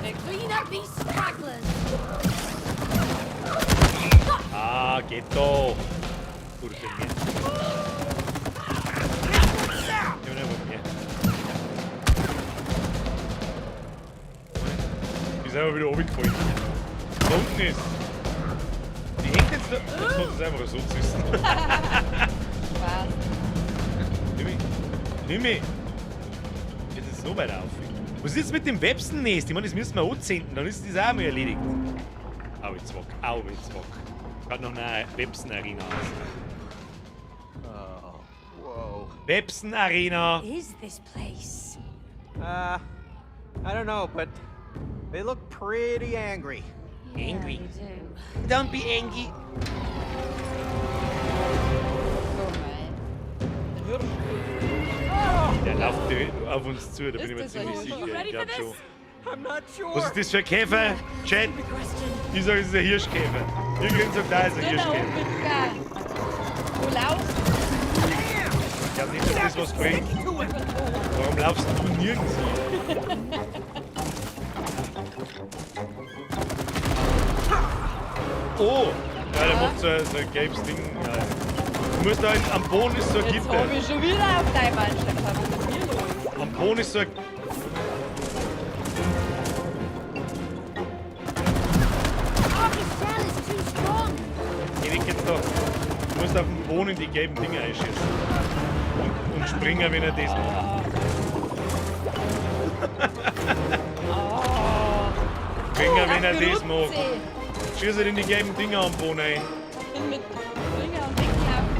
Let's clean up these stragglers. Ah, geht doch. Oder denn mehr? Ich hab nicht mehr. Die sind aber wieder runtergefallen. Da unten ist. Die hängt jetzt da. Jetzt kommt es einfach so zu wissen. Spaß. Nimm mich. Nimm mich. Jetzt ist es noch weiter auf. Was ist jetzt mit dem Websennest? Ich meine, das müssen wir anzünden, dann ist das auch mal erledigt. Au, jetzt wack. Au, jetzt wack. Gerade noch eine Websen-Arena aus. Oh, whoa. Websen-Arena. Is this place? I don't know, but they look pretty angry. Angry. Yeah, they do. Don't be angry. Oh mein. Ein Hirsch. Der läuft direkt auf uns zu, da bin Ist ich mir das ziemlich ein sicher. Hirsch? Ich Ready glaub for schon. this? I'm not sure. Was ist das für ein Käfer? Chat. Ich sag, es ist ein Hirschkäfer. Irgend sagt, da ist ein Genau, Hirschkäfer. Wo laufst du? Ich glaube nicht, dass das was bringt. Warum laufst du nirgends hin? Oh! Ja, der macht so ein gelbes Ding. Ja. Du musst da halt, am Boden ist so ein Jetzt Gitter. hab ich schon wieder auf deine Mannschaft. Was ist hier los? Am Boden ist so ein. Arcus shell is too strong. Geh weg jetzt da. Du musst auf dem Boden in die gelben Dinger einschießen. Und springen, wenn er das macht. Springen, wenn er das macht. Schieß halt in die gelben Dinger am Boden ein. Ich bin mit Springer und weglaufen.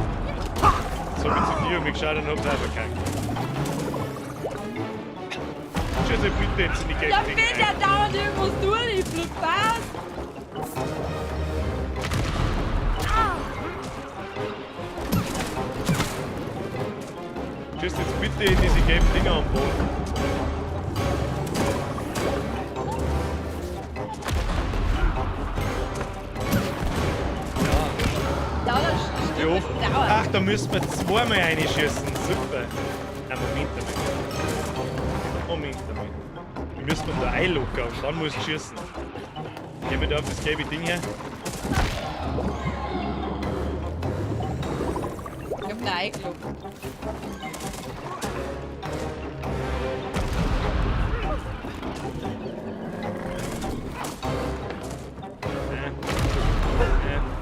So wie zu dir und mich geschaut und hab's auch verkackt. Schieß halt bitte jetzt in die gelben Da Dinger bin ja ein. dauernd irgendwas durch, ich flipp aus. Schieß jetzt bitte in diese gelben Dinger am Boden. schon auf. Dauert. Ach, da müssen wir zweimal reinschießen. Super. Na, Moment einmal. Moment einmal. Wir müssen da einlockern und dann musst du schießen. Gehen wir da auf das gelbe Ding her. Ich hab ihn eingeloggt.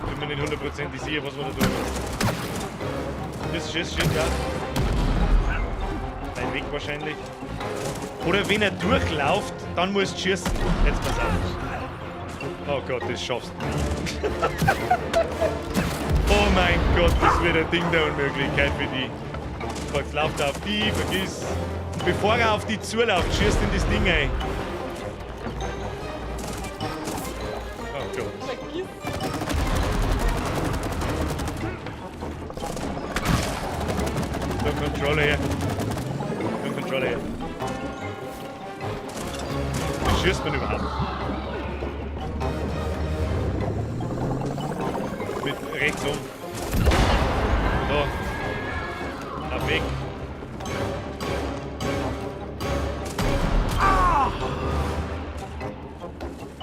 Bin mir nicht hundertprozentig sicher, was wir da tun. Schieß, schieß, schieß, ja. Weit weg wahrscheinlich. Oder wenn er durchlauft, dann musst du schießen. Jetzt pass auf. Oh Gott, das schaffst du nicht. Oh mein Gott, das wird ein Ding der Unmöglichkeit für die. Jetzt lauft er auf die, vergiss. Und bevor er auf die zuläuft, schießt in das Ding ein. Oh Gott. Vergiss. So, Controller her. So, Controller her. Wie schießt man überhaupt? Mit rechts um. Da. Lauf weg.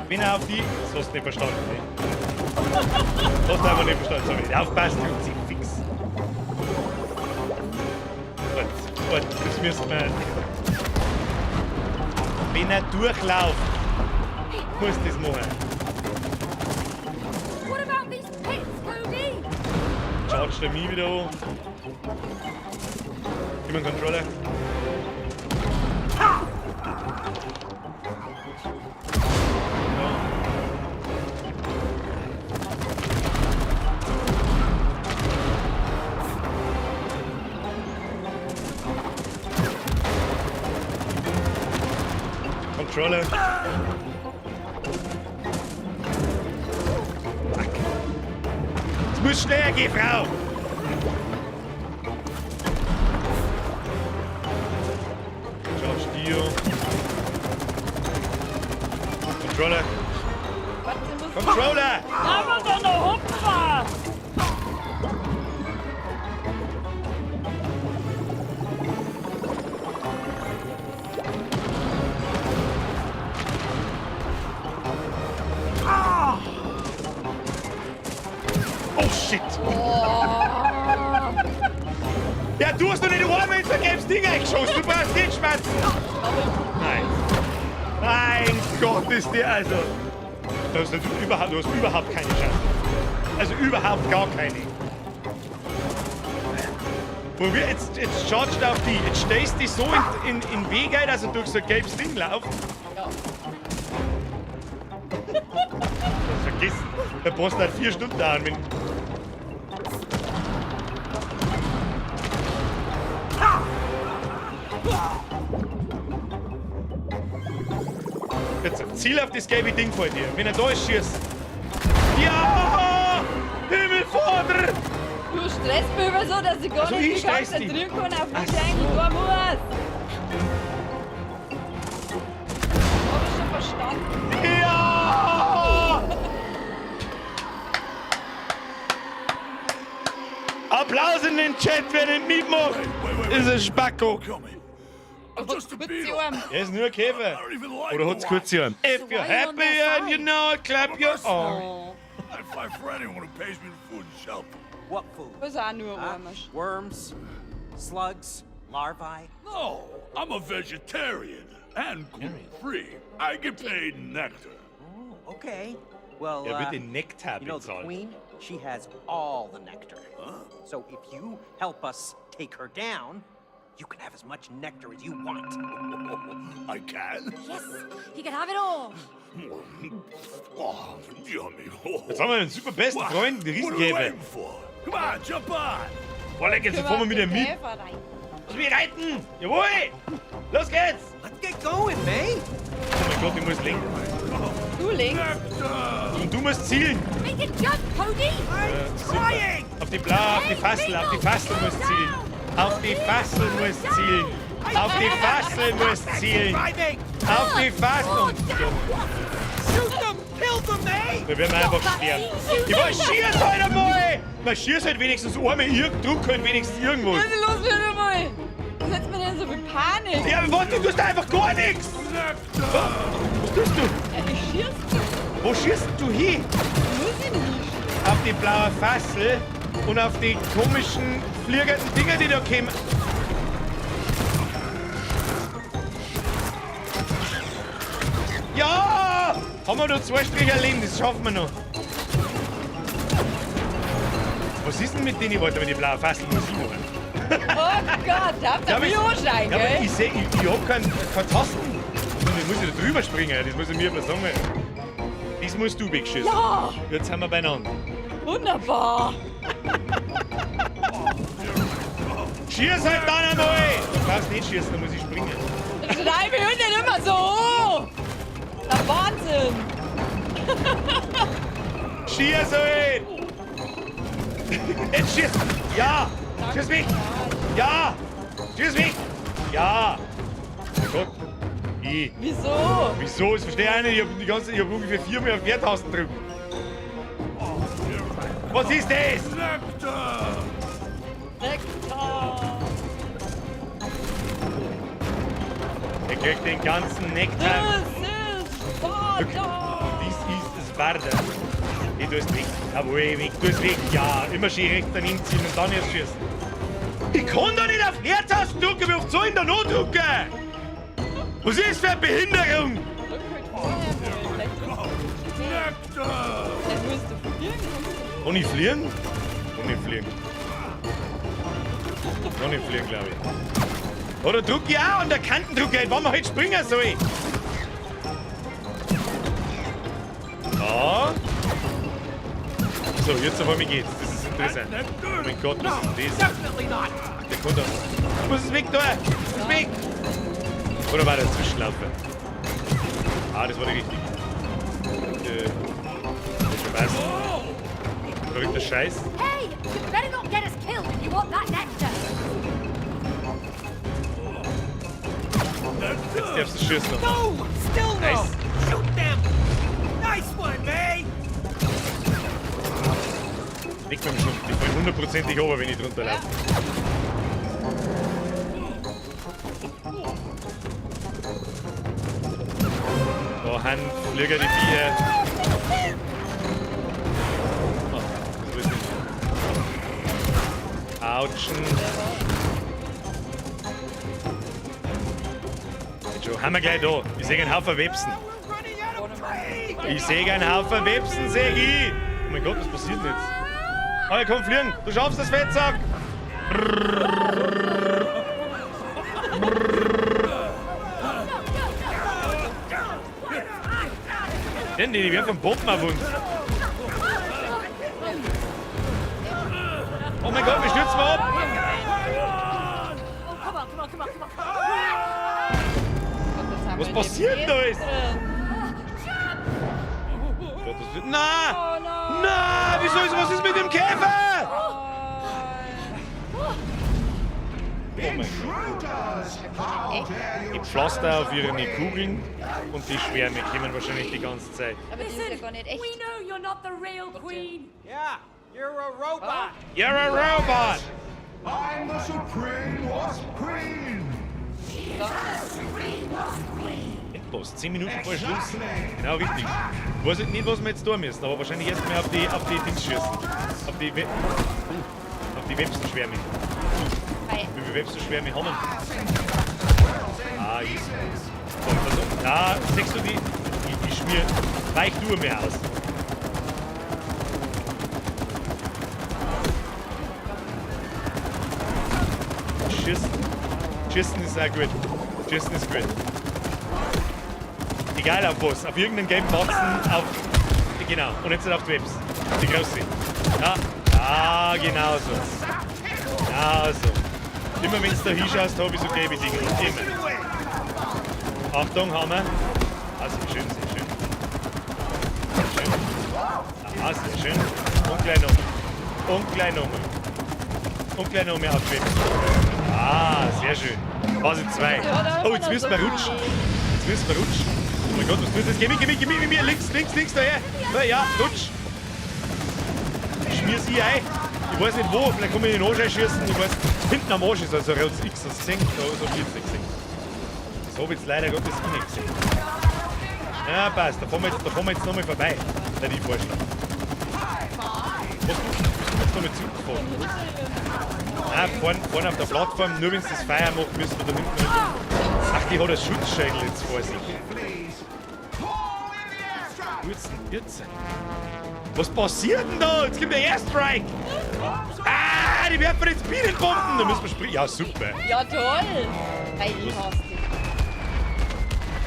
Wenn er auf die. Das hast du nicht verstanden, ne? Das hast du einfach nicht verstanden. So, wenn ich aufpasst, tut sie fix. Gut, gut, das müssen wir. Wenn er durchlauft, muss das machen. What about these pits, Cody? Charge der mich wieder an. Gib mir einen Controller. Ja. Controller. Fuck. Es muss schneller gehen, Frau! Charge Dio. Controller. Warte, ich muss. Controller! Da muss doch noch hupfen! Oh shit! Oh. Ja, du hast doch nicht einmal in so ein gelbes Ding eingeschossen. Du brauchst nicht schmerzen. Nein. Mein Gott, ist der also. Du hast, überhaupt keine Chance. Also überhaupt gar keine. Probier, jetzt charged auf die. Jetzt stehst du so in den Weg ein, dass er durch so ein gelbes Ding läuft. Ja. Das vergiss. Der Boss hat 4 Stunden dauern. Wenn Jetzt ziel auf das gelbe Ding vor dir. Wenn er da ist, schieß. Ja! Himmelvater! Du stresst mich immer so, dass ich gar Also nicht ich mich stress dich. konzentrieren kann auf Ach was ich eigentlich so. tun muss. Hab ich schon verstanden. Ja! Applaus in den Chat, wer nicht mitmacht, ist ein Spacko. I'm just a Kurze beetle. Arme. Er ist nur ein Käfer. I don't even like Oder hat's the kurze Arme? If So you're why are you on happy their and you side? know it, clap your arm. Oh. I fight for anyone who pays me with food and shelter. What food? Das ist auch nur Huh? Arme. Worms, slugs, larvae. No, I'm a vegetarian and gluten-free. I get paid in nectar. Oh, okay. Well, Er wird in Nektar you know the bezahlt. queen? She has all the nectar. So if you help us take her down, you can have as much nectar as you want. I can? Yes, he can have it all. Oh, yummy. Jetzt haben wir einen super besten Freund, den What are we Riesenkäfer. waiting for? Come on, jump on. Boah, leck, jetzt fahren wir mit dem mit. Käfer rein. Lass mich reiten! Jawohl! Los geht's! Let's get going, May. Oh mein Gott, ich muss lenken. Du links. Nectar! Und du musst zielen. Make it jump, Cody. Super. Auf die Blau, auf die Fassel, auf die Fassel musst zielen. Auf die Fassel musst zielen. Auf die Fassel musst zielen. Driving! Auf die Fassel. Oh, damn wasps. Shoot them! Kill them, May! Da werden wir einfach sterben. Ich weiß, schieß halt einmal! Man schießt halt wenigstens einmal, druck halt wenigstens irgendwo. Was ist los mit dir mal? Was setzt mir denn so viel Panik? Ja, aber warte, du tust da einfach gar nichts! Was tust du? Ja, ich schieß. Wo schießt du hin? Muss ich nicht. Auf die blaue Fassel und auf die komischen fliegenden Dinger, die da kommen. Ja! Haben wir noch 2 Striche Leben, das schaffen wir noch. Was ist denn mit denen? Warte, wenn die blaue Fassel muss ich machen. Oh Gott, da habt ihr mich ansteigen, ja, aber gell? ich seh, ich hab keine Tasten. Und ich muss ja da drüber springen, das muss ich mir mal sagen. Das musst du wegschießen. Ja! Jetzt sind wir beieinander. Wunderbar! Schieß halt dann einmal! Du brauchst nicht schießen, da muss ich springen. Schrei mich nicht immer so hoch! Der Wahnsinn! Schieß halt! Jetzt schieß! Ja! Schieß mich! Ja! Schieß mich! Ja! Oh Gott! Ich. Wieso? Wieso? Das verstehe ich nicht. Ich hab ungefähr 4 Mal auf Leertasten drücken. Was ist das? Nektar! Nektar! Er kriegt den ganzen Nektar. Das ist Sparta! Dies ist Sparta. Ich tu's weg. Jawohl, weg, tu's weg. Ja, immer schön rechts daneben ziehen und dann erst schießen. Ich kann doch nicht auf Leertasten drücken, wie oft soll ich denn da noch drücken? Was ist das für eine Behinderung? Drück halt vorher mal. Vielleicht drückst du Nektar! Vielleicht musst du fliegen. Kann ich fliegen? Kann ich fliegen. Kann ich fliegen, glaube ich. Oder drück ich auch an der Kantendrücke, wann man halt springen soll. Ja. So, jetzt auf einmal geht's. Das ist interessant. Oh mein Gott, was ist denn das? Der kommt da. Was ist weg da? Was ist weg? Oder war der Zwischenlaufe? Ah, das war der richtige. Das war's. Verrückter Scheiß. Hey, you better not get us killed if you want that nectar. Jetzt darfst du schießen. No! Still no! Nice. Shoot them! Nice one, May! Nicht mit dem Schlumpf, die fallen hundertprozentig runter, wenn ich drunter laufe. Da haben Flieger die Bier. Oh, das will ich nicht. Autschen. Schon haben wir gleich da. Ich sehe einen Haufen Websen. Ich sehe einen Haufen Websen, sehe ich. Oh mein Gott, was passiert denn jetzt? Oh, er kommt fliegen. Du schaffst das, Fettsack. Denn die werfen Bomben auf uns. Oh mein Gott, wir stürzen ab. Oh, come on, come on, come on, come on. Was passiert denn da jetzt? Gott, das wird... Na! Oh no! Na! Wieso ist... Was ist mit dem Käfer? Oh mein Gott. Die Pflaster auf ihre Kugeln und die Schwärme kommen wahrscheinlich die ganze Zeit. Aber die ist ja gar nicht echt. We know you're not the real queen. Yeah, you're a robot. You're a robot! I'm the Supreme Wasp Queen! Endboss, 10 Minuten vor Schluss. Genau richtig. Ich weiß nicht, was wir jetzt tun müssen, aber wahrscheinlich erstmal auf die Dings schießen. Auf die Websenschwärme. Wie viele Websenschwärme haben wir? Ah, easy. So, also, da siehst du die. Ich schmier. Weich du mir aus. Schießen. Schießen ist auch gut. Schießen ist gut. Egal auf was, auf irgendeinen gelben Batzen, auf. Genau, und jetzt auf die Webs. Die große. Ja, ja, genau so. Genau so. Immer wenn du da hinschaust, habe ich so gelbe Dinge. Immer. Achtung, haben wir. Ah, sehr schön, sehr schön. Sehr schön. Ah, sehr schön. Und gleich nochmal. Und gleich nochmal. Und gleich noch mehr auf die Webs. Ah, sehr schön. Phase 2. Oh, jetzt müssen wir rutschen. Jetzt müssen wir rutschen. Oh mein Gott, was tust du jetzt? Geh mit, geh mit, geh mit, mit mir. Links, links, links, daher. Na ja, lutsch. Schmier sie ein. Ich weiß nicht wo, vielleicht kann ich in den Arsch einschießen. Ich weiß, hinten am Arsch ist also ein rotes X, das gesehen. Da so hab ich jetzt nicht gesehen. Das hab ich jetzt leider Gottes nicht gesehen. Ja, passt. Da fahren wir jetzt, da fahren wir jetzt nochmal vorbei. Hätte ich vorschlagen. Was du, bist du jetzt nochmal zurückgefahren? Nein, vorne auf der Plattform, nur wenn sie das Feuer macht, müssen wir da hinten nicht. Ach, die hat ein Schutzschädel jetzt vor sich. Würzen. Was passiert denn da? Jetzt kommt der Airstrike! Ah, die werfen jetzt Bienenbomben! Da müssen wir springen. Ja, super. Ja, toll. Ey, ich hasse dich.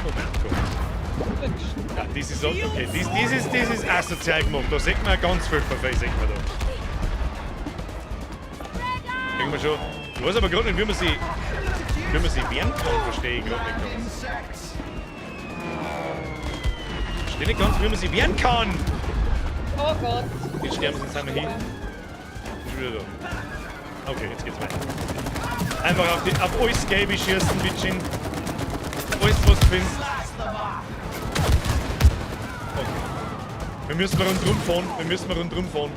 Oh mein Gott. Ja, das ist okay. Das ist asozial gemacht. Da sieht man ganz viel vorbei, sieht man da. Kriegen wir schon. Ich weiß aber gerade nicht, wie man sie wehren kann, verstehe ich gerade nicht ganz. Verstehe nicht ganz, wie man sie wehren kann! Oh Gott. Jetzt sterben sie, jetzt sind wir hin. Ist wieder da. Okay, jetzt geht's weiter. Einfach auf alles Gelbe schießen, bitteschön. Alles, was du findest. Okay. Wir müssen mal rundherum fahren. Wir müssen mal rundherum fahren.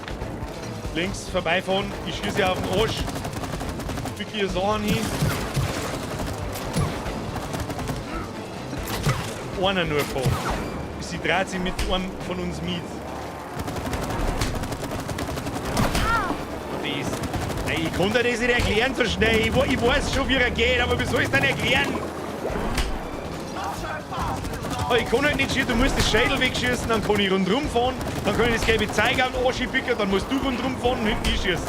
Links vorbeifahren. Ich schieße ja auf den Arsch. Pick hier Sachen hin. Einer nur fahren. Sie dreht sich mit einem von uns mit. Das. Ey, ich kann dir das nicht erklären so schnell. Ich weiß schon, wie er geht, aber wie soll ich es denn erklären? Oh, ich kann halt nicht schießen, du musst das Schädel wegschießen, dann kann ich rundherum fahren, dann kann ich das gelbe Zeug auf den Arsch picken, dann musst du rundherum fahren und hinten schießen.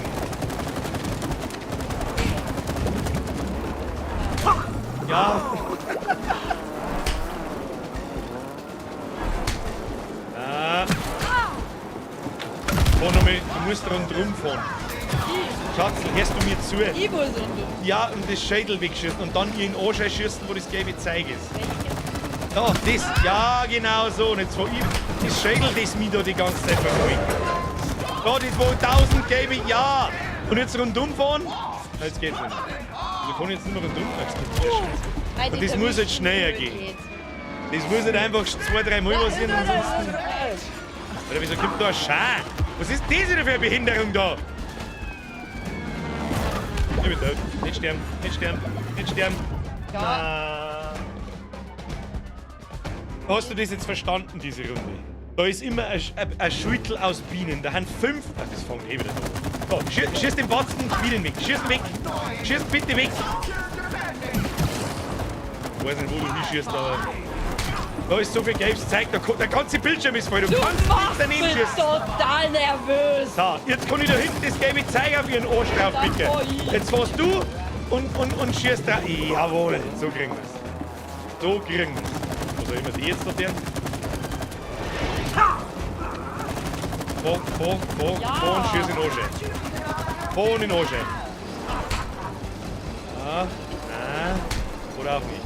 Ja. Ah. Fahr nochmal, du musst rundherum fahren. Schatzel, hörst du mir zu? Ich muss rundherum. Ja, und das Schädel wegschießen und dann ihren Arsch schießen, wo das gelbe Zeug ist. Da, das, ja, genau so. Und jetzt fahr ich das Schädel, das mich da die ganze Zeit verfolgt. Da, das wo 1000 gelbe, ja. Und jetzt rundum fahren? Na, jetzt geht's nicht mehr. Also kann ich jetzt nicht mehr rundum fahren. Jetzt geht's nicht. Und das muss jetzt schneller gehen. Das muss nicht einfach 2, 3 Mal passieren, ansonsten. Alter, wieso kommt da ein Schar? Was ist das wieder für eine Behinderung da? Ich bin tot. Nicht sterben, nicht sterben, nicht sterben. Ja. Ah. Hast du das jetzt verstanden, diese Runde? Da ist immer ein Schüttel aus Bienen. Da haben 5. Ach, das fängt eh wieder an. So, schieß den Batzen Bienen weg. Schieß weg. Schieß bitte weg. Ich weiß nicht, wo du hinschießt, aber. Da ist so viel gelbes Zeug, der ganze Bildschirm ist voll. Du kannst nicht daneben machst mich schießen. total nervös. So, jetzt kann ich da hinten das gelbe Zeug auf ihren Arsch drauf picken. Jetzt fährst du und schießt da. Jawohl, so kriegen wir's. So kriegen wir's. Was auch immer die jetzt da tun. Fahr, fahr, fahr, fahr und schieß in den Arsch. Fahr und in den Arsch. Ah, nein. Oder auch nicht.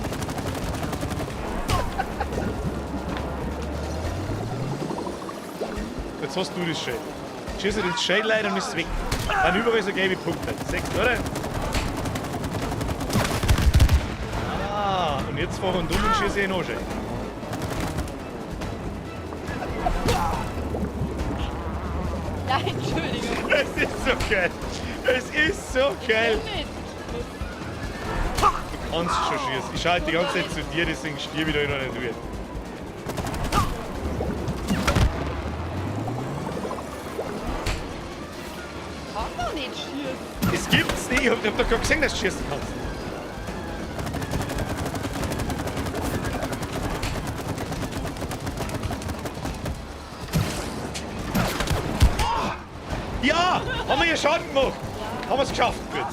Jetzt hast du das Schädel. Schieß dir ins Schädel rein und ist weg. Dann überall so gelbe Punkte. Sechs, oder? Ah, und jetzt fahr rundum und schieße ich in den Arsch. Nein, Entschuldigung. Es ist so geil. Es ist so geil. Du kannst schon schießen. Ich schaue halt die ganze Zeit zu dir, deswegen stirb ich da noch nicht durch. Kann doch nicht schießen. Es gibt's nicht. Ich hab doch gerade gesehen, dass du schießen kannst. Ja! Haben wir hier Schaden gemacht? Haben wir's geschafft? Gut.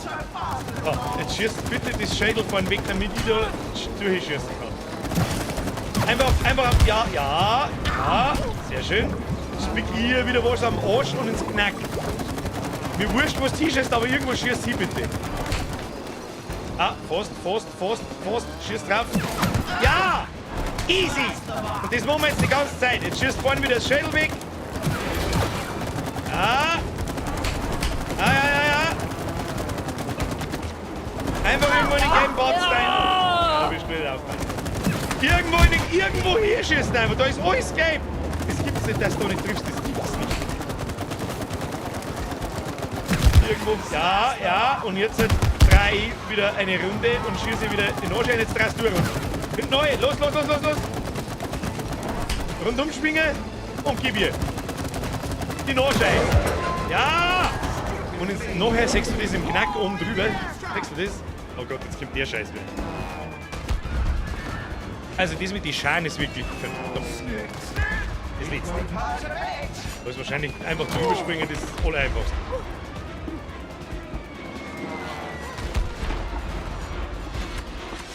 So, jetzt schießt bitte das Schädel vorn weg, damit ich da durchschießen kann. Einfach, einfach, ja, ja, ja, sehr schön. Jetzt pick ich hier wieder was am Arsch und ins Knack. Mir wurscht, was du hinschießt, aber irgendwo schießt sie bitte. Ah, fast, fast, fast, fast, schießt drauf. Ja! Easy! Und das machen wir jetzt die ganze Zeit. Jetzt schießt vorne wieder das Schädel weg. Ah! Ah, ja, ja, ja! Einfach irgendwo in den gelben Bots rein. Da bist du nicht aufgefallen. Irgendwo in den, irgendwo hier schießen einfach. Da ist alles gelb. Das gibt's nicht, dass du da nicht triffst. Das gibt's nicht. Irgendwo. Ja, ja. Und jetzt halt drei wieder eine Runde und schieße wieder den Anschein. Jetzt drehst du eine Runde. Mit neu. Los, los, los, los, los. Rundum schwingen und gib ihr. Die Anschein. Ja! Und jetzt, nachher siehst du das im Knack oben drüber. Siehst du das? Oh Gott, jetzt kommt der Scheiß wieder. Also das mit den Scharen ist wirklich verdammt. Das letzte. Da ist wahrscheinlich einfach drüber springen, das ist das Allereinfachste.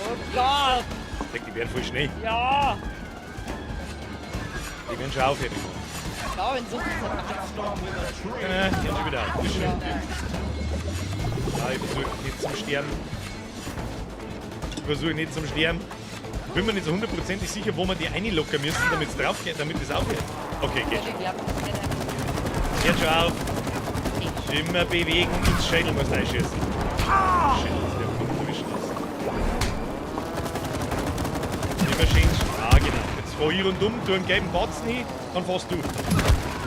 Oh Gott! Die werden voll schnell. Ja! Die werden schon aufhören. Ja, wenn so viel Ja, die haben schon wieder auf. Das ist schön. Ja, ich versuche nicht zum Sterben. Ich versuche nicht zum Sterben. Ich bin mir nicht so hundertprozentig sicher, wo wir die einlocken müssen, damit es drauf geht, damit es aufhört. Okay, geht schon. Hört schon auf. Immer bewegen, ins Schädel musst du einschießen. Shit, das wäre gut erwischen lassen. Immer schön. Ah, genau. Jetzt fahr ich rundum, tu einen gelben Batzen hin, dann fährst du.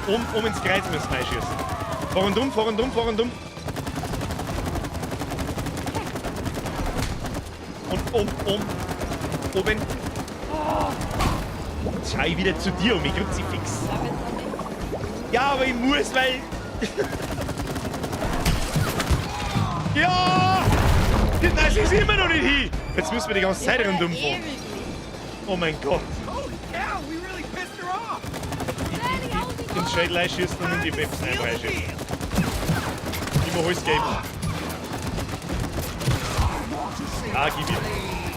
Um ins Kreuz müssen wir einschießen. Fahr rundum, fahr rundum, fahr rundum. Und um. Oben. Jetzt schau ich wieder zu dir um, ich Kruzifix. Ja, aber ich muss, weil... Ja! Das ist immer noch nicht hin! Jetzt müssen wir die ganze Zeit rundum fahren. Oh mein Gott. Ins Schädel einschießen und in die Websen einschießen. Immer alles geben. Ah, gib ihm.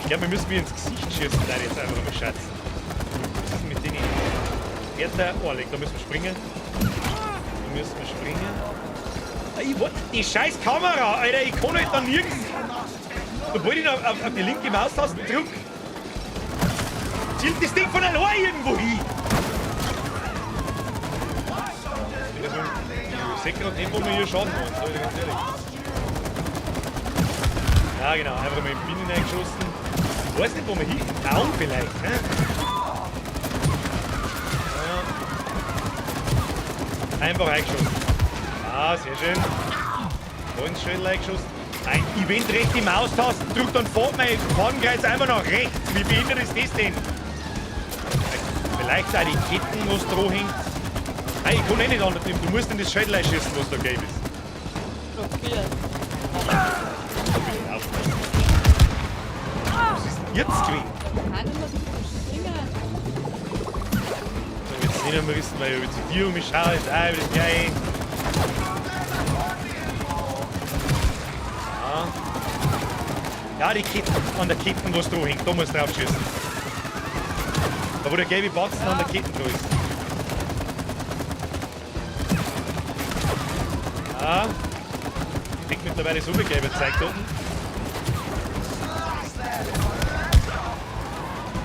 Ich glaube, wir müssen mir ins Gesicht schießen, da jetzt einfach mal schätzen. Was ist denn mit denen? Erter Orlik, da müssen wir springen. Da müssen wir springen. Ah, ich wollte die scheiß Kamera, Alter, ich kann halt da nirgends. Sobald ich noch auf die linke Maustaste drück, zielt das Ding von allein irgendwo hin. Ich sehe gerade nicht, wo wir hier schaden wollen, sag ich dir ganz ehrlich. Ja, genau, einfach mal in die Bienen eingeschossen. Ich weiß nicht, wo wir hin. Down vielleicht, hä? Ja. Einfach eingeschossen. Ah, sehr schön. Ganz schön eingeschossen. Nein, ich wenn recht die Maustasten drücke, dann fährt mein Fadenkreuz einfach nach rechts. Wie behindert ist das denn? Vielleicht auch die Ketten, was dran hängt. Nein, ich kann eh nicht anders nehmen. Du musst in das Schädel einschießen, was da gelb ist. Blockiert. Was ist denn jetzt gewesen? Kann. So, jetzt nicht mehr wissen, weil ich zu dir um mich schaue. Ist auch wieder gleich. Ja. Ja, die Ketten, an der Ketten, was dran hängt, da musst du drauf schießen. Da wo der gelbe Batzen an der Kette dran ist. Ja. Ich krieg mittlerweile so viel gelbe Zeug da unten.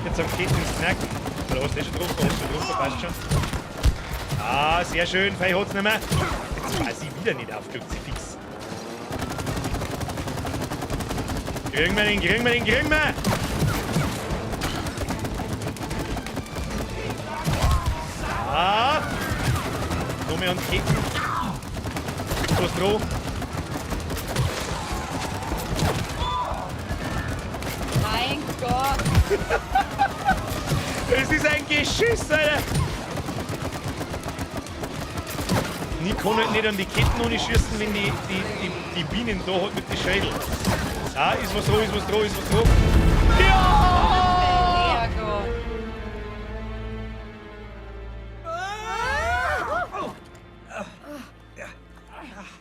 Jetzt am Ketten ins Knack. Da hast du eh schon drauf, da hast du schon drauf, passt schon. Ah, sehr schön, Fei hat's nicht mehr. Jetzt weiß ich wieder nicht auf, Kruzifix. Kriegen wir den, kriegen wir den, kriegen wir! Ah! Noch mehr an die Ketten. Kriegst was drauf? Mein Gott! Es ist ein Geschiss, Alter! Ich kann halt nicht an die Ketten ohne schießen, wenn die Bienen da hat mit den Schädel. Ah, ist was dran, ist was dran, ist was dran. Ja!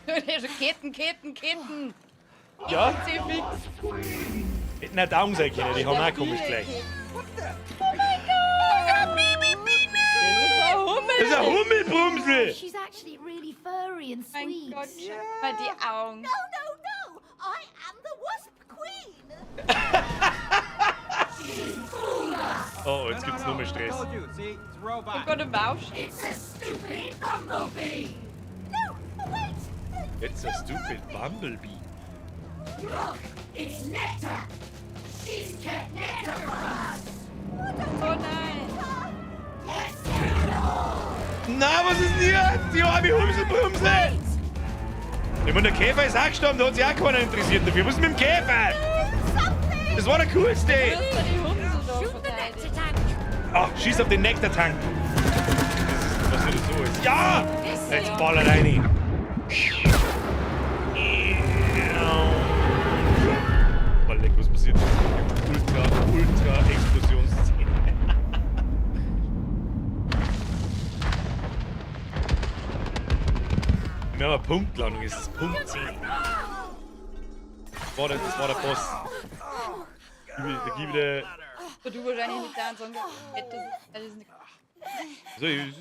Der schon Ketten, Ketten, Ketten. Ja? Fix. Hätten auch Daumen sein können, die haben auch komisch gleich. Oh mein Gott! Das ist ein Hummel! Das ist ein Hummelbrumsel! She's actually really furry and Mein sweet. Gott, schau mal die Augen. No, no, no! I am the Wasp Queen! Oh, jetzt gibt's noch mehr Stress. Oh Gott, eine Maus. It's a stupid bumblebee. No, wait! It's a stupid bumblebee. Look, it's Nectar. She's kept Nectar from us. Oh nein. Na, was ist denn jetzt? Die arme Humselbrumsel! Ich meine, der Käfer ist auch gestorben, da hat sich auch keiner interessiert dafür. Was ist mit dem Käfer? Das war der coolste! Ach, schieß auf den Nektartank! Das ist, was nicht so ist. Ja! Jetzt ballert rein. Oh, leck, was passiert? Ultra, ultra Explosionsszene. Wir haben eine Punktlandung, es ist Punkt 10. Das war der Boss. Da gib ich Du wahrscheinlich nicht da und sagen, hättest alles nicht. So, es ist.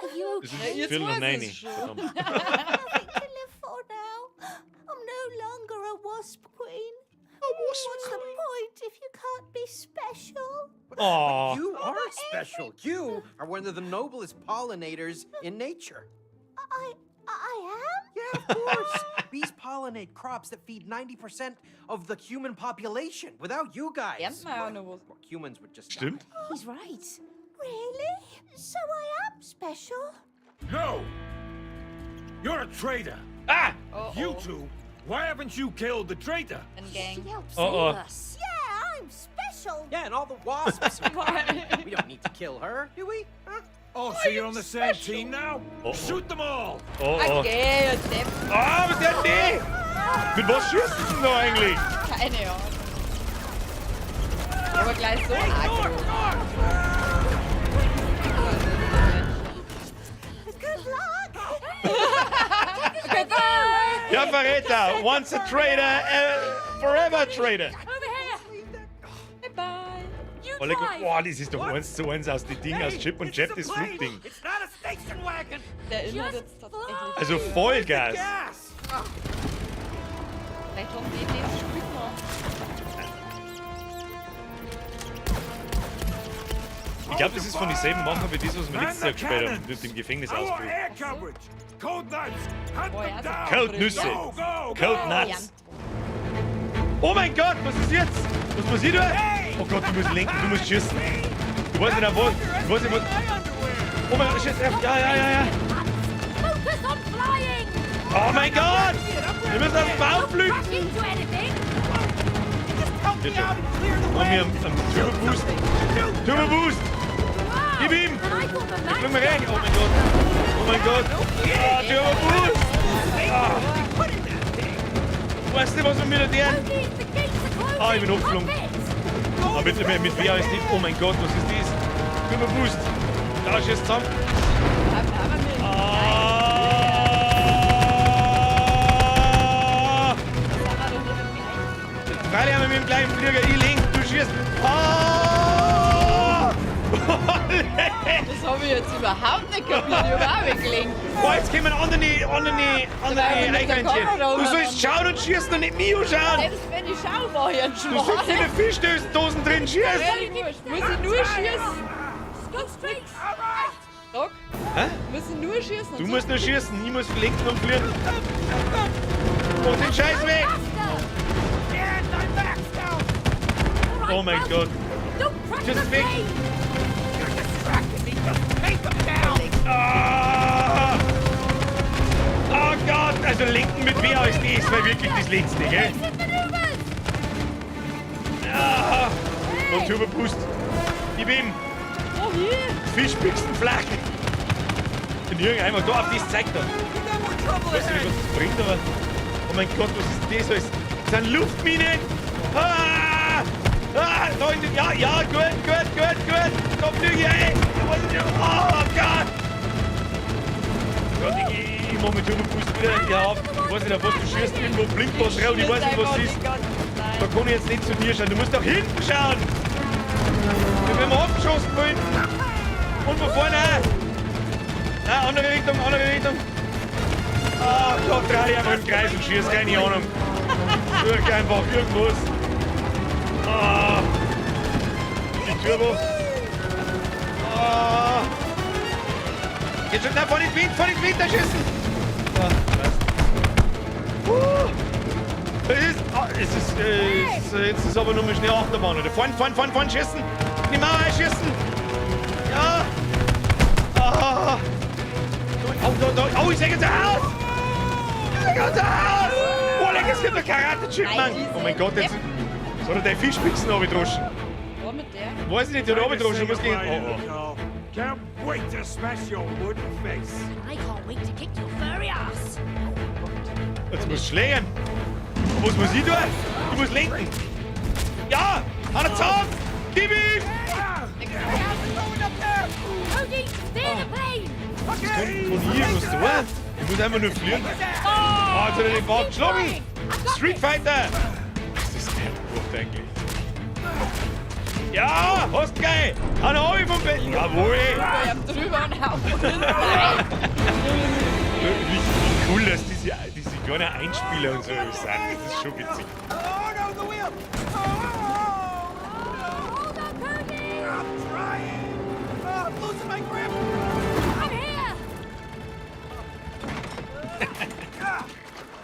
Es ist Ja, Viertel nach jetzt neun. weiß ich's schon. Verdammt. Nothing to live for now. I'm no longer a wasp queen. What's the point if you can't be special? Oh. You are special. You are one of the noblest pollinators in nature. I am? Yeah, of course. Bees pollinate crops that feed 90% of the human population. Without you guys, Lernt man ja auch noch was. well, humans would just die. Stimmt. He's right. Really? So I am special? No! You're a traitor! Ah! Oh, You oh. two, why haven't you killed the traitor? Ein Gang. She helped Oh, save oh. us. Yeah, I'm special. Yeah, and all the wasps. Why? We don't need to kill her, do we? Huh? Oh, so you're on the same team now? Uh-oh. Shoot them all! Oh, oh. Okay, jetzt Depp. Ah, was ist denn die? Mit was schießen sie denn da eigentlich? Keine Ahnung. Aber gleich so aggro. Good luck. Okay, bye! Ja, Verräter! Once a traitor, forever a traitor! Over here. Bye bye! You Oh, leck, drive. boah, das ist doch 1:1 aus dem Ding, aus Chip und this Chap, is das a plane. Flugding. It's not a station wagon. Der erinnert Just jetzt tatsächlich. Also Vollgas. Gas. Vielleicht haben die das Spiel gemacht. Ich glaube, das ist von denselben Machern wie das, was wir letztes Jahr gespielt haben, mit dem I want Gefängnisausbruch. air coverage! Cold nuts! Hunt Oh, them ja, down! Cold Nüsse. Go, go, Cold go! Nuts. Oh mein Gott, was ist jetzt? Was passiert da? Oh Gott, du musst lenken, du musst schießen. Du weißt nicht, auf was. Du weißt nicht, was. Oh mein Gott, schieß. Ja, ja, ja, ja. Focus on flying. Oh mein Gott! Wir müssen auf den Baum fliegen. Crash into anything. Help me Geht schon. out and clear the Und way. wir haben einen Turbo Boost. Turbo Boost. Wow. Gib ihm. And I thought the Fliegen max wir rein. Oh mein Gott. Oh mein Gott. Ah, Turbo Boost. Ah. Weißt du, was wir mit der... Cody, the gates are closing. Ah, ich bin hochgeflogen. Pop it. Ah, mit WASD. Oh mein Gott, was ist das? Turbo Boost. Da schießt zusammen. Aber mit. Ah! Das haben wir doch nicht im gleichen. Freilich haben wir mit dem gleichen Flieger. Ich lenk, du schießt. Ah! Das habe ich jetzt überhaupt nicht kapiert. Ich habe auch weggelenkt. Boah, jetzt kommen andere Weil wir mit der Eichhörnchen. Kamera Du sollst schauen und schießen und nicht mich anschauen. Selbst wenn ich schaue, mache ich einen Du sitzt in Schmarrn. den Fischdosen drin, schieß! Völlig wurscht. Muss ich nur schießen? Just go straight. Doc, Hä? muss ich nur schießen? Du musst nur schießen, ich muss lenken und fliegen. Mach den Scheiß weg! Faster. Yes, I'm maxed out. All right, Oh mein well, Gott. Don't crash Just the weg. plane. You're distracting me. Just take them down. Ah! Oh Gott, also lenken mit WASD ist mal wirklich das Letzte, gell? Evasive maneuvers. Ah! Und Turbo Boost. Gib ihm. Oh, hier. Fischbüchsen flach. In irgendeinem, da auf das zeigt er. We got more trouble Weiß nicht, ahead. was das bringt, aber. Oh mein Gott, was ist das alles? Das sind Luftminen! Ah! Ah! Da in den, ja, ja, gut, gut, gut, gut! Da fliege ich ein! Da weiß ich nicht. Oh Gott! Gott, ich mach mit Turbo Boost wieder. Ja, ich weiß nicht, auf was du schießt. Irgendwo blinkt was raus, ich weiß nicht, was es ist. Da kann ich jetzt nicht zu dir schauen. Du musst nach hinten schauen! Wir werden abgeschossen von hinten. Und von vorne auch. Nein, andere Richtung, andere Richtung. Ah Gott, dreh dich einfach im Kreis und schieß, keine Ahnung. Durch einfach irgendwas. Ah. Die Turbo. Ah. Jetzt schon, nein, vor den Wind, da schießen. Ah, passt. Es ist, jetzt ist aber nur mal schnell Achterbahn, oder? Fahren, fahren, fahren, fahren, schießen. In die Mauer einschießen! Ja! Ah. Oh, da, da. Oh, ich sehe unser Haus! Ich sehe unser Haus! Oh, leck, es gibt einen Karate-Chip, Mann! Oh mein Gott, jetzt... Soll er deine Fischspitzen runtergedroschen? Wo mit der? Weiß ich nicht, die hat runtergedroschen. Muss gehen. Oh, oh. Can't wait to smash your wooden face. I can't wait to kick your furry ass. Jetzt muss ich schlägen. Was muss ich tun? Ich muss lenken. Ja! An der Zahn! Gib ihm! Cody, steer the plane. Kann ich irgendwas tun? Ich muss einfach nur fliegen. Ah, jetzt hat er den Bart geschlagen! Street Fighter! Das ist der Wucht eigentlich. Ja, hast geil! An der vom Bett! Jawohl! Ich hab drüber und hau. Nein. Wie cool, dass diese kleinen Einspieler und so sind. Das ist schon witzig. Oh no, the wheel! Oh, Hold on, Cody. I'm trying! Oh, I'm losing my grip! I'm here.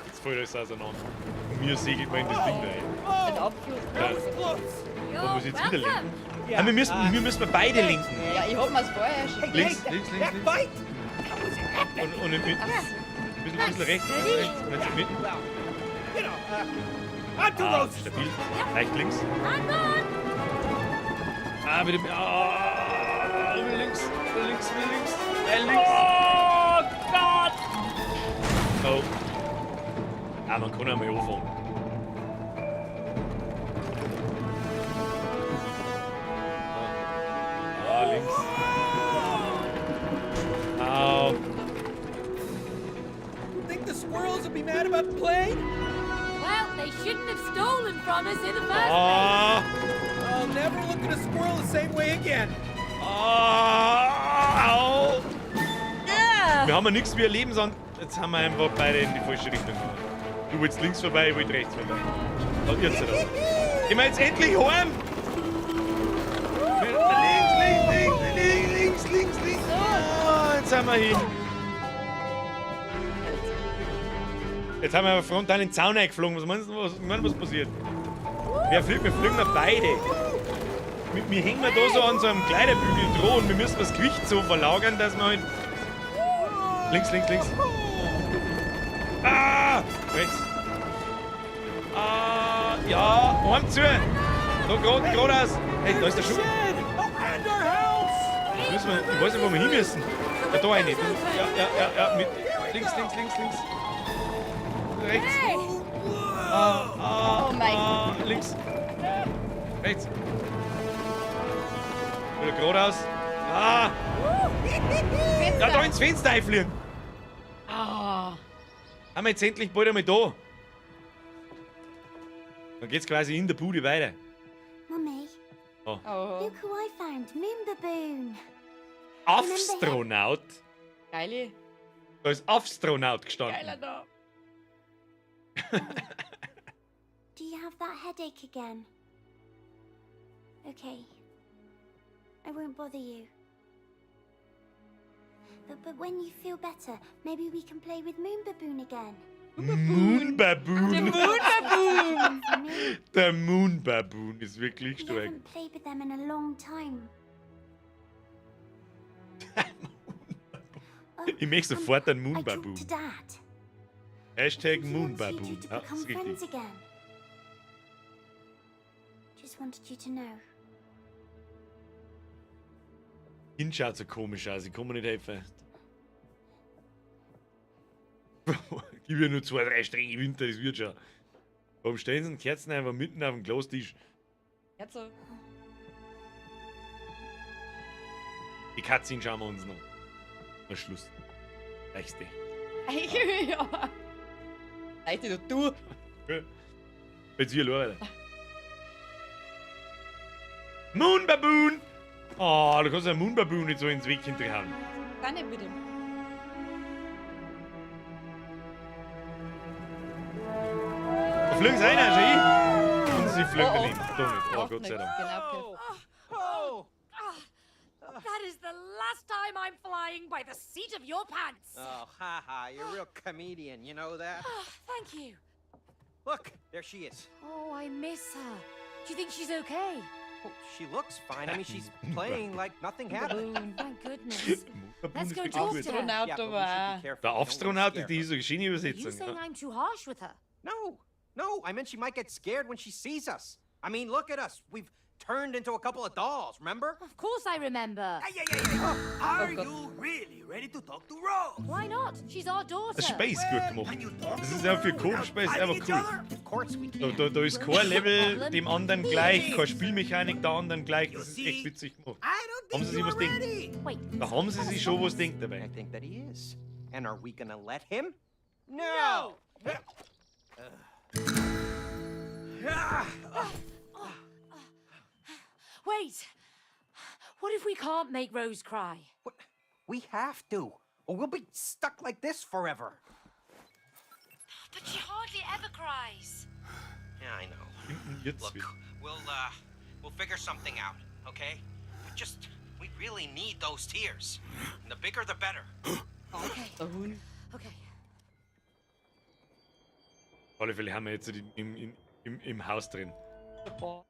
Jetzt fällt alles auseinander. Und mir segelt man in das Ding rein. Mit Abfluss. Ja. You're Wo muss ich jetzt wieder welcome. lenken? Ah, wir müssen beide lenken. Ja, ich hab mir's vorher schon. Links, links, links, That links. fight? Und in Mitte. Ein bisschen rechts, ein bisschen rechts. Und jetzt in Mitte. You know, I'm too Ah, low. stabil. Leicht links. Hang on. Ah, bitte. Ah, wieder links, wieder links, wieder links. Links. Oh Gott! Oh. Ah, man kann einmal anfangen. Ah, links. Au. You think the squirrels will be mad about the plane? Well, they shouldn't have stolen from us in the first place. Ah. I'll never look at a squirrel the same way again. Ah, au. Ja. Wir haben ja nichts wie ein Leben, sondern jetzt haben wir einfach beide in die falsche Richtung gegangen. Du willst links vorbei, ich wollte rechts vorbei. Da, jetzt da. Gehen wir jetzt endlich heim! Links, links, links, links, links, links. Ah, jetzt sind wir hin. Jetzt haben wir aber frontal in den Zaun eingeflogen. Was meinst du, was passiert? Wer fliegt? Wir fliegen wir beide. Wir hängen da so an so einem Kleiderbügel dran und wir müssen das Gewicht so verlagern, dass wir halt. Links, links, links. Ah! Rechts. Ah, ja, Arm zu. Da geradeaus. Hey, da ist der Schuh. Müssen wir, ich weiß nicht, wo wir hin müssen. Ja, da rein. Ja, ja, ja, ja. Mit, links, links, links, links. Rechts. Ah, ah, Oh mein ah, links. Rechts. Wieder geradeaus. Ah! Ja, da ins Fenster einfliegen. Ah. Haben wir jetzt endlich bald einmal da. Dann geht's quasi in der Bude weiter. Mummy, Oh. Oh. look who I found. Moon Baboon. Astronaut. Geile. Da ist Astronaut gestanden. Geiler Name. Do you have that headache again? Okay. I won't bother you. But when you feel better, maybe we can play with Moon Baboon again. Moon Baboon. Der Moon Baboon. Me, Der Moon Baboon ist wirklich we stark. haven't played with them in a long time. Oh, Ich möchte sofort einen Moon I talked Baboon. to Dad. Hashtag He Moon wants you two Baboon. to Ja, das become ist richtig. friends again. Just wanted you to know. Kind schaut so komisch aus, ich kann mir nicht helfen. Gib ja nur 2, 3 strenge Winter, das wird schon. Warum stellen sie denn Kerzen einfach mitten auf dem Glastisch? Kerze. Die Katzen schauen wir uns noch. Na Schluss. Reichste. Ja. Leichte du. Jetzt hier, schau weiter. Moon Baboon! Oh, du kannst ja Moon Baboon nicht so ins Weg hinterhauen. Dann nicht bitte. Da fliegen sie rein, schau ich. Und sie fliegen Oh, oh. daneben. Doch nicht. Oh, Macht Gott sei nix. Dank. Genau. Oh! That is the last time I'm flying by the seat of your pants. Oh, ha ha, you're a real comedian, you know that? Oh, thank you. Look, there she is. Oh, I miss her. Do you think she's okay? Well, she looks fine. I mean, she's playing like nothing happened. Thank goodness. Let's go talk to her. Astronaut Yeah, but we aber should auch. be careful. Der We don't wanna Astronaut, scare die her. ist eine schöne Are you Übersetzung. saying Ja. I'm too harsh with her? No, no. I meant she might get scared when she sees us. I mean, look at us. We've turned into a couple of dolls, remember? Of course I remember. Hey, hey, hey, hey. Are Oh Gott. you really ready to talk to Rose? Why not? She's our daughter. Das Spiel ist gut gemacht. Can you talk Das to ist ja her für without Koop-Spiel ist fighting einfach each cool. other? Of course we Da, can. da, da ist kein Level dem anderen gleich, keine Spielmechanik der anderen gleich. Das ist echt witzig gemacht. I don't Haben think sie sich you was are denkt? ready. Wait. Da haben sie sich schon was denkt dabei. I think that he is. And are we gonna let him? No. Wait. What if we can't make Rose cry? What? We have to, or we'll be stuck like this forever. But she hardly ever cries. Yeah, I know. Jetzt Look, wieder. we'll figure something out, okay? We just we really need those tears. And the bigger the better. Okay. Der Hund. Okay. Auf alle Fälle haben wir jetzt im Haus drin.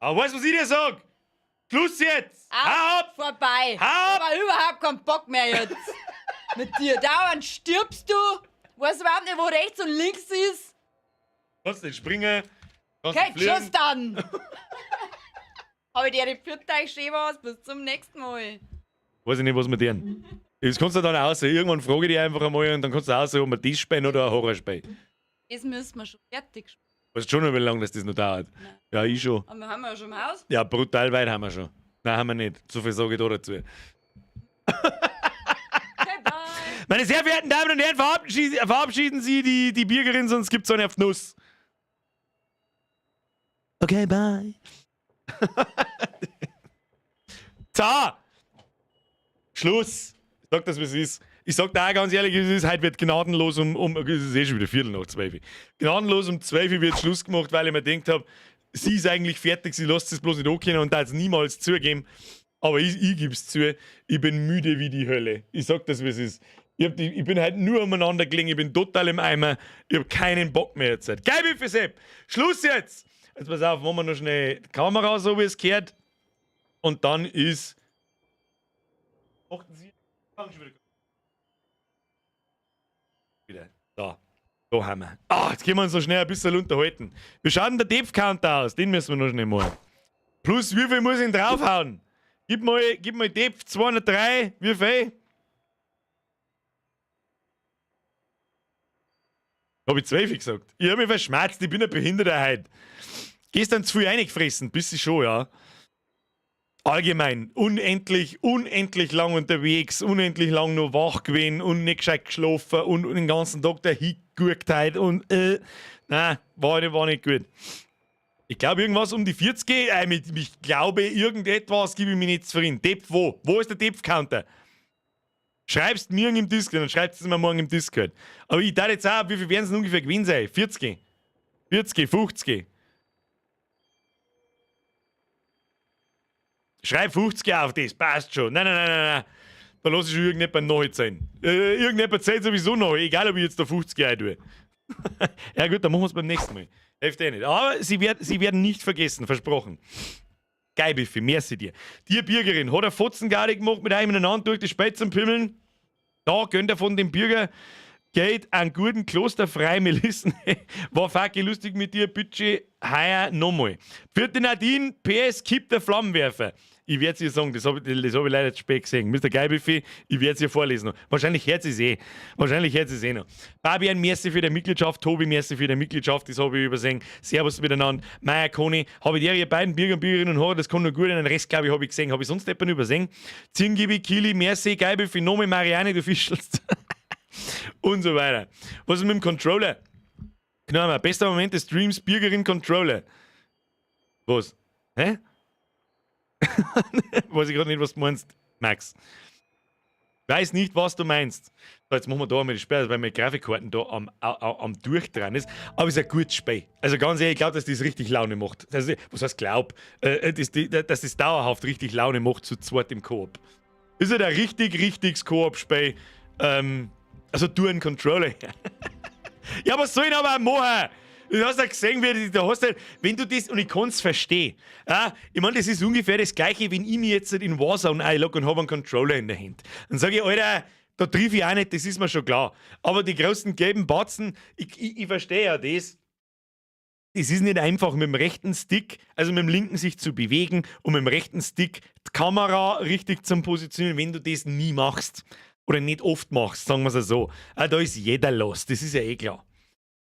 Aber weißt du, was ich dir sag? Schluss jetzt! Hau ab! Vorbei. Hau ab! Aber überhaupt keinen Bock mehr jetzt. Mit dir. Dauernd stirbst du. Weißt überhaupt nicht, wo rechts und links ist. Kannst nicht springen, kannst Okay, nicht fliegen. tschüss dann. Hab ich dir die Pfiat euch schön was. Bis zum nächsten Mal. Weiß ich nicht, was wir tun. Das kannst du dann aus. Irgendwann frage ich dich einfach einmal und dann kannst du aussehen, ob wir das spielen oder ein Horrorspiel. Das müssen wir schon fertig spielen. Weißt schon noch, wie lange das noch dauert? Ja, ich schon. Aber wir haben ja schon im Haus. Ja, brutal weit haben wir schon. Nein, haben wir nicht. So viel sage ich da dazu. Okay, bye. Meine sehr verehrten Damen und Herren, verabschieden Sie die Bürgerin, sonst gibt's eine auf die Nuss. Okay, bye. So! Schluss! Ich sag das, wie es ist. Ich sag da auch ganz ehrlich, es ist, heute wird gnadenlos es ist eh schon wieder 12:15. Gnadenlos um 12 wird Schluss gemacht, weil ich mir gedacht hab, sie ist eigentlich fertig, sie lässt es bloß nicht angehen und darf es niemals zugeben. Aber ich geb's zu, ich bin müde wie die Hölle. Ich sag das, wie es ist. Ich bin halt nur umeinander gelegen, ich bin total im Eimer, ich hab keinen Bock mehr jetzt. Geil, wie Sepp! Schluss jetzt! Jetzt pass auf, machen wir noch schnell die Kamera so, wie es gehört. Und dann ist. Achten Sie. Fang schon wieder. Wieder. Da. Da haben wir. Ah, jetzt können wir uns noch schnell ein bisschen unterhalten. Wie schaut denn der Depth Counter aus? Den müssen wir noch schnell machen. Plus, wie viel muss ich denn draufhauen? Gib mal Depth 203. Wie viel? Hab ich 12 gesagt. Ich hab mich verschmerzt, ich bin ein Behinderter heute. Gestern zu viel reingefressen, bist du schon, ja. Allgemein, unendlich, unendlich lang unterwegs, unendlich lang noch wach gewesen und nicht gescheit geschlafen und den ganzen Tag da hingeguckt heute und nein, war nicht gut. Ich glaube irgendwas um die 40, ich glaube irgendetwas gebe ich mir nicht zufrieden. Depth wo? Wo ist der Depth-Counter? Schreibst mir im Discord, dann schreibst es mir morgen im Discord. Aber ich darf jetzt auch, wie viel werden es denn ungefähr gewesen sein? 40? 40, 50? Schreib 50 auf das, passt schon. Nein, nein, nein, nein, nein. Da lass ich schon irgendjemand nachzahlen. Irgendjemand zählt sowieso noch, egal ob ich jetzt da 50 rein tue. Ja gut, dann machen wir's beim nächsten Mal. Hilft eh nicht. Aber sie werden nicht vergessen, versprochen. Geil, Biffi, merci dir. Die Bürgerin hat eine Fotzengarde gemacht mit einem ineinander durch die Spitze zum Pimmeln. Da gönnt er von dem Bürger Geld einen guten Klosterfrei Melissen. War fucking lustig mit dir, bitte heuer nochmal. Vierte Nadine, PS, kippt der Flammenwerfer. Ich werd's ihr sagen, das hab ich leider zu spät gesehen. Mister Geilbuffet, ich werd's ihr vorlesen. Wahrscheinlich hört sie's eh. Wahrscheinlich hört sie's eh noch. Fabian, merci für die Mitgliedschaft. Tobi, merci für die Mitgliedschaft. Das hab ich übersehen. Servus miteinander. Maya, Koni, hab ich dir, ihr beiden Bürger und Bürgerinnen und Hörer, das kann nur gut. Den Rest, glaub ich, hab ich gesehen. Hab ich sonst jemanden übersehen? Zingibi, Kili, merci, Geilbuffet, Nome, Marianne, du fischelst. Und so weiter. Was ist mit dem Controller? Genau, bester Moment des Streams, Bürgerin Controller. Was? Hä? Weiß ich grad nicht, was du meinst, Max. Weiß nicht, was du meinst. So, jetzt machen wir da einmal die Sperre, weil meine Grafikkarten da am Durchdrehen ist. Aber es ist ein gutes Spiel. Also ganz ehrlich, ich glaub, dass das richtig Laune macht. Also, was heißt glaub? Dass das dauerhaft richtig Laune macht zu zweit im Koop. Ist halt ein richtig, richtiges Koop-Spiel. Also du einen Controller her. Ja, was soll ich denn aber auch machen? Du hast ja gesehen, wie die, da hast du, wenn du das, und ich kann es verstehen. Ja, ich meine, das ist ungefähr das Gleiche, wenn ich mir jetzt in Warzone einlogge und habe einen Controller in der Hand. Dann sage ich, Alter, da triff ich auch nicht, das ist mir schon klar. Aber die großen gelben Batzen, ich verstehe ja das. Es ist nicht einfach, mit dem rechten Stick, also mit dem linken sich zu bewegen und mit dem rechten Stick die Kamera richtig zu positionieren, wenn du das nie machst. Oder nicht oft machst, sagen wir es so. Ah, da ist jeder lost, das ist ja eh klar.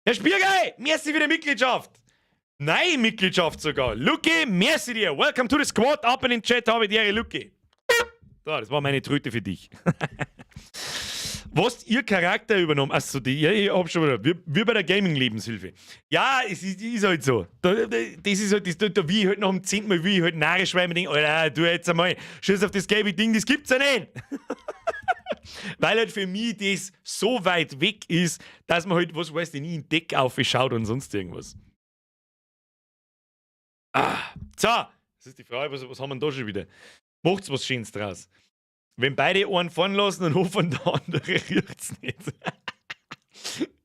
Herr Spiergei, merci für die Mitgliedschaft. Nein, Mitgliedschaft sogar. Lucky, merci dir. Welcome to the squad. Ab in den Chat, habe die Ehre, Lucky. So, das war meine Tröte für dich. Was ihr Charakter übernommen? Achso, die, ja, ich hab schon wieder. Wir bei der Gaming-Lebenshilfe. Ja, es ist halt so. Das ist halt, da wie ich halt nach dem 10. Mal, wie ich halt narrisch, weil ich mir denke, Alter, du jetzt einmal, schieß auf das gelbe Ding, das gibt's ja nicht. Weil halt für mich das so weit weg ist, dass man halt, was weiß ich, nie in Deck aufschaut und sonst irgendwas. Ah, so, das ist die Frage, was haben wir denn da schon wieder? Macht's was Schönes draus. Wenn beide einen fahren lassen und hoffen, der andere riecht's nicht.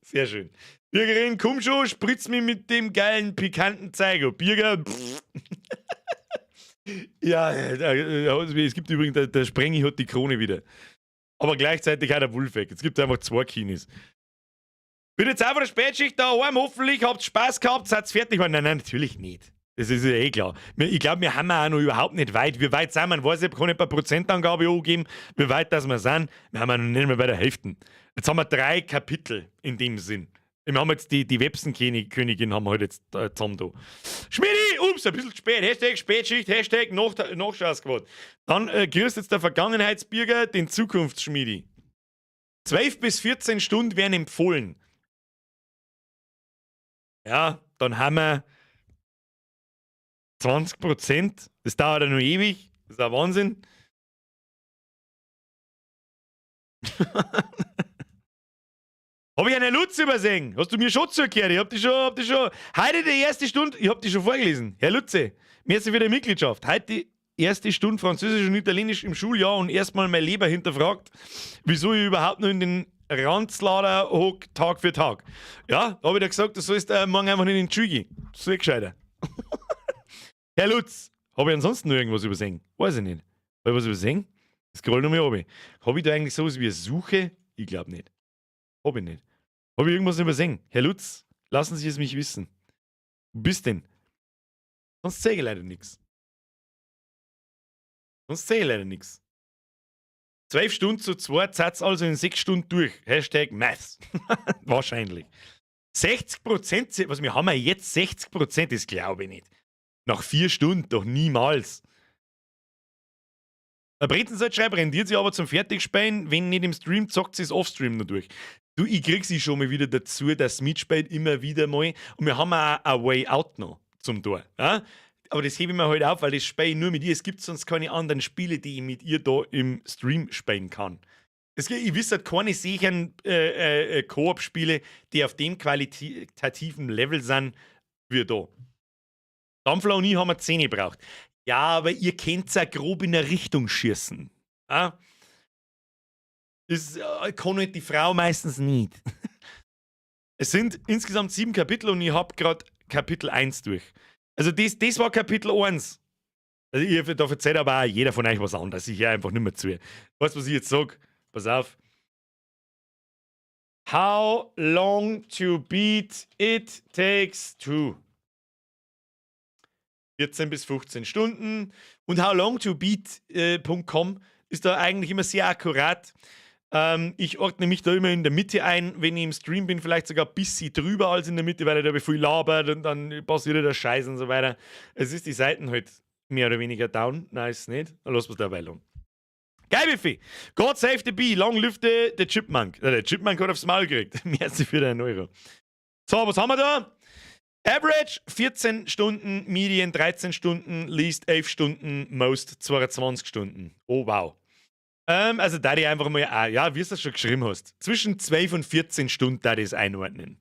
Sehr schön. Bürgerin, komm schon, spritz mich mit dem geilen, pikanten Zeiger. Birger, pff. Ja, es gibt übrigens, der Sprengi hat die Krone wieder. Aber gleichzeitig auch der Wolfeck. Es gibt einfach zwei Kinis. Bin jetzt auch von der Spätschicht daheim, hoffentlich habt Spaß gehabt, seid fertig geworden. Nein, nein, natürlich nicht. Das ist ja eh klar. Ich glaube, wir haben auch noch überhaupt nicht weit. Wie weit sind wir? Weiß ich, kann ich eine Prozentangabe angeben, wie weit das wir sind. Wir haben ja noch nicht mehr bei der Hälfte. Jetzt haben wir drei Kapitel in dem Sinn. Wir haben jetzt die Websenkönigin haben wir halt jetzt zusammen da. Schmidi, ups, ein bisschen spät. #Spätschicht, #Nachschausquad. Dann grüßt jetzt der Vergangenheitsbürger den Zukunftsschmiedi. 12 bis 14 Stunden werden empfohlen. Ja, dann haben wir 20%. Das dauert ja noch ewig. Das ist ein Wahnsinn. Hab ich eine Lutz übersehen? Hast du mir schon zugehört? Ich hab die schon, hab die schon. Heute die erste Stunde, ich hab die schon vorgelesen. Herr Lutze, merci für die Mitgliedschaft. Heute die erste Stunde Französisch und Italienisch im Schuljahr und erstmal mein Leben hinterfragt, wieso ich überhaupt noch in den Ranzlader hock, Tag für Tag. Ja, da hab ich dir gesagt, du sollst morgen einfach nicht in die Schule gehen. Das ist gescheiter. Herr Lutz, hab ich ansonsten noch irgendwas übersehen? Weiß ich nicht. Hab ich was übersehen? Das scroll noch mal runter. Hab ich da eigentlich sowas wie eine Suche? Ich glaub nicht. Hab ich nicht. Hab ich irgendwas übersehen? Herr Lutz, lassen Sie es mich wissen. Wo bist denn? Sonst zeige ich leider nix. Sonst sehe ich leider nix. 12 Stunden zu 2, Satz also in 6 Stunden durch. #Maths. Wahrscheinlich. 60%, was wir haben ja jetzt 60%, das glaube ich nicht. Nach 4 Stunden doch niemals. Der Brezensalzschreiber rendiert sich aber zum Fertigspielen, wenn nicht im Stream, zockt sie es offstream noch durch. Du, ich krieg sie schon mal wieder dazu, dass mitspielt immer wieder mal. Und wir haben auch a Way Out noch zum Tor. Ja? Aber das hebe ich mir halt auf, weil das spiele ich nur mit ihr. Es gibt sonst keine anderen Spiele, die ich mit ihr da im Stream spielen kann. Ich wüsste halt keine sicheren Koop-Spiele, die auf dem qualitativen Level sind, wie da. Dampfler und ich haben wir 10 gebraucht. Ja, aber ihr könnt's ja grob in eine Richtung schießen. Ja? Das kann halt die Frau meistens nicht. Es sind insgesamt 7 Kapitel und ich hab grad Kapitel 1 durch. Also das war Kapitel 1. Also ich, da erzählt aber auch jeder von euch was anderes. Ich höre einfach nicht mehr zu. Weißt du, was ich jetzt sag? Pass auf. How long to beat it takes to. 14 bis 15 Stunden. Und howlongtobeat Punkt com ist da eigentlich immer sehr akkurat. Ich ordne mich da immer in der Mitte ein, wenn ich im Stream bin, vielleicht sogar ein bisschen drüber als in der Mitte, weil ich da viel labert und dann passiert der Scheiß und so weiter. Es ist die Seiten halt mehr oder weniger down. Nein, ist es nicht. Dann lassen wir's dabei liegen. Geil, Biffy! God save the bee, long live the Chipmunk. Der Chipmunk hat aufs Maul gekriegt. Merci für deinen Euro. So, was haben wir da? Average 14 Stunden, Median 13 Stunden, Least 11 Stunden, Most 22 Stunden. Oh, wow. Also da die einfach mal, ah, ja, wie du das schon geschrieben hast, zwischen 12 und 14 Stunden da das einordnen.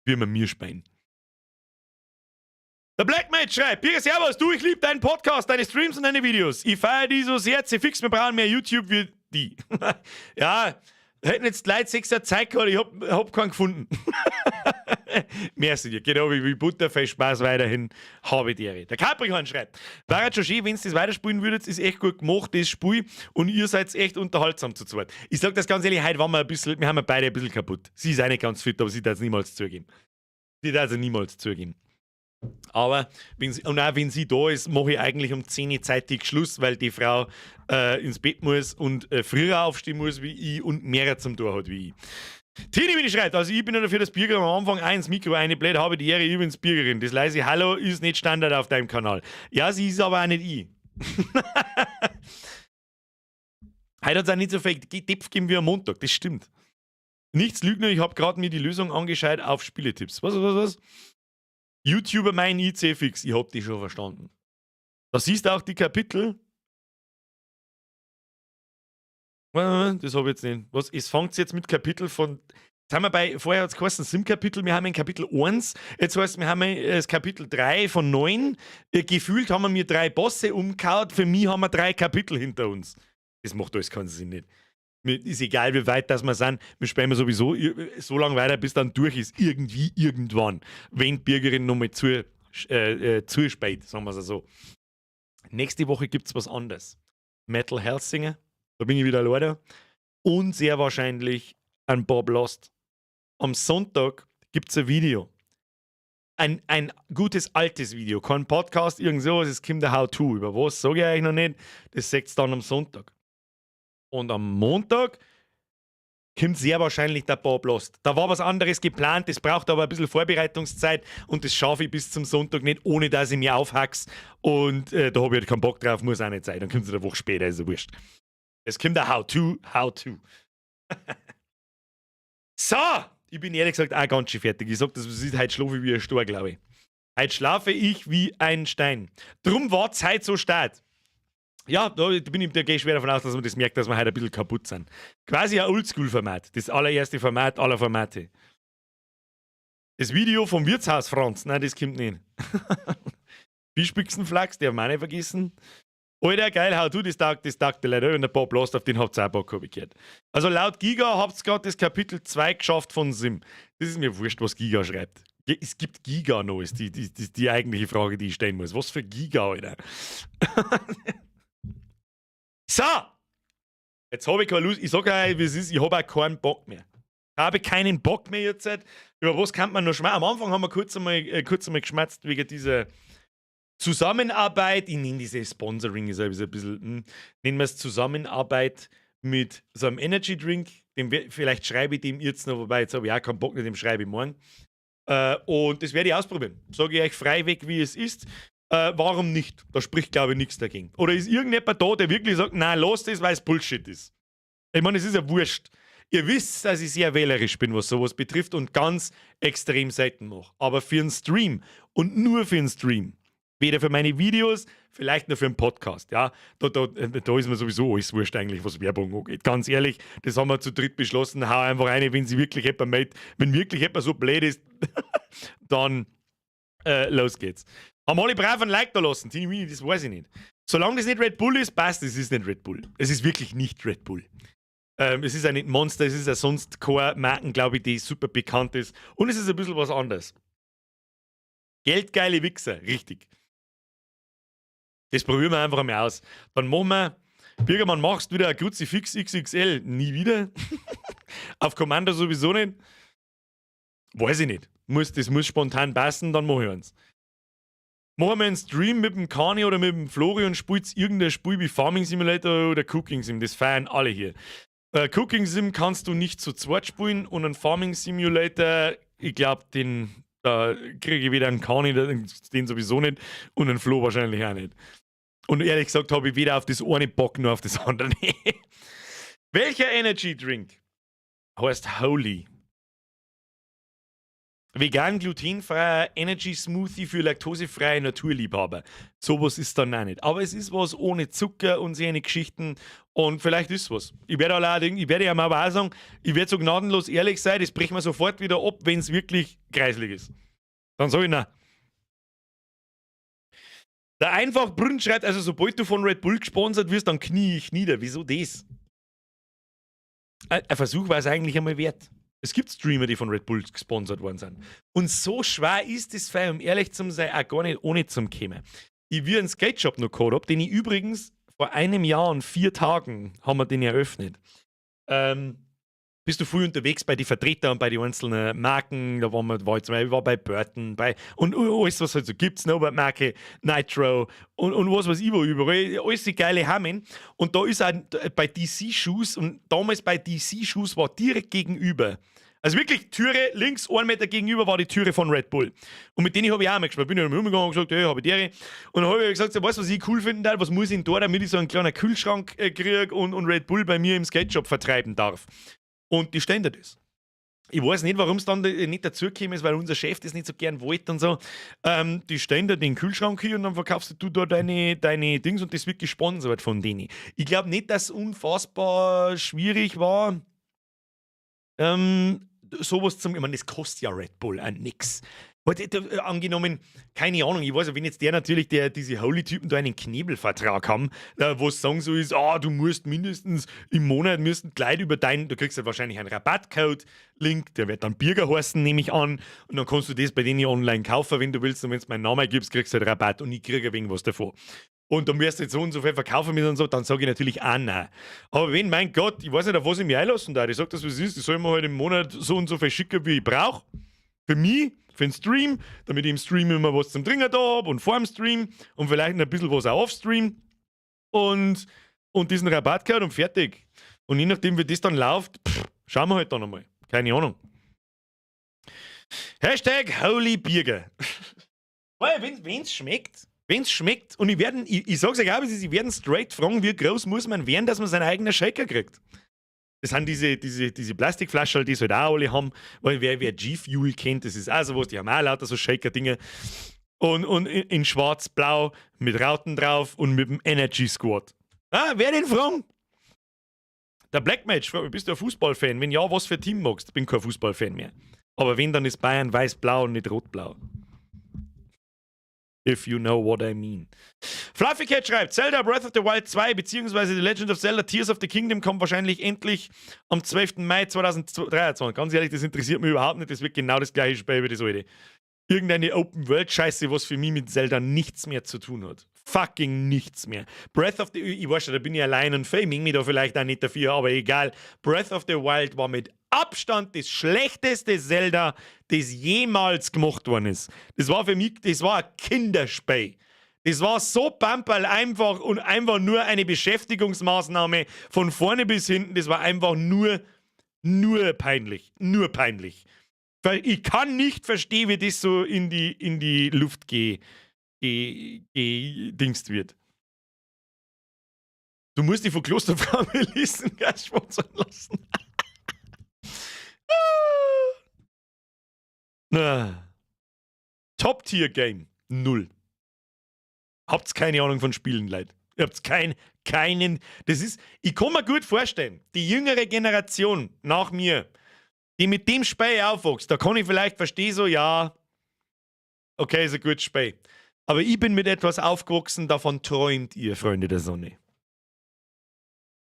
Wie wir mir spielen. Der Black Mage schreibt, Birger, servus, du, ich lieb deinen Podcast, deine Streams und deine Videos. Ich feiere die so sehr, sie fix, wir brauchen mehr YouTube wie die. Ja, hätten jetzt Leute 6 Jahre Zeit gehabt, ich hab keinen gefunden. Merci dir. Genau wie Butter, viel Spaß weiterhin. Habe die Ehre. Der Capricorn schreibt: War halt schon schön, wenn ihr das weiterspielen würdet, ist echt gut gemacht, das Spiel. Und ihr seid echt unterhaltsam zu zweit. Ich sag das ganz ehrlich, heute waren wir ein bisschen, wir haben beide ein bisschen kaputt. Sie ist auch nicht ganz fit, aber sie darf es niemals zugeben. Sie darf es niemals zugeben. Aber wenn sie, und auch wenn sie da ist, mache ich eigentlich um 10 Uhr zeitig Schluss, weil die Frau ins Bett muss und früher aufstehen muss wie ich und mehr zum Tor hat wie ich. Tini, wie schreibt, also ich bin ja dafür, dass Birger am Anfang eins Mikro eine blöd, habe die Ehre, übrigens Birgerin. Das leise Hallo ist nicht Standard auf deinem Kanal. Ja, sie ist aber auch nicht ich. Heute hat es auch nicht so viel Depf gegeben wie am Montag, das stimmt. Nichts Lügner, ich habe gerade mir die Lösung angeschaut auf Spieletipps. Was, was, was? YouTuber mein IC fix, ich hab die schon verstanden. Da siehst du auch die Kapitel. Das habe ich jetzt nicht. Was, es fängt jetzt mit Kapitel von. Jetzt haben wir bei, vorher hat es geheißen Sim-Kapitel, wir haben ein Kapitel 1, jetzt heißt wir haben das Kapitel 3 von 9. Gefühlt haben wir mir drei Bosse umgehauen, für mich haben wir drei Kapitel hinter uns. Das macht alles keinen Sinn nicht. Mir ist egal, wie weit das wir sind, wir spielen sowieso so lange weiter, bis dann durch ist. Irgendwie, irgendwann. Wenn die Birgerin nochmal zu spät, sagen wir es so. Nächste Woche gibt es was anderes. Metal Hellsinger, da bin ich wieder alleine. Und sehr wahrscheinlich ein Bob Lost. Am Sonntag gibt es ein Video. Ein gutes altes Video, kein Podcast, irgend sowas, es kommt der How-To. Über was sage ich eigentlich noch nicht. Das seht ihr dann am Sonntag. Und am Montag kommt sehr wahrscheinlich der Bob Lost. Da war was anderes geplant, das braucht aber ein bisschen Vorbereitungszeit und das schaffe ich bis zum Sonntag nicht, ohne dass ich mich aufhack's. Und da habe ich halt keinen Bock drauf, muss auch nicht sein. Dann kommt es eine Woche später, ist ja wurscht. Es kommt der How-To, How-To. So, ich bin ehrlich gesagt auch ganz schön fertig. Ich sag das, was ist, heute schlafe ich wie ein Stor, glaube ich. Heute schlafe ich wie ein Stein. Drum war Zeit so stark. Ja, da bin ich, da gehe ich schwer davon aus, dass man das merkt, dass wir heute ein bisschen kaputt sind. Quasi ein Oldschool-Format. Das allererste Format aller Formate. Das Video vom Wirtshaus Franz, nein, das kommt nicht. Fischbüchsenflachs, der haben wir auch nicht vergessen. Alter, geil, how to, das taugt die Leute. Und der Bob Lost, auf den habt ihr auch Bock, hab ich gehört. Also laut Giga habt ihr gerade das Kapitel 2 geschafft von Sim. Das ist mir wurscht, was Giga schreibt. Es gibt Giga noch, ist die eigentliche Frage, die ich stellen muss. Was für Giga, Alter? So! Jetzt habe ich keine Lust. Ich sage euch, wie es ist, ich habe auch keinen Bock mehr. Ich habe keinen Bock mehr jetzt. Über was kann man noch schmerzen? Am Anfang haben wir kurz einmal geschmerzt wegen dieser Zusammenarbeit. Ich nenne diese Sponsoring, ist ein bisschen, nennen wir es Zusammenarbeit mit so einem Energy Drink. Dem, vielleicht schreibe ich dem jetzt noch, wobei jetzt habe ich auch keinen Bock mehr, dem schreibe ich morgen. Und das werde ich ausprobieren. Sage ich euch freiweg, wie es ist. Warum nicht? Da spricht, glaube ich, nichts dagegen. Oder ist irgendjemand da, der wirklich sagt, nein, lass das, weil es Bullshit ist? Ich meine, es ist ja wurscht. Ihr wisst, dass ich sehr wählerisch bin, was sowas betrifft, und ganz extrem selten mache. Aber für einen Stream und nur für einen Stream, weder für meine Videos, vielleicht nur für einen Podcast, ja, da ist mir sowieso alles wurscht eigentlich, was Werbung angeht. Ganz ehrlich, das haben wir zu dritt beschlossen, hau einfach rein, wenn sie wirklich jemand meldet, wenn wirklich jemand so blöd ist, dann los geht's. Haben alle brav ein Like da lassen? Tini Mini, das weiß ich nicht. Solange das nicht Red Bull ist, passt, es ist nicht Red Bull. Es ist wirklich nicht Red Bull. Es ist auch nicht Monster, es ist ja sonst keine Marken, glaube ich, die super bekannt ist. Und es ist ein bisschen was anderes. Geldgeile Wichser, richtig. Das probieren wir einfach einmal aus. Dann machen wir, Birgermann, machst wieder ein Kruzifix XXL? Nie wieder. Auf Kommando sowieso nicht. Weiß ich nicht. Das muss spontan passen, dann mache ich eins. Machen wir einen Stream mit dem Kani oder mit dem Flori und spielt irgendein Spiel wie Farming Simulator oder Cooking Sim. Das feiern alle hier. Cooking Sim kannst du nicht zu zweit spielen und einen Farming Simulator, ich glaube, den da kriege ich weder einen Kani, den sowieso nicht und einen Flo wahrscheinlich auch nicht. Und ehrlich gesagt habe ich weder auf das eine Bock noch auf das andere. Welcher Energy Drink heißt Holy? Vegan, glutenfreier Energy Smoothie für laktosefreie Naturliebhaber. Sowas ist dann auch nicht. Aber es ist was ohne Zucker und so eine Geschichten und vielleicht ist was. Ich werde allerdings, ich werde ja mal aber auch sagen, ich werde so gnadenlos ehrlich sein, das bricht mir sofort wieder ab, wenn es wirklich kreislig ist. Dann sage ich, na. Der einfach Brünn schreibt, also sobald du von Red Bull gesponsert wirst, dann knie ich nieder. Wieso das? Ein Versuch war es eigentlich einmal wert. Es gibt Streamer, die von Red Bull gesponsert worden sind. Und so schwer ist es, um ehrlich zu sein, auch gar nicht ohne zum kommen. Ich wie einen Skate Shop noch gehabt hab, den ich übrigens vor einem Jahr und 4 Tagen haben wir den eröffnet. Bist du früh unterwegs bei den Vertretern und bei den einzelnen Marken? Da waren wir, war ich zum Beispiel, ich war bei Burton, bei und alles, was halt so gibt, Snowboard-Marke, Nitro und was weiß ich wo überall, alles die geile Hammen. Und da ist auch bei DC Shoes und damals bei DC Shoes war direkt gegenüber. Also wirklich Türe links, 1 Meter gegenüber war die Türe von Red Bull. Und mit denen habe ich auch mal gespielt. Bin ich umgegangen und gesagt, hey, habe ich die. Und dann habe ich gesagt, so, weißt du, was ich cool finden darf? Was muss ich denn da, damit ich so einen kleinen Kühlschrank kriege und Red Bull bei mir im Skate Shop vertreiben darf? Und die stellen dir das. Ich weiß nicht, warum es dann nicht dazugekommen ist, weil unser Chef das nicht so gern wollte und so. Die stellen dir den Kühlschrank hier und dann verkaufst du da deine Dings und das wird gesponsert von denen. Ich glaube nicht, dass es unfassbar schwierig war, sowas zum, ich meine, das kostet ja Red Bull auch nix. Angenommen, keine Ahnung, ich weiß ja, wenn jetzt der natürlich, der, diese Holy-Typen da einen Knebelvertrag haben, wo es sagen so ist, ah, du musst mindestens im Monat müssten gleich über dein, du kriegst ja wahrscheinlich einen Rabattcode-Link, der wird dann Birger heißen, nehme ich an, und dann kannst du das bei denen online kaufen, wenn du willst, und wenn du meinen Namen gibst, kriegst du halt Rabatt und ich kriege ein wenig was davon. Und dann wirst du jetzt so und so viel verkaufen müssen und so, dann sage ich natürlich auch nein. Aber wenn, mein Gott, ich weiß nicht, auf was ich mich einlassen darf. Ich sag das, wie es ist, ich soll mir halt im Monat so und so viel schicken, wie ich brauche. Für mich, für den Stream, damit ich im Stream immer was zum Trinken da habe und vor dem Stream und vielleicht noch ein bisschen was auch off-Stream. Und diesen Rabattcode und fertig. Und je nachdem, wie das dann läuft, pff, schauen wir halt dann einmal. Keine Ahnung. #HolyBirger. Weil, wenn es schmeckt, wenn es schmeckt, und ich sag's euch auch, sie werden straight fragen, wie groß muss man werden, dass man seinen eigenen Shaker kriegt. Das sind diese Plastikflaschen, die es halt auch alle haben, weil wer G-Fuel kennt, das ist auch sowas, die haben auch lauter so Shaker-Dinge. Und in schwarz-blau mit Rauten drauf und mit dem Energy Squad. Ah, wer den fragen? Der Black Mage fragt mich, bist du ein Fußballfan? Wenn ja, was für Team magst? Bin kein Fußballfan mehr. Aber wenn, dann ist Bayern weiß-blau und nicht rot-blau. If you know what I mean. Fluffy Cat schreibt, Zelda Breath of the Wild 2 bzw. The Legend of Zelda Tears of the Kingdom kommt wahrscheinlich endlich am 12. Mai 2023. Ganz ehrlich, das interessiert mich überhaupt nicht. Das wird genau das gleiche Spiel wie das alte. Irgendeine Open-World-Scheiße, was für mich mit Zelda nichts mehr zu tun hat. Fucking nichts mehr. Breath of the, ich weiß schon, da bin ich allein und faming mich da vielleicht auch nicht dafür, aber egal. Breath of the Wild war mit Abstand das schlechteste Zelda, das jemals gemacht worden ist. Das war für mich, das war ein Kinderspiel. Das war so pamperl einfach und einfach nur eine Beschäftigungsmaßnahme von vorne bis hinten. Das war einfach nur peinlich. Nur peinlich. Weil ich kann nicht verstehen, wie das so in die Luft ge, ge, gedingst wird. Du musst dich von Klosterfrau Melissengeist sponsern lassen. Na. Top-Tier-Game. Null. Habt's keine Ahnung von Spielen, Leute. Ihr habt keinen. Das ist, ich kann mir gut vorstellen, die jüngere Generation nach mir, die mit dem Spiel aufwächst, da kann ich vielleicht verstehen, so, ja, okay, ist ein gutes Spiel. Aber ich bin mit etwas aufgewachsen, davon träumt ihr, Freunde der Sonne.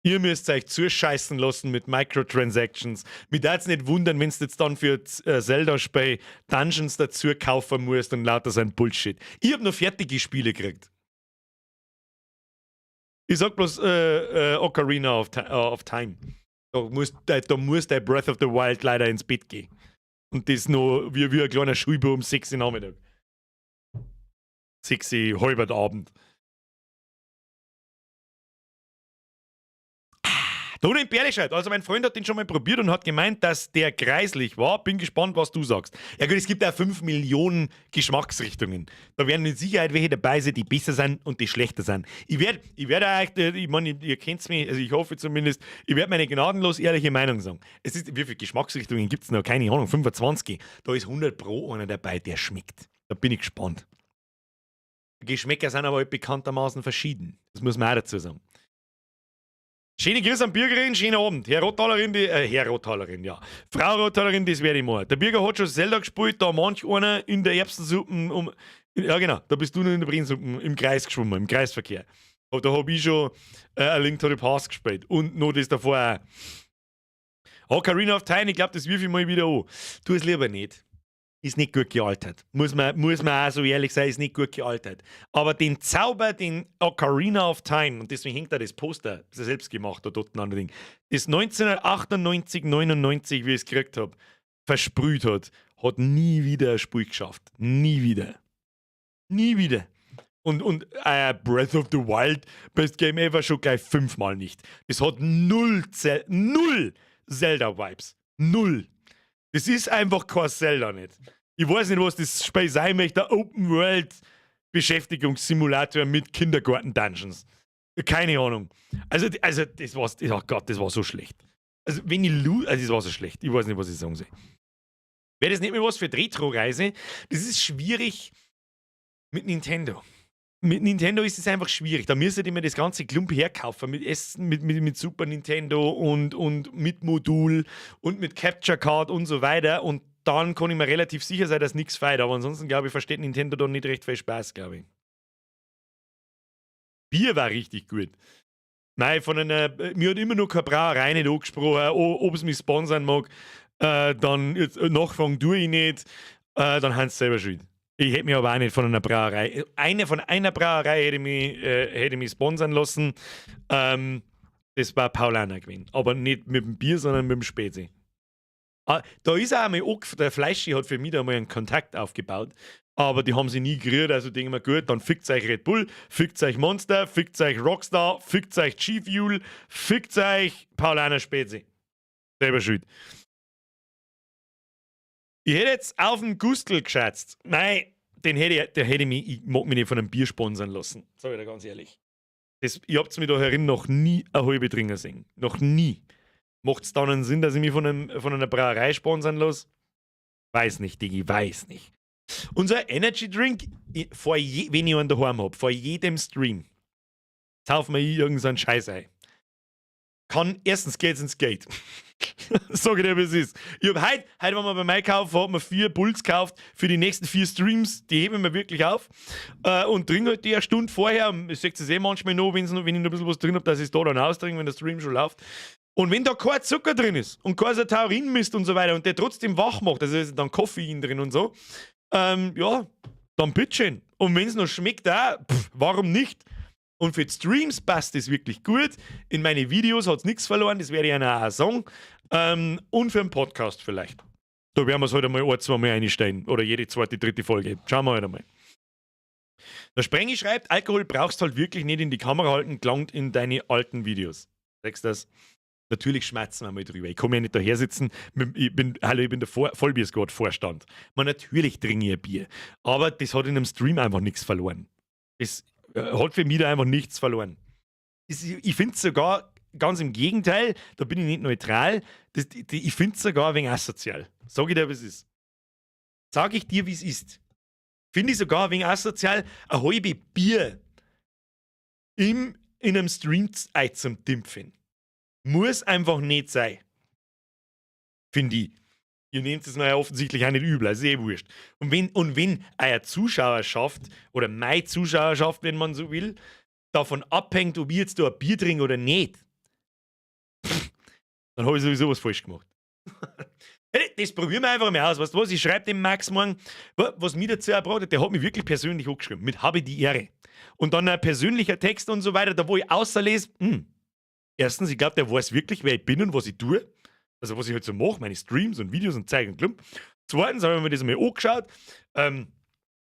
Ihr müsst euch zuscheißen lassen mit Microtransactions. Mich darf's nicht wundern, wenn du jetzt dann für Zelda-Spiel Dungeons dazu kaufen musst und lauter so ein Bullshit. Ich hab noch fertige Spiele gekriegt. Ich sag bloß Ocarina of Time. Da muss der Breath of the Wild leider ins Bett gehen. Und das noch wie ein kleiner Schulbub um 6 Uhr Nachmittag. 6 Uhr halber Abend. Toni Berle schreibt, also mein Freund hat den schon mal probiert und hat gemeint, dass der greislich war. Bin gespannt, was du sagst. Ja gut, es gibt ja 5 Millionen Geschmacksrichtungen. Da werden mit Sicherheit welche dabei sein, die besser sind und die schlechter sind. Ich werde euch, ich meine, ihr kennt mich, also ich hoffe zumindest, ich werde meine gnadenlos ehrliche Meinung sagen. Es ist, wie viele Geschmacksrichtungen gibt es noch? Keine Ahnung, 25. Da ist 100 Pro einer dabei, der schmeckt. Da bin ich gespannt. Geschmäcker sind aber halt bekanntermaßen verschieden. Das muss man auch dazu sagen. Schöne Grüße an Bürgerin, schönen Abend. Herr Rottalerin, Herr Rottalerin, ja. Frau Rottalerin, das werde ich machen. Der Birger hat schon Zelda gespielt, da manch einer in der Erbsensuppe um, ja genau, da bist du noch in der Brennsuppe im Kreis geschwommen, im Kreisverkehr. Aber da habe ich schon A Link to the Past gespielt und noch das davor auch. Ocarina of Time, ich glaube, das wirf ich mal wieder an. Tu es lieber nicht. Ist nicht gut gealtert. Muss man auch so ehrlich sein, ist nicht gut gealtert. Aber den Zauber, den Ocarina of Time, und deswegen hängt da das Poster, das ist ja selbst gemacht, da dort an Ding, das 1998, 99, wie ich es gekriegt habe, versprüht hat, hat nie wieder ein Spiel geschafft. Nie wieder. Nie wieder. Und Breath of the Wild, Best Game Ever, schon gleich fünfmal nicht. Das hat null Zelda-Vibes. Null. Das ist einfach kein Zelda nicht. Ich weiß nicht, was das Spiel sein möchte. Open World Beschäftigungssimulator mit Kindergarten-Dungeons. Keine Ahnung. Also das war, oh Gott, das war so schlecht. Also, wenn ich, also, das war so schlecht. Ich weiß nicht, was ich sagen soll. Wäre das nicht mehr was für Retro-Reise? Das ist schwierig mit Nintendo. Mit Nintendo ist es einfach schwierig. Da müsstet ihr mir das ganze Klump herkaufen. Mit Essen, mit Super Nintendo und mit Modul und mit Capture Card und so weiter. Und dann kann ich mir relativ sicher sein, dass nichts fehlt. Aber ansonsten, glaube ich, versteht Nintendo da nicht recht viel Spaß, glaube ich. Bier war richtig gut. Nein, mir hat immer noch keine Brauerei nicht angesprochen, ob es mich sponsern mag. Dann jetzt, nachfragen tue ich nicht. Dann haben sie selber schuld. Ich hätte mich aber auch nicht von einer Brauerei. Von einer Brauerei hätte ich mich sponsern lassen. Das war Paulaner gewesen. Aber nicht mit dem Bier, sondern mit dem Spezi. Ah, da ist auch einmal der Fleischi hat für mich da mal einen Kontakt aufgebaut, aber die haben sie nie gerührt, also denke ich mir, gut, dann fickt euch Red Bull, fickt euch Monster, fickt euch Rockstar, fickt euch G Fuel, fickt euch Paulaner Spezi. Selber schuld. Ich hätte jetzt auf den Gustl geschätzt. Nein, den hätte ich, der hätte mich, ich mag mich nicht von einem Bier sponsern lassen. Sag ich dir ganz ehrlich. Ihr habt mich da herin noch nie eine halbe trinken sehen. Noch nie. Macht es dann einen Sinn, dass ich mich von einer Brauerei sponsern lasse? Weiß nicht, Digi, weiß nicht. Unser Energy Drink, wenn ich einen daheim hab, vor jedem Stream, saufen wir irgendeinen Scheiß ein. Kann, erstens geht's ins Geld. Sag ich dir, wie es ist. Ich hab heute waren wir beim Einkaufen, hab mir vier Bulls gekauft für die nächsten vier Streams, die heben wir wirklich auf. Und trinke halt die eine Stunde vorher. Ich sehe es eh manchmal noch, wenn ich noch ein bisschen was drin hab, dass ich es da dann austrinke, wenn der Stream schon läuft. Und wenn da kein Zucker drin ist und kein so Taurinmist und so weiter und der trotzdem wach macht, also ist dann Koffein drin und so, ja, dann bitteschön. Und wenn es noch schmeckt, auch, pff, warum nicht? Und für die Streams passt es wirklich gut. In meine Videos hat es nichts verloren, das werde ich einer auch sagen. Und für einen Podcast vielleicht. Da werden wir es halt einmal ein, zwei Mal einstellen. Oder jede zweite, dritte Folge. Schauen wir halt einmal. Der Sprengi schreibt, Alkohol brauchst halt wirklich nicht in die Kamera halten, gelangt in deine alten Videos. Sagst du das? Natürlich schmatzen wir mal drüber. Ich kann mir ja nicht daher sitzen, hallo, ich bin der Vollbier-Squad-Vorstand. Man, natürlich trinke ich ein Bier. Aber das hat in einem Stream einfach nichts verloren. Es hat für mich da einfach nichts verloren. Ich finde es sogar ganz im Gegenteil, da bin ich nicht neutral, ich finde es sogar ein wenig asozial. Sag ich dir, wie es ist. Sag ich dir, wie es ist. Finde ich sogar ein wenig asozial, ein halbe Bier in einem Stream zum Dimpfen. Muss einfach nicht sein. Finde ich. Ihr nehmt es mir ja offensichtlich auch nicht übel, also ist eh wurscht. Und wenn euer Zuschauerschaft oder meine Zuschauerschaft, wenn man so will, davon abhängt, ob ich jetzt da ein Bier trinke oder nicht, dann habe ich sowieso was falsch gemacht. Hey, das probieren wir einfach mal aus. Weißt du was? Ich schreibe dem Max morgen, was mich dazu erbracht hat, der hat mich wirklich persönlich angeschrieben, mit "Habe die Ehre". Und dann ein persönlicher Text und so weiter, da wo ich außerlese, erstens, ich glaube, der weiß wirklich, wer ich bin und was ich tue. Also was ich halt so mache, meine Streams und Videos und Zeug und Klump. Zweitens habe ich mir das einmal angeschaut.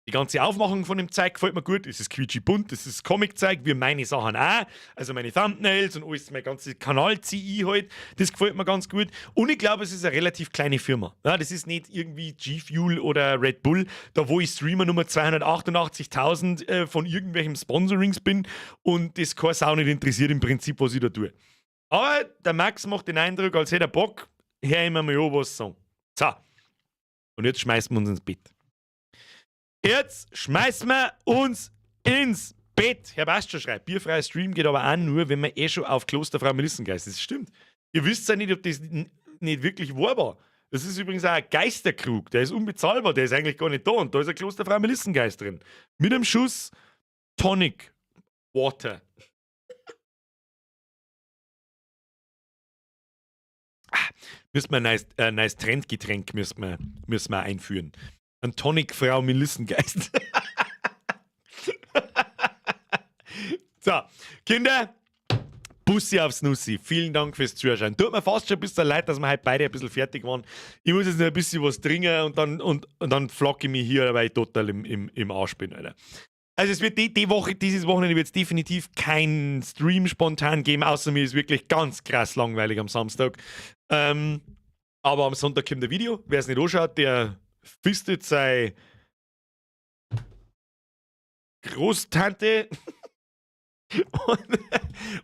Die ganze Aufmachung von dem Zeug gefällt mir gut. Es ist quietschig bunt, es ist Comic-Zeug, wie meine Sachen auch. Also meine Thumbnails und alles, mein ganzes Kanal ziehe ich halt. Das gefällt mir ganz gut. Und ich glaube, es ist eine relativ kleine Firma. Ja, das ist nicht irgendwie G Fuel oder Red Bull, da wo ich Streamer Nummer 288.000 von irgendwelchen Sponsorings bin und das keine Sau nicht interessiert im Prinzip, was ich da tue. Aber der Max macht den Eindruck, als hätte er Bock, hör ich mir mal an, was sagen. So. Und jetzt schmeißen wir uns ins Bett. Jetzt schmeißen wir uns ins Bett. Herr Bastscher schreibt, bierfreier Stream geht aber auch nur, wenn man eh schon auf Klosterfrau Melissengeist ist. Das stimmt. Ihr wisst ja nicht, ob das nicht wirklich wahr war. Das ist übrigens auch ein Geisterkrug, der ist unbezahlbar, der ist eigentlich gar nicht da. Und da ist ein Klosterfrau Melissengeist drin. Mit einem Schuss Tonic Water. Müssen wir ein neues Trendgetränk müssen wir einführen. Ein Tonic Frau Melissengeist. So, Kinder, Bussi aufs Nussi. Vielen Dank fürs Zuschauen. Tut mir fast schon ein bisschen leid, dass wir heute beide ein bisschen fertig waren. Ich muss jetzt noch ein bisschen was trinken und dann flacke ich mich hier, weil ich total im Arsch bin, Alter. Also es wird die Woche, dieses Wochenende wird es definitiv kein Stream spontan geben, außer mir ist wirklich ganz krass langweilig am Samstag. Aber am Sonntag kommt ein Video. Wer es nicht anschaut, der fistet sei Großtante.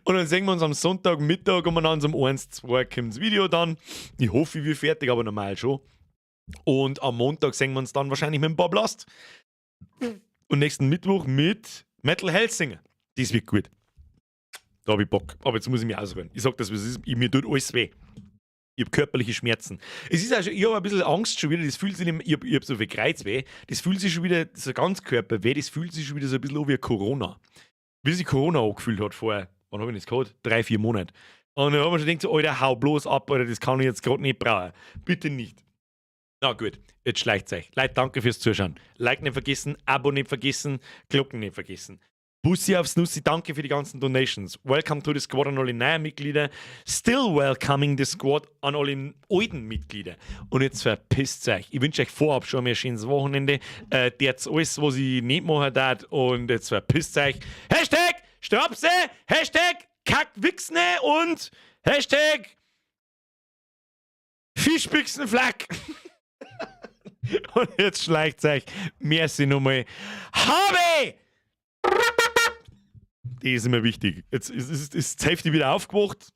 Und dann sehen wir uns am Sonntagmittag umeinander um 1, 2 kommt das Video dann. Ich hoffe, ich bin fertig, aber normal schon. Und am Montag sehen wir uns dann wahrscheinlich mit dem Bob Last. Und nächsten Mittwoch mit Metal Hellsinger. Das wird gut. Da hab ich Bock. Aber jetzt muss ich mich ausruhen. Ich sag das, wie es ist. Mir tut alles weh. Ich hab körperliche Schmerzen. Es ist auch schon, ich hab ein bisschen Angst schon wieder, das fühlt sich nicht mehr, ich hab so viel Kreuzweh, das fühlt sich schon wieder, so Ganzkörperweh, das fühlt sich schon wieder so ein bisschen an wie Corona. Wie sich Corona angefühlt hat vorher. Wann hab ich das gehabt? 3, 4 Monate. Und dann haben wir schon gedacht, so, Alter, hau bloß ab, Alter, das kann ich jetzt gerade nicht brauchen. Bitte nicht. Na gut, jetzt schleicht's euch. Leute, danke fürs Zuschauen. Like nicht vergessen, Abo nicht vergessen, Glocken nicht vergessen. Bussi aufs Nussi, danke für die ganzen Donations. Welcome to the Squad an alle neuen Mitglieder. Still welcoming the Squad an alle alten Mitglieder. Und jetzt verpisst euch. Ich wünsche euch vorab schon mal ein schönes Wochenende. Jetzt alles, was ich nicht machen darf. Und jetzt verpisst euch. #Strapse, #Kackwichsne und #Fischbüchsenflack. Und jetzt schleicht euch. Merci nochmal. Habe! Die ist immer wichtig. Jetzt ist die Hälfte wieder aufgewacht.